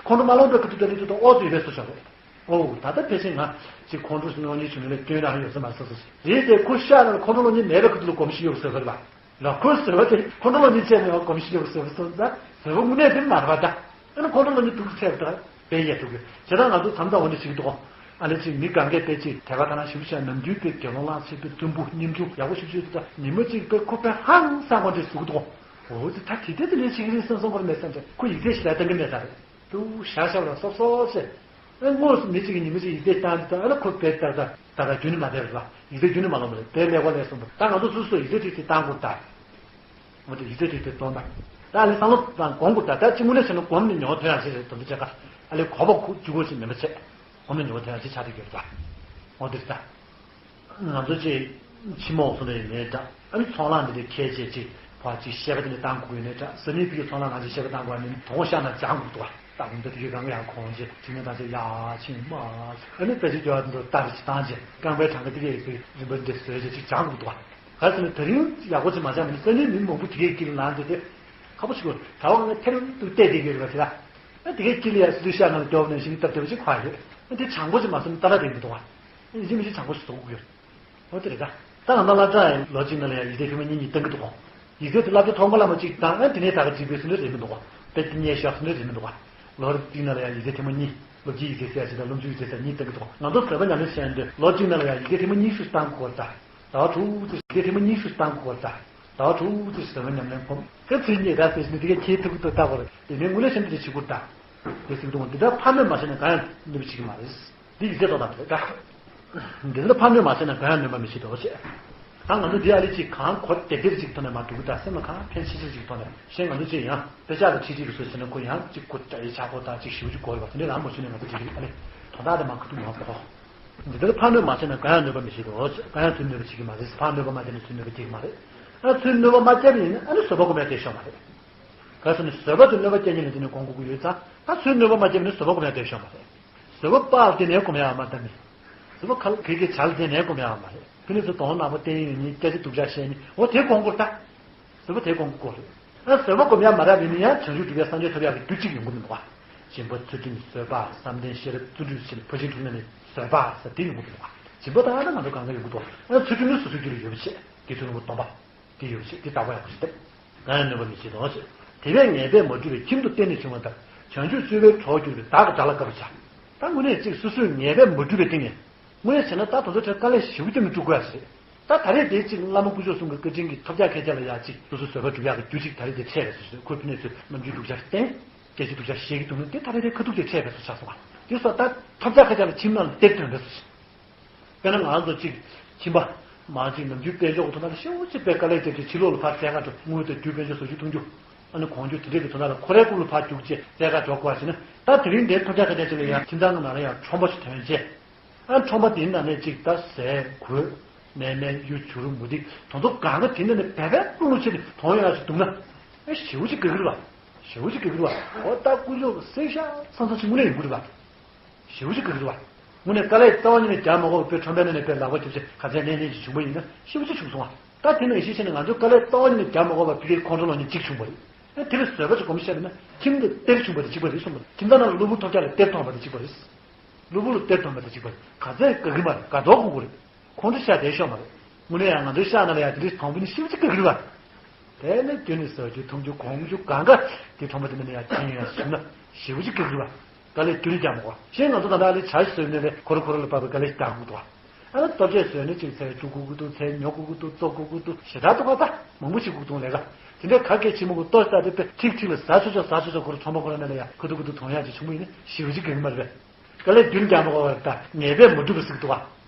ཁོང་ཁྲོ་མ་ལངས་པའི་ཁ་ཐུག་ད་ནི་ཐུག་ད་ཨོ་ཙི་ཡོད་པའི་བཟོ་བྱ་རོགས། ཨོ་ད་ལྟ་ཕལ་ཆེར་ང་ཅིག་ཁོང་ཁྲོ་གློ་སྙིང་བྱུང་ནས་སྐྱོན་རང་ཡོད་ས་མ་ཟེར་ཟེར་རེད་དེ་ཁོ་ཤ་ལ་ཁོང་ཁྲོ་གློ་སྙིང་མེད་པའི་ཁ་ཐུག་ལ་གོམས་གཤིས་ཡོད་བཟོ་བ་རེད་པ། ལ་ཁོའི་བཟོད་པ་དེ་ཁོང་ཁྲོ་གློ་སྙིང་བཅས་ནས་གོམས་གཤིས་ཡོད་བཟོད་པ་སོང་ཙང་བཟོད་པ་དངོས་གནས་དེ་མ་རེད་པ་ད། ཨ་ནི་ཁོང་ཁྲོ་གློ་སྙིང་ཐུག་ཚད་དེ་བེད་སྤྱད་ཐུབ་དགོས་བྱས་ཙང་ང་ཚོ་མཚམས་མཚམས་འོ་འདྲ་ཞིག་འདུག་ཨ་ནི་ཅིག་མི་གང་གས་དཔེ་ཅིག་དད་པ་དང་ཞིབ་ཆ་ནམ་རྒྱུན་དཔེ་དགེ་སློང་ལག་ཚིག་པའི་བཙུན་པོ་སྙིང་རྗེ་ཡག་པོ་ཞིབ་ཞིབ་དུ་ད་ཉི་མ་གཅིག་དཔེ་ཁོ་དཔེ་ཧང་སང་པོ་འདྲ་ཞིག་འདུག་འོ་དེ་ད་དེ་དེ་དེ་ལས་ཅིག་རིང་སང་སང་པོ་མེད་ས་འདྲ་ཁོ་ཡིག་ཚད་ཞིག་ལ་བཏང་གི་མེད་ད་རེད། དུ་ཤ་ཤ་ལ་སོབ་སོབ་ཟེར། ཨེ་དངོས་སུ་མི་གཅིག་གིས་ཉི་མ་གཅིག་ཡིག་ཚད་བཏང་དུས་ད་ཨ་ལ་ཁོ་བེད་ལྟར་ད་ད་ད་རྒྱུན་ནི་མ་བསྡད་པ་ཡིག་ཚད་རྒྱུན་ནི་མ་ལོངས་པ་རེད་བེད་ལེགས་པ་ལས་སོང་པ་ད་ང་ཚོ་སོ་སོ་ཡིག་ཚད་ཅིག་ཅིག་བཏང་དགོས་ད། འོ་དེ་ཡིག་ཚད་ཅིག་ཅིག་བཏོན་པ། ད་ཨ་ལས་བསམ་བློ་བཏང་སྒོམ་དགོས་ད་ད་ཅི་དངོས་གནས་བྱས་ན་སྒོམ་ནི་ཉོ་ཐོན་ཡང་ཞིག་རེད་དམ་དུ་བྱེད་ཀ་ཨ་ལས་གོ་བ་ཁུ་ཇུ་གོ་ཞིག་མིན་པ་བྱས། སྒོམ་ནི་ཉོ་ཐོན་ཡང་ཞིག་ཆགས་བསྡད་ཡོད་ད། འོ་དེ་ད། ང་ཚོ་ཅིག་ཕྱི་མོག་སོང་ནས་ཡིན་ནའི་འདྲ། ཨ་ནི་ཚོང་ལམ་འདི་འདྲའི་ཁྱད་ཆེ་ཅིག་ཕར་ཅིག་བཤད་པ་དེ་འདྲ་བཏང་དགོས་ཡོད་ནའི་འདྲ། སང་ཉིན་ཕ་གི་ཚོང་ལམ་ནང་ཅིག་བཤད་པ་བཏང་དགོས་ནི་དོང་ཤག་ན་སྦྱང་དགོས་འདུག་བ། ད་དགོང་དག་དེ་གའི་གང་ག་ཡང་གོང་ཅིག་ཅིག་ནས་ད་ཅིག་ཡ་ཕྱིན་མ་ཨ་ནི་ད་ཅིག་འགྱོ་བ་འདི་འདྲ་ལྟ་རེ་ཅིག་བཏང་ཅིག་རྐང་པའི་གྲངས་ཀ་དེ་གའི་ཡོད་པའི་རིམ་པ་འདི་བཟོས་ཅིག་ཅིག་སྦྱང་དགོས་འདུག་བ། ད་ཟེར་ན་དེ་རིང་ཡག་པོ་ཅིག་མ་བྱས་ན་སང་ཉིན་མི་མང་པོ་དེ་གའི་དཀྱིལ་ལངས་ཏེ་དེ་ཁ་པོ་ཞིག་གོ་གྲྭ་པ་ང་ཐེར་འདུག་བལྟས་བསྡད་ཀྱི་རེད་པ་དེ་ལ། ཨ་དེ་གའི་དཀྱིལ་ལ་ཡ་སི་ཏུ་ཤ་ནང་ལ་རྒྱོབ་ནས་ཤིང་སྟབས་བདེ་པོ་ཅིག་ཁོ་ཡོད། ཨ་དེ་བྱང་པོ་ཅིག་མ་སོང་ན་ཏཱ་ལ་རེད་མི་འདུག་བ། ཨ་ཡིན་གཅིག་མིན་གཅིག་བྱང་པོ་ཞིག་བཟོ་དགོས་ཀྱི་ཡོད། འོ་དེ་རེད་ད། ད་ང་ད་སློབ་གྲྭ་ཡང་ལོ་གཅིག་ནང་ལ་ཡང་ཡིག་ཚད་ཐེངས་མ་གཉིས་གཉིས་བཏང་གི་འདུག་གོ། ཡིག་ཚད་དེ་སློབ་གྲྭ་ཐོག་མ་ལ་མ་གཅིག་བཏང་ཨ་དེ་ནས་ད་ག་གཅིག་པའི་སུ་ནི་རེད་མི་འདུག་གོ། དཔེ་དེ་ཉེས་ཤག་སུ་ནི་རེད་མི་འདུག་གོ། ལོ་རེ་གཅིག་ནང་ལ་ཡང་ཡིག་ཚད་ཐེངས་མ་གཉིས། སློབ་སྤྱིའི་ཡིག་ཚད་ཟེར་ཡ་ཅིག་དང་སློབ་འཇུག་ཡིག་ཚད་ཟེར་གཉིས་བཏང་གི་འདུག་ང་ཚོ་བཟོད་པ་ཉམས་ལེན་བྱས་ཡོང་དུས་ལོ་གཅིག་ནང་ལ་ཡང་ཡི་གེ་ཐེངས་མ་གཉིས་ཤིག་བཏང་དགོས་ད། ཟླ་བ་དྲུག་ཙམ་ཡི་གེ་ཐེངས་མ་གཉིས་ཤིག་བཏང་དགོས་ད། ཟླ་བ་དྲུག་ཙམ་བཟོད་པ་ཉམས་ལེན་ཁོམ་ཁ་ཚིག་གཉིས་ར་ཟེར་ཞིག་ནི་དེ་ག་ཁྱེད་ཐུག་ཏུ་ལྟ་བར་དེ་ནས་དངོས་གནས་བྱས་ན་དེ་བྱེད་དགོས་ད། དེ་ཟེར་གི་འདུག་འདི་ལྟར་ཕར་གནོད་མ་བྱས་ན་གང་ཡང་གནོད་པ་བྱེད་ཀྱི་མ་རེད། འདི་ཡིག་ཚད་ཐོག་དང་དེ་ལྟར། འདི་ལ་ཕར་གནོད་མ་བྱས་ན་གང་ཡང་གནོད་པ་མི་བྱེད་དོ་ཞེས། ད་ང་ཚོ་འདི་ཨ་ལི་ཅིག་གང་གོ་བདེ་བདེར་ཅིག་ཐོག་ནས་མ་འགྲོ་གི་ད་སེམས་ལ་གང་ཕན་ཆེ་ཆེར་ཅིག་ཐོག་ནས་གཞན་ང་ཚོ་ཅིག་ཡང་དཔེ་ཆ་ལ་ཁྲིད་ཅིག་གི་བཟོ་བྱས་ན་ཁོ་ཡང་ཅིག་གོ་བདེ་ཆགས་གོ་ད་ཅིག་ཞེ་པོ་ཅིག་གོ་ཡོད་པ་དེ་འདྲའི་ལམ་མ་ཞུ་ནས་ང་ཚོ་འགྲིག་གི་ཨ་ལི་དོན་དག་དེ་མ་ཁ་ཐུག་མ་གོ་འདི་ལྟར་ཕར་གནོད་མ་བྱས་ན་གང་ཡང་གནོད་པ་མི་བྱེད་དོ། གང་ཡང་ཚུར་གནོད་པ་བྱེད་ཀྱི་མ་རེད། ཕར་གནོད་པ་མ་བྱས་ན་ཚུར་གནོད་པ་སྐྱེལ་གྱི་མ་རེད། ཨ་ཚུར་གནོད་པ་མ་བསྐྱལ་བ་ཡིན་ན་ཨ་ནི་བཟོད་པ་སྒོམ་ཡ་དེ་ཤོར་མ་རེད། ག་ཟེར་ན་བཟོད་པ་དེ་གནོད་པ་སྐྱེལ་མཁན་ལ་དེ་ནས་སྒོམ་དགོས་ཀྱི་ཡོད་ཙང་ད་ཚུར་གནོད་པ་མ་བསྐྱལ་བ་ཡིན་ན་བཟོད་པ་སྒོམ་ཡ་དེ་ཤོར་མ་རེད། བཟོད་པ་དཔག་དེ་ནས་སྒོམ་ཡ་མ་ད་ནི། བཟོད་པ་ག་གེ་གེ་བྱ་ལ་དེ་ནས་སྒོམ་ཡ་མ་རེད། ཕི་ནས་ཚུར་དོང་ནག་པོ་བསྟན་ཡོད་ནི་སྐད་ཆ་སྡུག་ཅག་བཤད་ནི་འོ་དེ་སྒོམ་དགོས་ད། བཟོད་པ་དེ་སྒོམ་དགོས་རེད། ཨ་བཟོད་པ་སྒོམ་ཡ་མ་རག་པ་ཡིན་ན་ཡང་བྱང་ཆུབ་སྒྲུབ་ཡ་སངས་རྒྱས་ཐོབ་ཡ་གི་རྒྱུ་གཅིག་ཡོང་གི་མི་འདུག་བ། སྦྱིན་པ་ཚུལ་ཁྲིམས་བཟོད་པ་བསམ་གཏན་ཤེས་རབ་བརྩོན་འགྲུས་ཟེར་ཕར་ཕྱིན་དྲུག་ནས་ནི་བཟོད་པ་ཟེར་དེ་ཡོང་གི་མི་འདུག་བ། སྦྱིན་པ་དང་ན་ང་ཚོ་གང་ག་ཡོང་གི་འདུག་ཨ་ཚུལ་ཁྲིམས་ནི་སོ་སོའི་རྒྱུད་ལ་ཡོད་པ་བྱས་དགེ་ཚུལ་སློང་པོ་སྡོམ་པ། དེ་ཡོད་ཞེས་དེ་བརྟག་པ་ཡག་པོ་ཞིག་བཏབ། གང་ཡང་གནོད་པ་མི་བྱེད་དོ་ཞེས། དེ་བས་ངེས་པས་མ་གྲུབ་པའི་ཁྱིམ་དུ་གཏན་ནས་བྱུང་བ་ལྟར་བྱང་ཆུབ་སྤྱོད་པའི་གྲོགས་གྱུར་པའི་བདག་གི་དགྲ་ལ་དགའ་བར་བྱ། ད་དངོས་གནས་གཅིག་སོ་སོས་ངེས་པས་མ་གྲུབ་པའི་སྟེང་ནས། དངོས་གནས་བྱས་ན་ད་དེ་ཚོ་ཁྲལ་དཀའ་ལས་ཞེ་པོ་ཅིག་ནས་སྒྲུབ་དགོས་ཡ་ཞིག་རེད། ད་ད་རེས་དེ་གཅིག་བླ་མ་དཀོན་མཆོག་གསུམ་གྱི་བཀའ་དྲིན་གྱིས་ཐོབ་རྒྱག་ཁེ་རྒྱག་ལ་ཡ་གཅིག་སོ་སོའི་བཟོད་པ་སྒྲུབ་ཡག་གི་རྒྱུ་གཅིག་ད་རེས་དེ་འཕྲད་པས་སོ་སོས་ཁོའི་ཕི་ནས་ཚུར་རྣམ་འགྱུར་སྡུག་ཅག་བསྟན། སྐད་ཆ་སྡུག་ཅག་བཤད་ཀྱི་འདུག་ན་དེ་ད་རེས་དེ་ཁ་ཐུག་དེ་འཕྲད་པས་སོ་ཆགས་སོང་བ། དེ་སོགས་ད་ཐོབ་རྒྱག་ཁེ་རྒྱག་ལ་ཁྱིམ་ནང་ལ་སྟེར་དོན་རེད་སོ་ཞིག་དཔེར་ན་ང་ཚོ་གཅིག་ཁྱིམ་པ་མང་གཅིག་ནམ་རྒྱུན་དཔལ་འབྱོར་གྱི་ཐོག་ན་ལ་ཤེའུ་ཅིག་དཔེ་དཀའ་ལས་བརྒྱབ་ཀྱི་ཕྱི་ལོགས་ལ་ཕར་བཙལ་ག་འགྲོ་དངུལ་དང་རྒྱུ་དཔལ་འབྱོར་བཟོ་རྒྱུ་གཏོང་རྒྱུ། ཨ་ནི་གོང་རྒྱུ་དེ་འདྲས་ཀྱི་དོན་དག་ལ་ཁོ་རའི་རྐུབ་ལ་ཕར་རྒྱུག་བྱས་བཙལ་ག་འགྲོ་དགོས་པ་བྱས་ན་ད་དེ་རིང་འདིར་ཐོབ་རྒྱག་ཁེ་རྒྱག་ཅིག་ལ་ཡང་ཁྱིམ་ཚང་གི་ནང་ལ་ཡང་ཁྲོམ་པ་ཞིག་ཐོན་བྱས། ཨ་ཁྲོམ་པ་དེའི་ནང་ནས་གཅིག་ད་ཟས་གོས་ནས་མེད་གཡུ་བྱུ་རུ་མུ་ཏིག་དོན་ཐོག་གང་ག་དེ་འདྲ་ནས་བེ་བེ་ཀླུ་ཀླུ་བྱས་ནས་གཏོང་ཡག་ཅིག་འདུག་ན། ཨ་ཞེའུ་ཅིག་དགའ་གི་རེད་བ། ཞེའུ་ཅིག་དགའ་གི་རེད་བ། འོ་ད་དཀོན་མཆོག་གི་སེང་ཤ་ཚང་ཚང་ཅིག་དངོས་གནས་ཡོང་གི་རེད་བ། ཞེའུ་ཅིག་དགའ་གི་རེད་བ། དངོས་གནས་དཀའ་ལས་རྩ་བ་ཉིད་ནས་རྒྱག་མ་དགོས་པར་དཔེ་ཁྲོམ་པའི་ནང་ནས་དཔེ་ལག་པ་རྒྱབ་བྱས་ག་ཚད་ལེན་ལེན་ཅིག་བྱུང་བ་ཡིན་ན་ཞེ་པོ་ཅིག་བྱུང་སོང་བ། ད་དེ་ནང་བཞིན་བྱས་ནས་ང་ཚོས་དཀའ་ལས་རྩ་བ་ཉིད་ནས་རྒྱག་མ་དགོས་པར་ཕ་གིར་ཁོང་ཁྲོ་ལངས་མཁན་གཅིག་བྱུང་བ་རེད། ཨ་དེ་ལ་བཟོད་པ་ཅིག་སྒོམ་བཤད་པ་ཡིན་ན་ཁྱིམ་དུ་གཏེར་བྱུང་བ་དང་གཅིག་པ་རེད་གསུངས་པ་རེད། ཁྱིམ་ཚང་ནང་ལ་གློ་བུར་ཐོབ་རྒྱག་ལ་གཏེར་ཐོན་པ་དང་གཅིག་པ་རེད། གློ་བུར་གཏེར་ཐོན་པ་དང་གཅིག་པ་རེད། ག་ཚད་དགའ་གི་མ་རེད། དགའ་མདོག་ཁུག་གི་རེད། ཁོང་ཁྲོ་ཤར་བསྡད་ཤོག་མ་རེད། དངོས་གནས་ཡང་ང་ཚོའི་ཤག་ནང་ལ་ཡང་དེ་འདྲའི་དང་པོ་ནི་ཤིན་ཏུ་དགའ་གི་རེད་བ། དེ་ནས་རྒྱུ་ནི་ཟ་རྒྱུ་འཐུང་རྒྱུ་གོན་རྒྱུ་གང་ག་དེ་ཁྲོམ་པ་དེ་ནས་ཡང་གྱོན་ཡོང་ཡ་བྱུང་ན་ཞེ་པོ་ཅིག་དགའ་གི་རེད་བ། དཀའ་ལས་རྒྱུ་ནི་རྒྱག་མ་དགོས། གཞན་ང་ཚོ་ད་ལྟ་ཨ་ལེ་བྱ་ཞིག་བཟོས་ནས་ལས་ཁོ་ར་ཁོ་ར་ལ་བབས་པའི་དཀའ་ལས་ཞིག་རྒྱག་དགོས་འདུག་བ། ཨ་ལེ་ལྟོ་ཆས་བཟོས་ནས་ཅིག་ཚལ་བཅུག་དགོས་ཀྱི་འདུག་ཚལ་ཉོ་དགོས་ཀྱི་འདུག་བཙོ་དགོས་ཀྱི་འདུག་ཞེ་དྲག་འདུག་ག་ད་མང་པོ་ཞིག་དགོས་འདུག་ལས་ཀ་དེ་འདྲའི་ག་གེ་ཆེ་མོ་གི་ལྟོ་ཞིག་ད་དེ་དཔེ་ཁྲིག་ཁྲིག་ལ་ཟ་ཆོག་ཆོག་ཟ་ཆོག་ཆོག་ཁོ་ར་ཁྲོམ་པ་ཁོ་ར་ནས་ལ་ཡ་ཁ་ཐུག་ཁ་ཐུག་འཐུང་ཡག་ཅིག་བྱུང་བ་ཡིན་ན་ཞེ་པོ་ཅིག་དགའ་གི་མ་རེད་པས། དཀའ་ལས་རྒྱུ་ནི་རྒྱག་མ་དགོས་པར་ད་ངེས་པས་མ་འགྲུབ་པ་ཟེར་གི་འདུག་བ།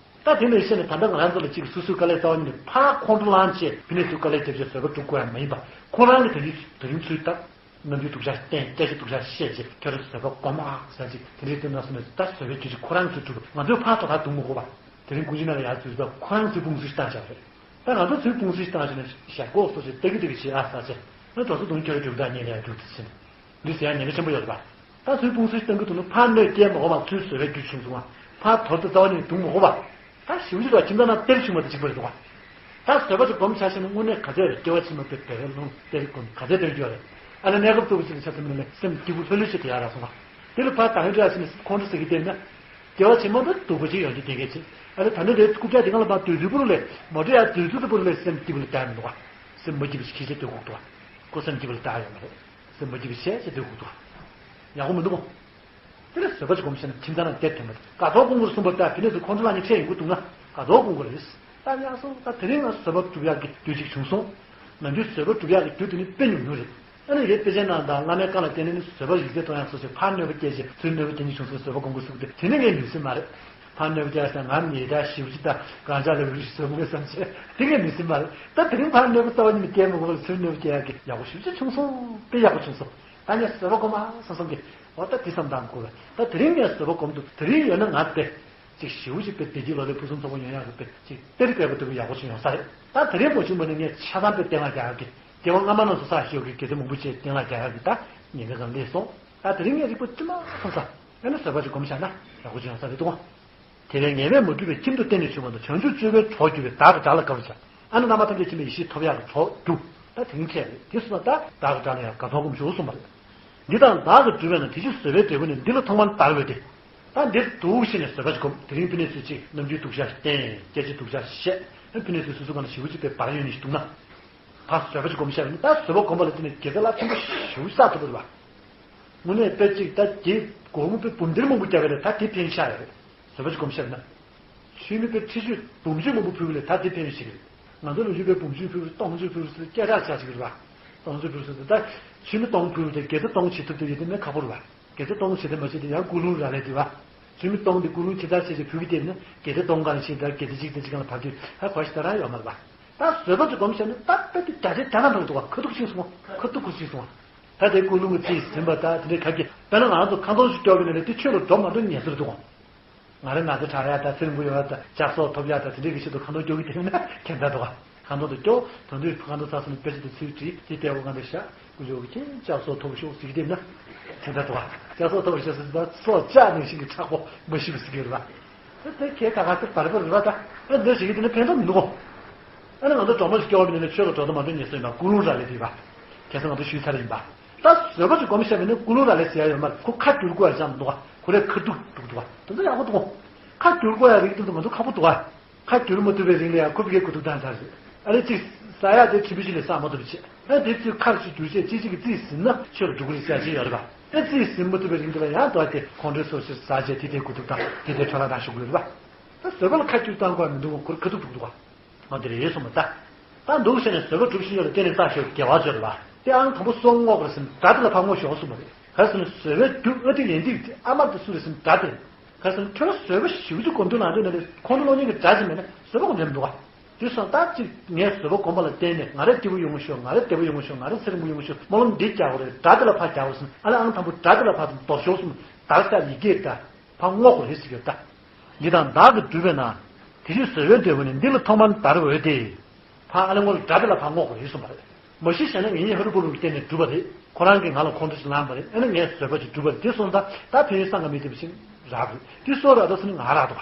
ད་དེ་ནས་བཤད་ནས་ད་ལྟ་ང་རང་ཚོ་ལ་གཅིག་སོ་སོའི་དཀའ་ལས་རྩ་བ་ཉིད་ནས་ཕར་ཁོང་ཁྲོ་ལངས་བྱས་ཕི་ནས་ཚུར་དཀའ་ལས་རྒྱབ་བྱས་བཟོད་པ་སྒྲུབ་དགོས་ཡ་མ་ཡིན་པ། ཁོ་རང་གི་དེ་རིང་དེ་རིང་ཚུལ་ལྟར་རྣམ་འགྱུར་སྡུག་ཅག་བསྟན་སྐད་ཆ་སྡུག་ཅག་བཤད་བྱས་ཁྱོད་རང་བཟོད་པ་སྒོམ་ཨ་ཟེར་ཅིག་དེ་འདྲའི་དོན་དག་སོང་ནས་ད་བཟོད་པའི་རྒྱུ་ཅིག་ཁོ་རང་ཚུར་སྒྲུབ། ང་ཚོས་ཕར་ཐོག་ཁར་འདུག་མི་དགོས་པ། དེ་རིང་དགོང་ཕྱི་ནང་ལ་ཡར་འཛུལ་ད་ཁོ་རང་ཚུར་དཔུང་སུ་ཞིག་བཏང་བཞག་རེད། ད་ང་ཚོ་ཚུར་དཔུང་སུ་ཞིག་བཏང་བཞག་ནས་ཞག་གོག་སོ་སོས་ལྟ་གི་ལྟ་གི་བྱེད་ཨ་ཟེར་བྱས་ང་གྲོགས་ཚོ་དུང་ཁྱོད་རྒྱུག་དང་ཉེ་ལ་ཡར་རྒྱུག་དུ་ཕྱིན། འདི་ཟེར་ཡ་ཉེན་ཁ་ཆེན་པོ་ཡོད་རེད་པ། ད་ཚུར་དཔུང་སུ་ཞིག་བཏང་གི་འདུག་ན་ཕར་གནོད་སྐྱེལ་མ་དགོས་པ་ཚུར་བཟོད་པའི་རྒྱུ་བྱུང་སོང་བ། ཕར་དོར་ཏེ་རྩ་བ་ནས་འདུག་མ་དགོས་པ། ད་ཞེ་པོ་ཅིག་ལ་ཁྱིམ་ཚང་ནང་གཏེར་བྱུང་བ་དང་གཅིག་པ་རེད་འདུག་ག་ད་བཟོད་པ་ཅིག་སྒོམ་བྱ་ཞིག་ན་དངོས་གནས་ག་ཚད་རེད། སྐྱེ་བ་ཕྱི་མ་དཔེ་བེ་བེ་ལོང་གཏེར་སྒོམ་ག་ཚད་གཏེར་སྐྱོ་རེད། ཨ་ལ་གནས་སྐབས་གཙོ་བོ་ཅིག་ལ་ཆ་ཚང་མ་ལས་སེམས་སྐྱིད་པོ་ལྷོད་ལྷོད་ཅིག་དེ་ཡག་རག་སོང་བ། དེ་ལ་ཕར་དང་འདྲ་ཞིག་ནས་ཁོང་ཁྲོ་ཟ་གི་བསྡད་ན། སྐྱེ་བ་ཕྱི་མ་དུ་སྡུག་པོ་ཅིག་ཡོང་རྒྱུ་དེ་གས་ཅིག་ཨ་ལ་ད་ནི་རེད་རྐུབ་བཀྱག་དེ་གང་ལ་ཕར་སྡོད་དུས་པོ་རུ་ལས་མོ་ཊ་ཡར་སྡོད་དུས་དུ་པོ་རུ་ལས་སེམས་སྐྱིད་པོ་ལ་བསྡད་མི་འདུག་ག་སེམས་མ་སྐྱིད་པ་ཞིག་ཁྱེར་བྱས་སྡོད་དགོས་འདུག་ག་ཁོ་སེམས་སྐྱིད་པོ་ལ་བསྡད་ཡོད་མ་རེད། སེམས་མ་སྐྱིད་པ་བྱས་བྱས་སྡོད་དགོས་འདུག་ག་ཡག་པོ་མི་འདུག་ག་དེ་ལ་བཟོད་པ་ཅིག་སྒོམ་ཤེས་ན་ཁྱིམ་ཚང་ནང་བསྡད་ཐུབ་མ་རེད། དགའ་ཐོག་ཀུན་གོར་གསུངས་པ་ལྟར་དེ་ནས་སུ་ཁོང་ཚོ་ལ་ནི་ཁྲལ་ཡོང་གི་འདུག་ན་དགའ་ཐོག་ཀུན་གོར་རེད། ད་ཡག་སོང་ད་དེ་རིང་ང་བཟོད་པ་སྒྲུབ་ཡག་གི་རྒྱུ་ཅིག་བྱུང་སོང་། ནམ་རྒྱུན་བཟོད་པ་སྒྲུབ་ཡག་གི་རྒྱུ་དེ་ནི་དཔེ་ཉུང་ཉུང་རེད། ཨ་ནི་རེད་དཔེ་ཆའི་ནང་དང་བླ་མའི་བཀའ་ལ་བརྟེན་ནས་ནི་བཟོད་པ་ཡིད་ཚད་གཏོང་ཡག་སོགས་ཀྱི་ཕར་གནོད་པ་སྐྱེལ་བྱས་ཚུར་གནོད་པ་སྐྱེལ་ནི་བྱུང་སོང་བཟོད་པ་སྒོམ་དགོས་ཟེར་གི་འདུག་དེ་ནི་ངས་ནུས་སེམས་མ་རེད། ཕར་གནོད་པ་སྐྱེལ་ས་ང་མི་ད་ཞིབ་ཅིག་ད་གང་ཅག་ལ་འུར་ཞིག་བཟོད་མི་དགོས་བསམ་བྱས་དེ་ངས་ནུས་སེམས་མ་རེད། ད་དེ་རིང་ཕར་གནོད་པ་རྩ་བ་ཉིད་ནས་སྐྱེལ་མི་དགོས་པར་ཚུར་གནོད་པ་སྐྱེལ་ཡག་གི་ཡག་པོ་ཞེ་པོ་ཅིག་བྱུང་སོང་། དཔེ་ཡག་པོ་བྱུང་སོང་། ད་ངས་བཟོད་པ་སྒོམ་ཨ་བསམ་བསམ་གི་འོ་ད་དེ་བསམ་བཏང་དགོས་པས། ད་དེ་རིང་ངས་བཟོད་པ་སྒོམ་འདུག་དེ་རིང་ཡོད་ན་ང་དཔེ་ཅིག་ཞེ་པོ་ཅིག་དཔེ་བདེ་སྐྱིད་ལོ་ལེགས་ཕུན་སུམ་ཚོགས་པ་ཡོང་ཡག་གི་དཔེ་ཅིག་གཏེར་སྦས་པ་ལྟ་བུ་ཡག་པོ་ཅིག་ཡོང་ས་རེད། ད་དེ་རིང་མ་བྱུང་བ་ནི་ངས་ཆ་ཚང་དཔེ་བསྟན་ལ་རྒྱག་ཡག་གི་རྒྱལ་བ་སྔ་མ་རྣམས་སུ་བསགས་ཞེས་ཡོད་ཀྱི་དགེ་ཚུལ་མང་པོ་ཅིག་བསྟན་ལ་རྒྱག་ཡག་གི་ད་ཉེན་ཁ་གང་སླེབས་སོང་། ད་དེ་རིང་ངས་རིག་པ་ཅི་མ་ཚང་ས་ཨ་ནི་བཟོད་པ་ཅིག་སྒོམ་བཞག་ན་ཡག་པོ་ཅིག་ཡོང་ས་རེད་འདུག་དེ་བས་ངེས་པས་མ་གྲུབ་པའི་ཁྱིམ་དུ་གཏན་ནས་བྱུང་བ་དང་བྱང་ཆུབ་སྤྱོད་པའི་གྲོགས་གྱུར་པའི་བདག་གི་དགྲ་ལ་དགའ་བར་བྱ། ཨ་ནི་རྣམ་པ་ཐམས་ཅད་མཁྱེན་པའི་ཡེ་ཤེས་ཐོབ་ཡག་གི་གྲོགས་རྒྱུ། ད་དེ་རིང་འཕྲད་རེད། དེ་སོང་ཙང་ད་བདག་གི་དགྲ་ལ་ཡང་དགའ་ཚོར་སྒོམ་ཤོག་གསུངས་པ་རེད། འདི་དང་བདག་གི་སྒྲུབ་པས་ན། དེ་ཕྱིར་བཟོད་པས་འབྲས་བུ་ནི། འདི་ལ་ཐོག་མར་བདར་འོས་ཏེ། ད་འདིར་འདུག་ཞེས་ནས་བཟོད་པ་ཅིག་སྒོམ། དེ་རིང་ཕུ་ནུ་སུ་གཅིག་ནམ་རྒྱུན་སྡུག་ཅག་བསྟན། སྐད་ཆ་སྡུག་ཅག་བཤད། ཕུ་ནུ་སུ་སོ་སོ་གང་ལ་ཞེ་པོ་ཅིག་པའི་བར་ཡོད་ནི་ཞིག་འདུག་ན། ཕར་བཟོད་པ་ཅིག་སྒོམ་བཞག་པ་ཡིན་ན། ད་བཟོད་པ་སྒོམ་པ་ལ་བརྟེན་ནས་དགེ་རྩ་རླབས་ཆེན་པོ་ཞེ་པོ་བསགས་ཐུབ་པ་རེད་པ། དངོས་གནས་དཔེ་གཅིག་ད་དེ་སྒོར་མོ་དཔེ་འབུམ་སྡེར་མང་པོ་བརྒྱབ་པ་ལས་ད་དེ་ཕན་ཤག་ཡོད་རེད། བཟོད་པ་ཅིག་སྒོམ་བཞག་པ་ཡིན་ན། ཆུ་མིག་དཔེ་ཁྲི་ཆུ་འབུམ་ཆུ་མང་པོ་ཕུལ་བ་ལས་ད་དེ་ཕན་ཞིག་རེད། ང་ཚོ་ལོ་རྒྱུས་དཔེ་འབུམ་ཆུ་ཕུལ་བ་སྟོང་ཆུ་ཕུལ་བ་སྐད་གྲགས་ཆགས་ཤིག་རེད་པ། སྟོང་ཆུ་ཕུལ་བ་ད་ཆུ་མིག་སྟོང་ཕུལ་བ་དེ་དགེ་རྩ་སྟོང་བྱེད་ཐུབ་ཐུབ་ཡོད་དེ་མེད་ཁག་པོ་རེད་པ། དགེ་རྩ་སྟོང་བྱེད་དེ་མ་བྱེད་དེ་ཡང་ཀུན་སློང་རག་ལས་དེ་བ། ཆུ་མིག་སྟོང་དེ་ཀུན་སློང་ཇི་ལྟར་བྱས་ཀྱི་ཕུལ་གི་དེ་ན་དགེ་རྩ་སྟོང་གང་ཞིག་དང་དགེ་རྩ་གཅིག་དང་གཅིག་གང་ལ་བབས་དུས་ཧ་གོ་ཞིག་ད་རང་ཡོད་མ་རེད་པ། ད་བཟོད་པ་ཅིག་སྒོམ་བྱས་ན་ད་དཔེ་དེ་བརྒྱ་ཆའི་བརྒྱ་ན་འགྲོ་འདུག་བ། ཁ་ཐུག་ཁུར་ཅིག་སོང་བ། ཁ་ཐུག་ཁུར་ཅིག་སོང་བ། ད་དེ་ཀུན་སློང་གི་རྩིས་ཟིན་པ་ད་དེ་འདྲའི་ཁ་སྐད་དཔེར་ན་ང་རང་ཚོ་ཁ་འདོན་ཞིག་སྐྱོར་གི་ནས་ལས་དེ་ཆོས་ལ་འགྲོ་མ་འགྲོ་ཉན་ས་རེད་འདུག་ག་ང་རང་ང་ཚོ་དྲག་ཡག་དང་ཚེ་རིང་པོ་ཡོང་ཡག་དང་ལྕགས་སྲོག་ཐོབ་ཡག་དང་དེ་འདྲའི་གི་ཆེད་དུ་ཁ་འདོན་སྐྱོར་གི་དེ་ཡིན་ན་དེ་འདྲ་འདུག་ག་ཁ་འདོན་དུ་སྐྱོར་དོན་དུ་ཁ་འདོན་ཚར་སོང་ནས་དཔེ་ཆ་དེ་ཚུར་བྲིས་དེ་ལྟ་བུ་གང་དུ་བཞག་ཀུ་ཅོ་གི་ཁྱེད་ལྕགས་སྲོག་ཐོབ་ཤོག་ཟེར་གི་དེ་ཡིན་ན་དེ་འདྲ་འདུག་ག་ལྕགས་སྲོག་ཐོབ་ཤོག་ཟེར་ད་སྲོག་ལྕགས་ནང་བཞིན་གི་མཁྲེགས་པོ་མ་ཤི་བ་ཟེར་གི་རེད་པ། དེ་ཁྱེད་ཀ་ཁ་ཚིག་བར་བར་རེད་པ། ད་ཨ་འདི་ཟེར་གི་དེ་ནི་ཕན་ཐོགས་མི་འདུག་ག་ཨ་ནི་ང་ཚོ་གྲོགས་མོ་ཞིག་སྐྱོར་བ་མིན་ནས་ཆོས་ལ་འགྲོ་དང་མ་འགྲོ་ཉན་ས་ཡིན་པ་ཀུན་སློང་རག་ལས་དེ་བ། ཁ་སང་ང་ཚོ་ཞུས་ཚར་ཡིན་པ། ད་བཟོད་པ་ཅིག་སྒོམ་བཞག་པ་ཡིན་ན་ཀུན་སློང་རག་ལས་ཟེར་ཡ་ཡོད་མ་རེད། ཁོ་ཁ་བསྒྱུར་དགོས་ཡ་ཅང་མི་འདུག་ག་ཁོ་རའི་ཁ་ཐུག་འདུག་འདུག་ག་དེ་ཚོ་ཡག་པོ་འདུག་ག་ཁ་བསྒྱུར་དགོས་ཡ་རིགས་དེ་ཚོ་ང་ཚོ་ཁག་པོ་འདུག་ག་ཁ་བསྒྱུར་མ་ཐུབ་པའི་རིང་ལ་ཡང་ཁོ་ཕ་གིའི་གོ་ཐུག་བཏང་ཚར་རེད། ཨ་ནི་གཅིག་ཟ་ཡག་དེ་དྲི་མི་ཞིག་ལས་ཟ་མ་ཐུབ་པ་བྱས། ཨ་དེ་ཚོའི་ཁར་ཅིག་བསྒྱུར་བྱས་གཅིག་གཅིག་གི་རྩིས་ཟིན་ན་ཆོས་ལ་འགྲོ་གི་རེད་ཟེར་ཡ་ཅིག་ཡོད་རེད་པ། ཨ་རྩིས་ཟིན་མ་ཐུབ་པའི་རིང་དེ་ལ་ཡང་དོ་དེ་ཁོང་ཁྲོའི་སོ་སོར་ཟ་བྱས་དེ་དེའི་གོ་ཐུག་བཏང་དེ་དེ་འཕྲོ་བརླག་བཏང་ཤོག་གི་རེད་པ། ད་བཟོད་པ་ལ་ཁ་བསྒྱུར་བཏང་དགོས་མི་འདུག་ཁོ་ཁ་ཐུག་འདུག་འདུག་ག་ང་དེ་རེད་སོང་མ་ད། ད་འདུག་ཟེར་ནས་བཟོད་པ་སྒྲུབ་བཞིན་ཡོད་ལ་བརྟེན་ནས་བཏང་ཤོག་དགེ་བ་ཚོས་རེད་པ། དེ་ཨང་དང་པོ་སྲོག་བསྔོག་པར་སེམས་དགྲ་དེ་ལ་ཕར་བསྔོ་ཤོག་གསུངས་པ་རེད། ག་རེ་ཟེར་ན་བཟོད་པའི་རྒྱུ་ཨ་ཏི་ཡན་ཏིག་དེ་ཨ་མ་དེ་སུ་རེད་སེམས་དགྲ་དེ་རེད། ག་རེ་ཟེར་ན་ཁྱོད་རང་བཟོད་པ་ཞེ་པོ་ཅིག་སྒོམ་དུས་ནང་དོན་ནང་ལས་ཁོང་ཁྲོ་སློང་མཁན་གྱི་དགྲ་ཅིག་མེད་ན་བཟོད་པ་སྒོམ་ཐུབ་མི་འདུག་ག་དེ་སོང་ད་ཅིག་ངས་བཟོད་པ་སྒོམ་པ་ལ་བརྟེན་ནས་ང་རང་སྐྱིད་པོ་ཡོང་གི་ཤོག་ང་རང་བདེ་པོ་ཡོང་གི་ཤོག་ང་རང་ཚེ་རིང་པོ་ཡོང་གི་ཤོག་སྨོན་ལམ་འདི་རྒྱག་དགོས་རེད། དགྲ་དེ་ལ་ཕར་རྒྱག་དགོས་སེམས་ཨ་ལས་ཨང་དང་པོ་དགྲ་དེ་ལ་ཕར་ལྡོག་ཤོག་སེམས་དགྲ་ས་ཡི་གེ་དགྲ་ཕར་བསྔོག་དགོས་རེད་ཟེར་གྱི་ཡོད་ད། འདི་དང་བདག་གིས་བསྒྲུབས་པས་ན། དེ་ཕྱིར་བཟོད་པས་འབྲས་བུ་ནི། འདི་ལ་ཐོག་མར་བདར་འོས་ཏེ། ཕར་ཨ་ལས་སྔོན་ལ་དགྲ་དེ་ལ་ཕར་བསྔོག་དགོས་རེད་གསུངས་པ་རེད། མ་གཞི་བྱས་ན་ངེད་གཉིས་ཧ་རི་པོ་རི་བརྟེན་ནས་གྲུབ་པ་རེད། ཁོ་རང་གིས་ང་ལ་ཁོང་ཁྲོ་ཞིག་ལངས་པ་རེད། ཨ་ནི་ངས་བཟོད་པ་ཅིག་བསྒྲུབས་པ་རེད། དེ་སོང་ཙང་ད་ཕན་ཡོན་བསམ་ག་མེད་དེ་བཞིན་རག་རེད། དེ་སོགས་རག་ད་སོང་ནི་ང་རག་འདུག་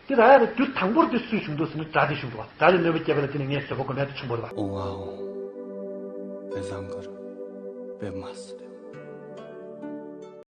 ག་དེ་རག་ཡ་རེད། རྒྱུ་དང་པོར་དེ་སུས་བྱུང་འདུག་ཟེར་ན་དགྲ་དེ་བྱུང་འདུག་ག་དགྲ་དེ་གནོད་པ་བསྐྱལ་བ་ལ་བརྟེན་ནས་ངས་བཟོད་པ་སྒོམ་ཡ་དེ་བྱུང་བ་རེད་པ། འོང་ཨ་འོང་། དཔེ་བཟང་གར་དཔེ་མ་སྲིད།